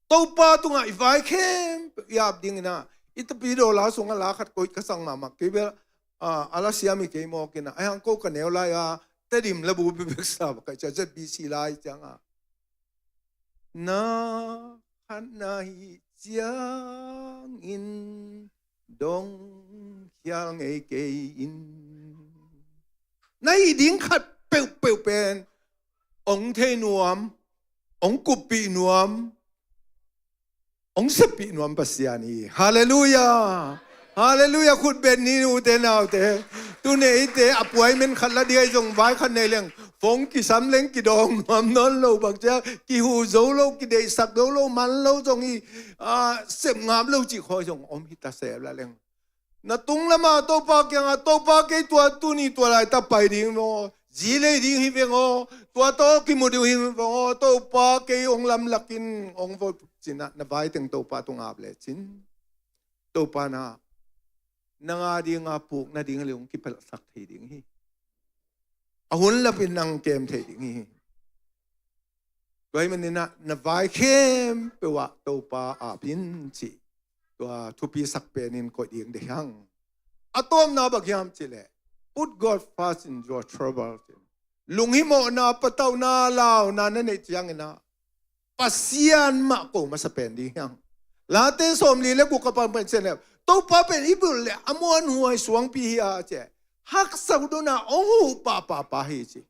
Topa tungah i vai khempeuh i ap ding in ah, i tapi dollar sungah la khat koih ka sang mahmah kei bel, ah, a la siam hi kei mawk in ah, a hiang ko ka neu lai-a Tedim labu bebek sa bak ka cia Z B C lai ciangah. Na khat na hih ciangin dong khial ngei kei in. Na hih ding khat peuhpeuh pen ong thei nuam, ong kuppih nuam, ong seppih nuam Pasian hi. Halleluiah. Halleluiah. Khut beng ni, ute naute. Tuni eite appointment khat la ding ahi zong, vai khat nei leng, phone kisam leng kidawng nuam nawn lo, bang ciang kihu zo lo, kideihsak zo lo, man lo zong hi, ah, sep ngap lo cih khawi zong om hi ta se la leng. Na tung lama Topa kiangah, Topa kei tua tuni tua laitak pai ding maw, zi lei ding hi veng aw, tua tawh kimu ding hi veng aw, Topa kei ong lamlak in, ong vot cin ah, na vai teng Topa tung ap lecin, Topa na, nang a dinga puk nading le ong kipelhsak thei ding hi. A hun lapin nang kem thei ding hi. Tua hi manin ah na vai khempeuh ah Topa ap in cih tua thupisak penin koih ding deih hang. A tawpna bang hiam cih leh, put God first in your trouble. Lunghimawhna, patauhna, launa na neih ciangin ah Pasian mah ko masa pen ding hiang. Late sawmli le guk a pan pen cian le, Topa pen i bulh le a muanhuai suangpi hi a ci. Haksa uh dona ong huh pahpahpah hi ci.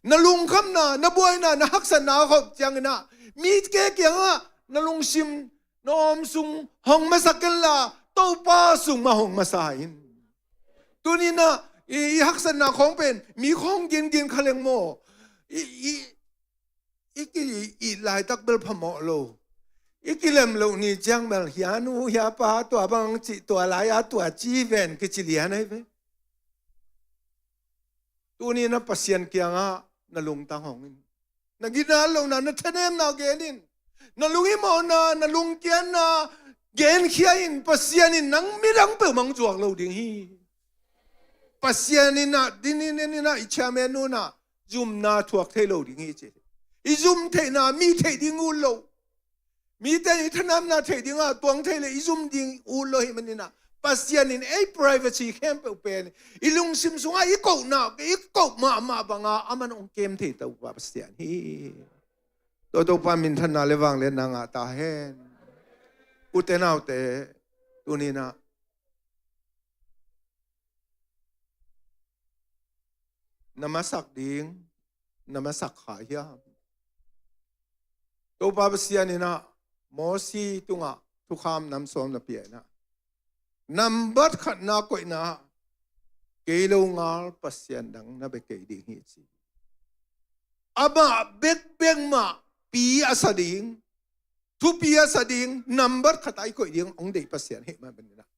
Na lungkhamna, na buaina, na haksatna a khop ciangin ah mite kiangah na lungsim, na awm sung hong masa kenla, Topa sung mah hong masa in. Tuni-in ah i, i haksatna khawng pen mi khawng gingin kha leng maw, i, i, i ki, i laitak bel phamawh lo. I kilem loh ni ciang bel, hia nu, hia pa, tua bang ci, tua lai-a tua ci ven kici lian ahi ve. Tuni-in ah Pasian kiangah na lungtang hong in. Na ginat lohna, na thanemna gen in. Na lunghimawhna, na lungkiatna genkhia in. Pasian in nang midang peuhmah zuak lo ding hi. Pasian in ah, dinin in ah, i chairman nu in ah zumna thuak thei lo ding hi ci. I zum theihna mi theih ding ut lo. Mite in i thanamna theih dingah tuang thei le i zum ding ut lo hi manin ah, Pasian in ei privacy khempeuh pen i lungsim sungah i kohna, i koh mahmah banga aman hong kem thei Topa Pasian hi. Tua Topa minthanna le vangliatna ngah ta hen. Ute naute, tuni-in ah na masak ding, na masak kha hiam? Topa Pasian in ah Mosi tungah thukham nam sawm na pia in ah, nambat khatna koihna, kei lo ngal pasian dang na bia kei ding hi ci. Amah bekbek mah pi a sa ding, thupi a sa ding, nambat khat a i koih ding hong deih Pasian hi mah manin ah,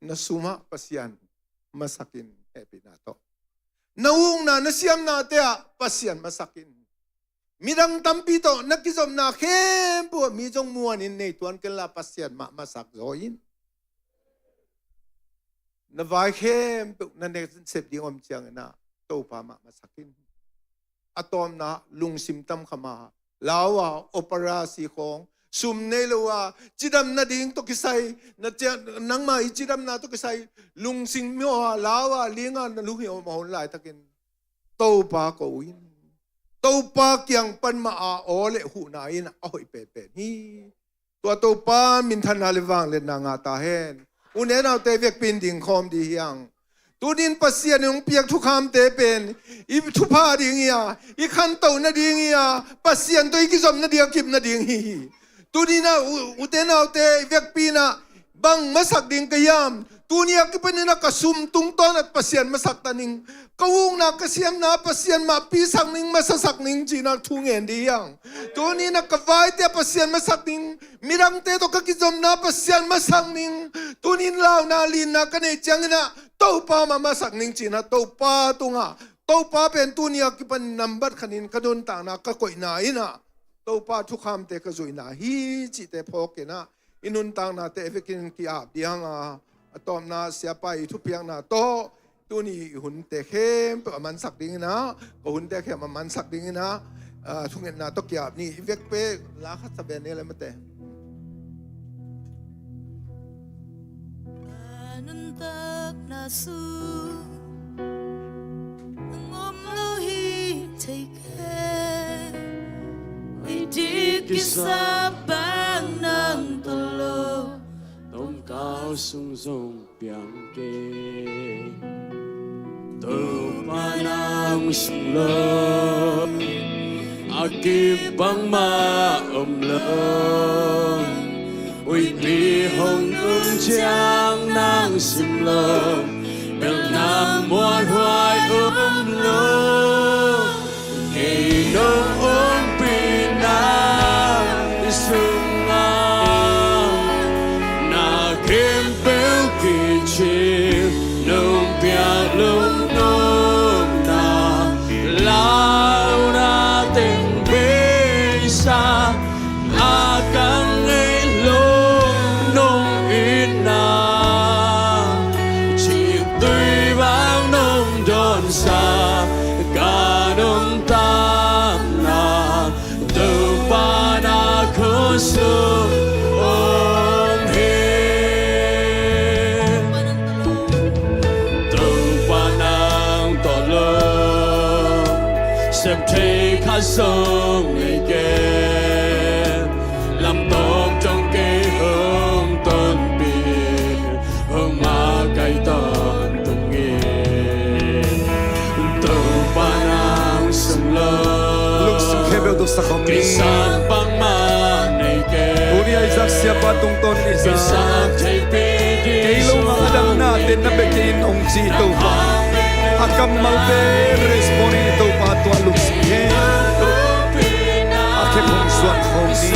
na sumah Pasian masak in, hehpihna tawh. Na ukna, na siamnate ah Pasian masak in. Midang tampi tawh na kizopna khempeuh ah mi zong muanin nei tuan kenla, Pasian mah masak zaw in. Na vai khempeuh na nasep ding om ciangin ah Topa mah masak in. A tawpna, lungsim tam kha ma, lau a, operasi khawng, sum nei lo a, cidam nading tawh kisai, na cia, nangma i cidamna tawh kisai, lungsim mi aw a, lau a, ling a, na lunghimawh a hun laitakin Topa ko in. Topa kiang pan mah a aw le huhna in a hoih penpen hi. Tua Topa minthanna le vangliatna ngah ta hen. U ne naute, vekpi in ding khawm dih hiang. Tunin Pasian in hong piak thukhamte pen i thupha ding hi a, i khantoh nading hi a, Pasian tawh i kizop nading a kip nading hi hi. Tunin ah u, ute naute, i vekpi in ah bang masak ding ka hiam? Tuni a kipanin ah ka sum tungtawn ah Pasian masak ta ning. Ka ukna, ka siamna Pasian mah pisak ning, masasak ning ci-in ah thu ngen dih hiang. Tuni in ah ka vaite ah Pasian masak ning, midangte tawh ka kizopna Pasian masak ning. Tuni in launa linna ka neih ciangin ah Topa mah masak ning ci-in ah Topa tungah, Topa pen tuni a kipan nambat khatin ka nuntakna, ka koihna in ah Topa thukhamte ka zuihna hi cihte phawk in ah i nuntaknate vekin ki-ap dih hiang a, a tawpna siapa i thupiakna tawh tuni i hunte khempeuh a mansak dingin ah, ka hunte khempeuh a mansak dingin ah, ah, thungetna tawh ki-ap ni. I vekpi la khat sa ve ni le mate. A nuntakna sung hong om lo hi thei kei. Ui dik kisap bang nang tawh lo, tawmkau sung zong piang kei. Topa nang sung lo, a kip bangmah om lo. Uipi hong tung ciang nang sim lo, bel nang muanhuai om lo. Kei nong ompihna sungah na khempeuh kicing, nong piak lungnopna, launa teng beisa, a ka ngei lo nong itna, citui bang nong dawnsa, ka nuntakna Topa na khutsung om hi. Topa nang tawh lo, sep thei khat zong nei kei. Lamtawng tawh kei hong tonpih, hong makaih tawntung in. Topa nang sung lo, lungsim khempeuh duksak khawm ni. Kisap bangmah nei kei. Tuni a Isaac siapa tungtawn in Isaac, kisap theipih ding, kei lo mah a dang nate na bia kei in hong ci Topa. A kammalte respond in Topa tua lungsim khempeuh a khep hong suan khawm ni.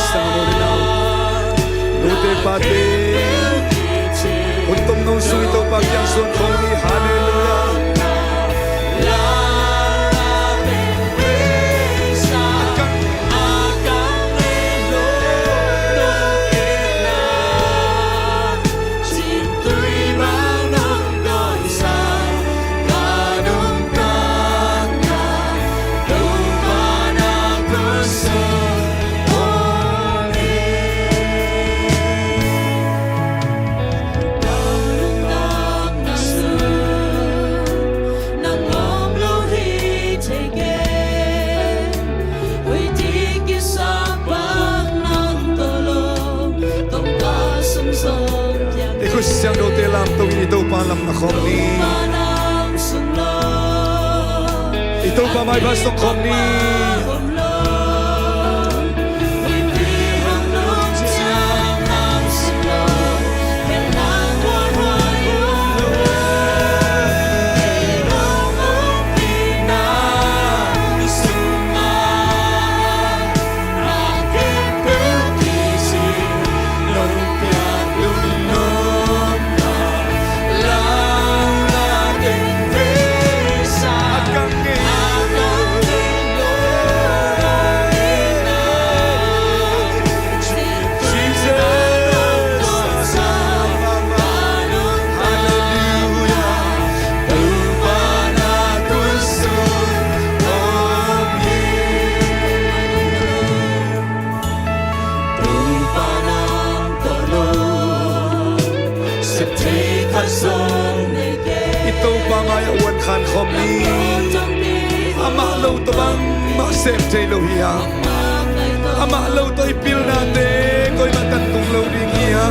Sang lo le nau, nute pate, hun tomno sung i Topa kiang suan khawm ni. Halleluiah. I khut siangthote lamto in i Topa lam na khawm ni. I Topa maipha sawk khawm ni. I Topa mai-ah uan khan khawm ni. Amah lo tawh bangmah sem thei lo hi a, amah lo tawh i pilnate koimah tan tung lo ding hi a.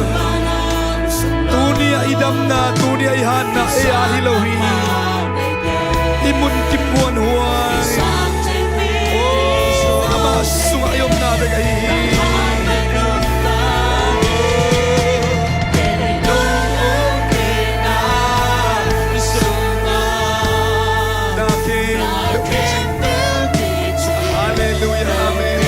Tuni-ah i damna, tuni-ah i hatna ei a hi lo hi. I munkim muanhuai, oh, amah sungah i omna bek ahi hi. Halleluiah, amen.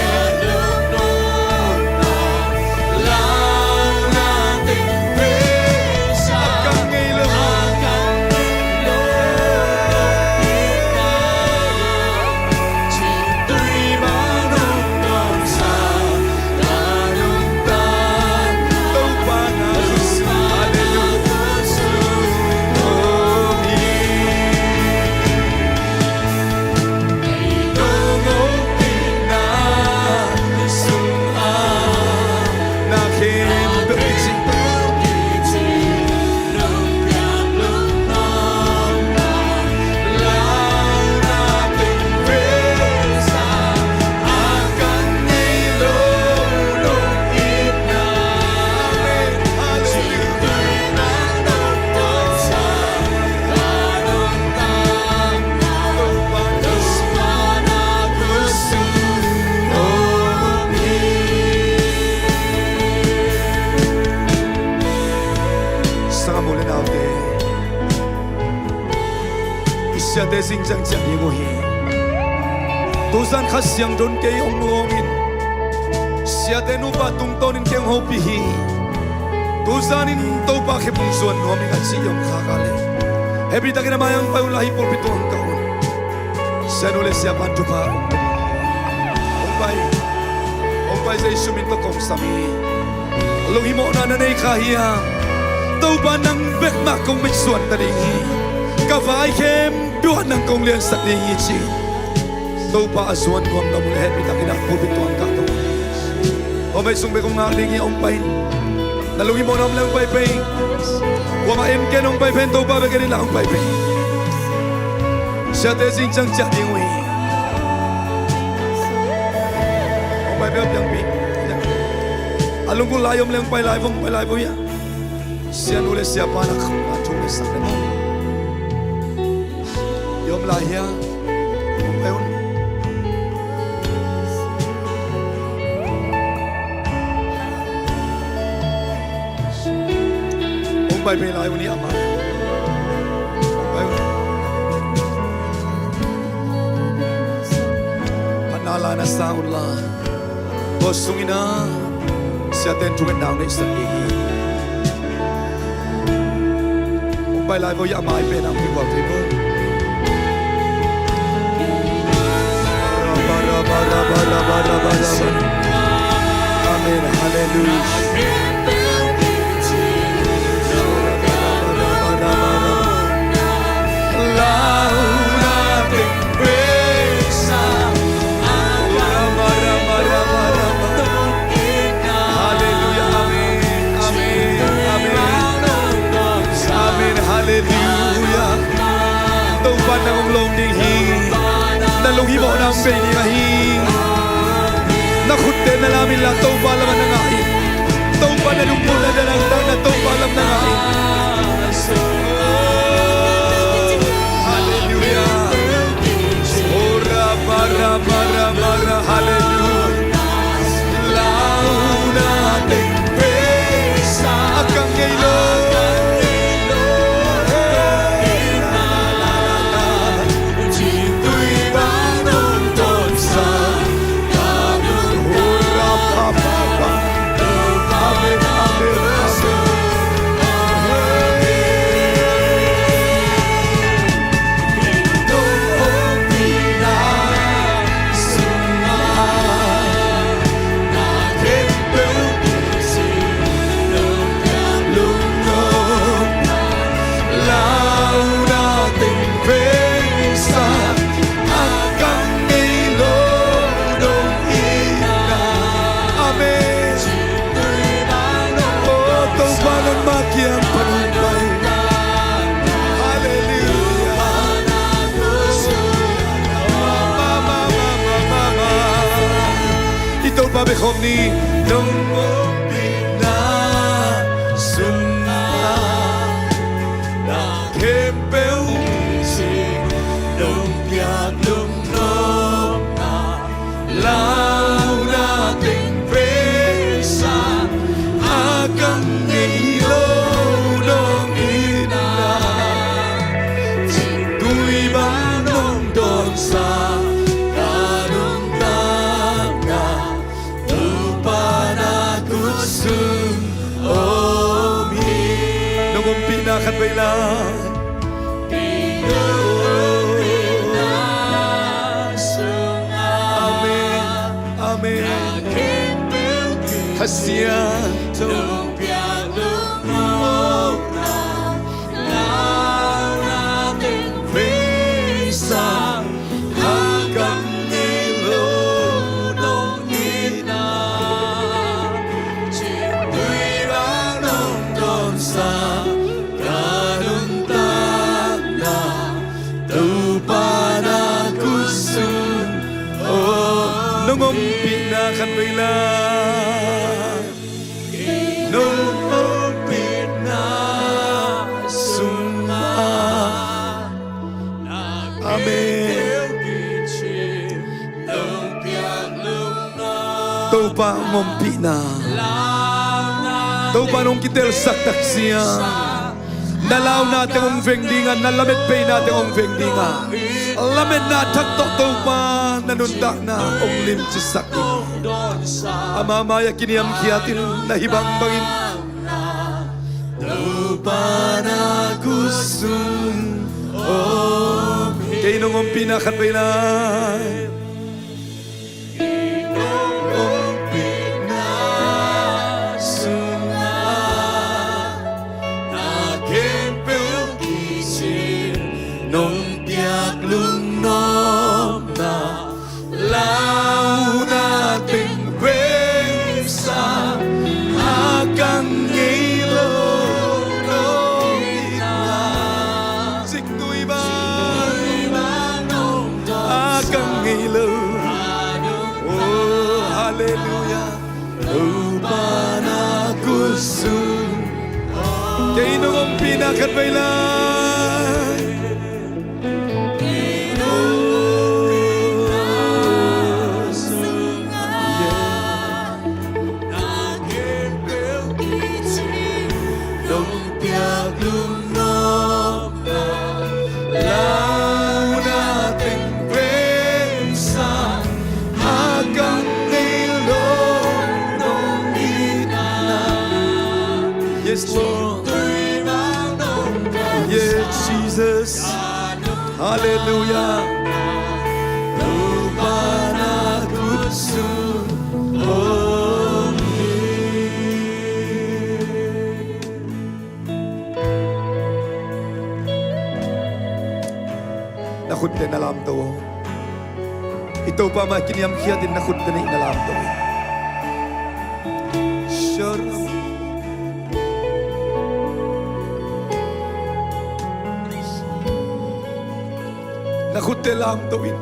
Siate zing ciang ciah ding uh hi. Tuzan Kha Siangtho in kei hong lawm in, siate nupa tungtawnin kei hong hopih hi. Tuzanin Topa khempeuh zuan nuam ing a ci i om khak a leh, hehpihtakin a mai-ah hong pai unla, hih pulpit tungah hong kah un. Sianu le siapa'n thupha hong pai, hong pai, Jesu min tawh kong sam hi. Lunghimawhna na nei kha hiam? Topa, nang bek mah kong mitsuan ta ding hi. Ka vai khempeuh ah nang kong liansak ding hi, ci. Topa a zuan nuam na om leh, hehpihtakin a pulpit tungah hong kah to. Hong pai sung bek hong ngak ding hi. Hong pai in. Na lunghimawhna om leh hong pai pen. Kuamah en ken, hong pai pen Topa bek en inla, hong pai pen. Siate zing ciang ciah ding uh hi. Hong pai pen, piangpih. A lunggulh lai om leh hong pai lai vo, hong pai lai vo hia. Sianu le siapa'n a kham a thung le sak le maw. I om lai hia? Hong pai un. Hong pai pen lai un hi amah. Hong pai un. Phatna la na sa unla, tua sungin a siate'n thungetna hong neihsak ding hi. Hong pai lai vo hia, a mai pen hong kigual thei vo. Amen. Halleluiah. Halleluiah. Amen. Amen. Amen. Halleluiah. Topa nang hong lawm ding hi. Na lunghimawhna hong bei ding ahi. Na khutte na lam inla, Topa lamah na ngah in. Topa na lungput na, na nangtak na, Topa lam na ngah in. Oh, halleluiah. Oh, rama, rama, rama, rama, halleluiah. Lau na teng pesa a kang ngei lo. Amen, amen, amen, amen. Amen. Oh, Topa nangmah kiang pan hong pai. Halleluiah. I Topa bek khawm ni. Nong ompihna sungah na khempeuh cih nong piak lungnopna, lau na teng pesa a kang ngei lo nong itna, cih tui bang nong dawnsa ka nuntakna, Topa na kut sung om hi. Nong ompihna khat vei lai. Amen. Amen. Kha Siangtho. Nong ompihna khat vei lai. Nong ompihna sungah. Amen. Topa hong ompihna, Topa nong kitelsak tak ciang, Na launa teng hong veng dinga, na lamet peina teng hong veng dinga, lametna thak tawh Topa na nuntakna hong limcisak in. Ama mai-ah kiniamkhiat in, na hih bangbangin Topa na khutsung om hi. Kei nong ompihna khat vei lai. Kei nong ompihna sungah na khempeuh kicin, nong piak lungnopna launa teng veng sang, a kang ngei lo nong itna. Ciktui bang a kang ngei lo. Oh, halleluiah. Topa na khutsung. Kei nong ompihna khat vei lai. Launa teng veng sang, a kang ngei lo nong itna. Yes, Lord. Yes, Jesus. Halleluiah. Topa na khutsung om hi. Na khutte na lamto aw. I Topa mai-ah kiniamkhiat in, na khutte na lamto aw. Na khutte lamto in.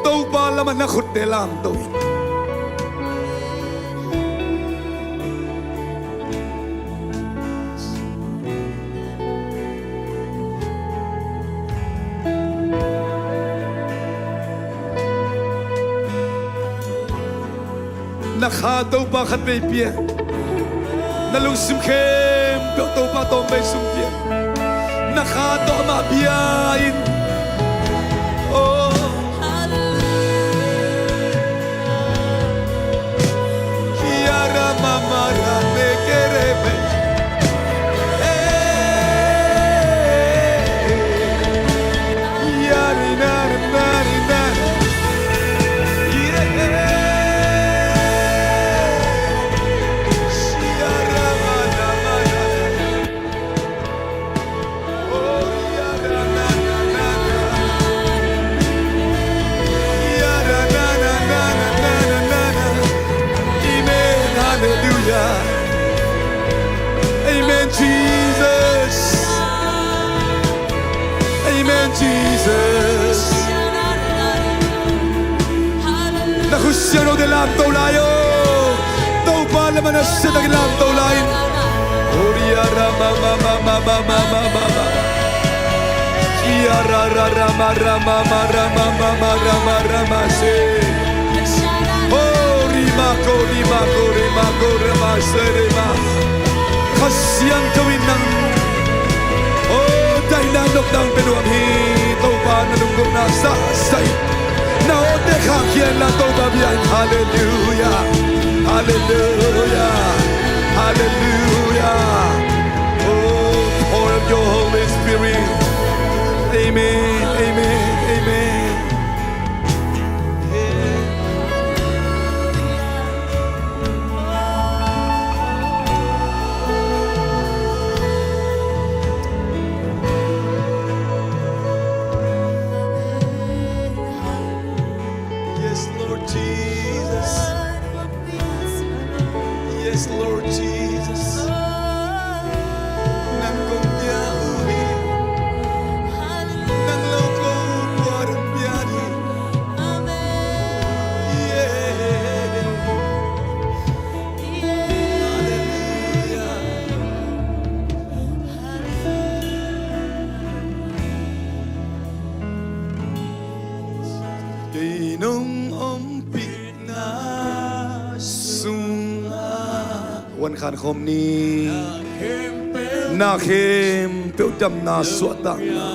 Topa lamah na khutte lamto in. Na kha Topa khat vei pia. Na lungsim khempeuh Topa tawm vei sung pia. Na kha tawh amah bia in. Oh. Amen, hallelujah. Amen, Jesus. Amen, Jesus. Na khut siangthote lamto lai aw. Topa lamah na siangthote lamto lai in. Kha Siangtho in nang, oh, daihna nopna hong pia nuam hi. Topa na lunggulhna zahzah in na awte khahkhia inla Topa bia in. Halleluiah. Halleluiah. Halleluiah. Oh, pour out your Holy Spirit. Amen. Amen. Amen. Yes, Lord Jesus. Yes, Lord. khankhawm ni. Na khempeuh damna suahtakna,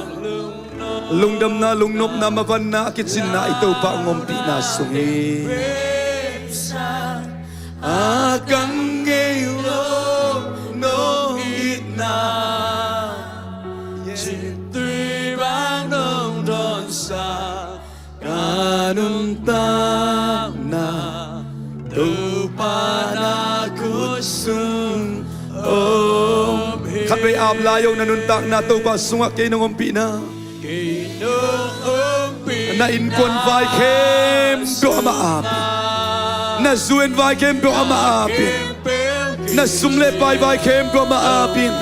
lungdamna, lungnopna, mavanna a kicinna i Topa hong ompihna sung hi. A ka ngei lo nong itna, citui bang nong dawnsak, ka nuntakna Topa na khut sung om hi. Khatvei ap lai o, na nuntakna Topa sungah kei nong ompihna. Kei nong ompihna. Na innkuan vai khempeuh amah ap in. Na zu en vai khempeuh amah ap in. Na sum le pai vai khempeuh amah ap in.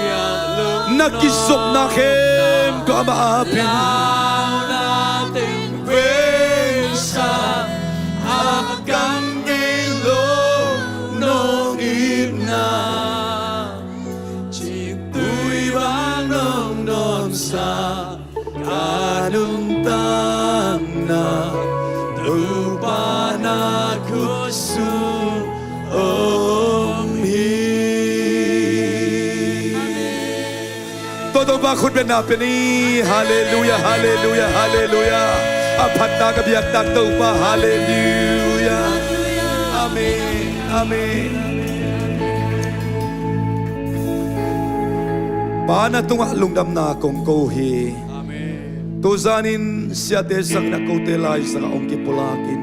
Na kizopna khempeuh amah ap in. Vengsa a ka ngei lo nong itna, citui bang nong dawnsak, ka nuntakna Topa na khut sung om hi. Tua Topa khut beng na pia ni. Halleluiah, halleluiah, halleluiah. A phattak a biaktak Topa, halleluiah. Amen, amen. Pa, na tungah lungdamna kong ko hi. Amen. Tuzanin siate sangin a kote laizangah hong kipulakin,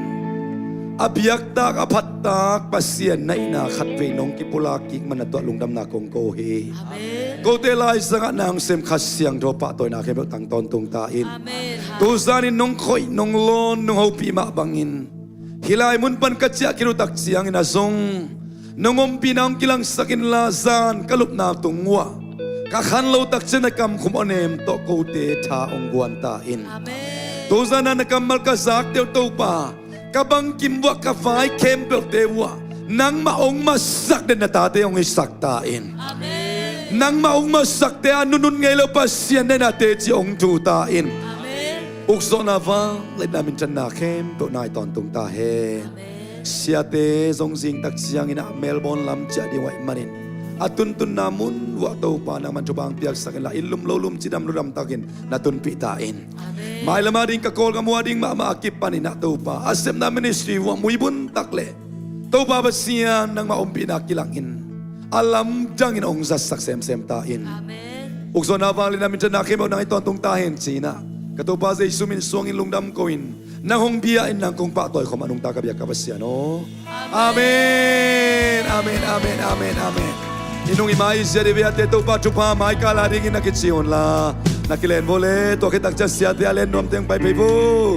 a biaktak a phattak Pasian na itna khatvei nong kipulak kik man a, tua lungdamna kong ko hi. Amen. Kote laizangah nang sem Kha Siangtho pahtawina khempeuh tang tawntung ta in. Amen. Tuzanin nong khoih, nong lawn, nong hopih mah bangin hih lai mun pan ka ciah khit uh tak ciangin a zong nong ompihna hong kilangsak inla, zan ka lupna tung uah ka khan lo tak ciang na kamkhum awnem tawh kote tha hong guan ta in. Amen. Tuzan a na kammal ka zakte uh Topa, ka bangkim uah, ka vai khempeuhte uah nangmah hong masak den na tate hong hisak ta in. Amen. Nangmah hong masakte a nunun ngei lo Pasian na hi na teci hong thu ta in. Amen. Ukzawhna, vangliatna, minthanna khempeuh nai tawntung ta hen. Amen. Siate zong zing tak ciangin ah Melbourne lam ciah ding uh ahih manin a tuntunna mun uah Topa nangman thupha hong piaksak inla, inn lum lo lum, cidam lo damtakin na tunpih ta in. Amen. Mailam a ding ka Kawlgam uh a ding mahmah a kipanin ah Topa, a sepna ministry uah muibun tak le Topa Pasian nangmah ompihna kilangin a lamdangin hong zatsak semsem ta in. Amen. Ukzawhna, vangliatna, minthanna khempeuh nang i tawntung ta hen ci-in ah ka Topa Jesu min suangin lungdam ko-in nang hong bia in, nang kong pahtawi khawm a nungta ka biak ka Pasian aw. Amen. Amen, amen, amen, amen. I nung i mai, i zia, i viate Topa thupha mai kal a dingin na kici unla, na kilen vua le, tua khit tak ciang siate a len nuamteng pai phei vua.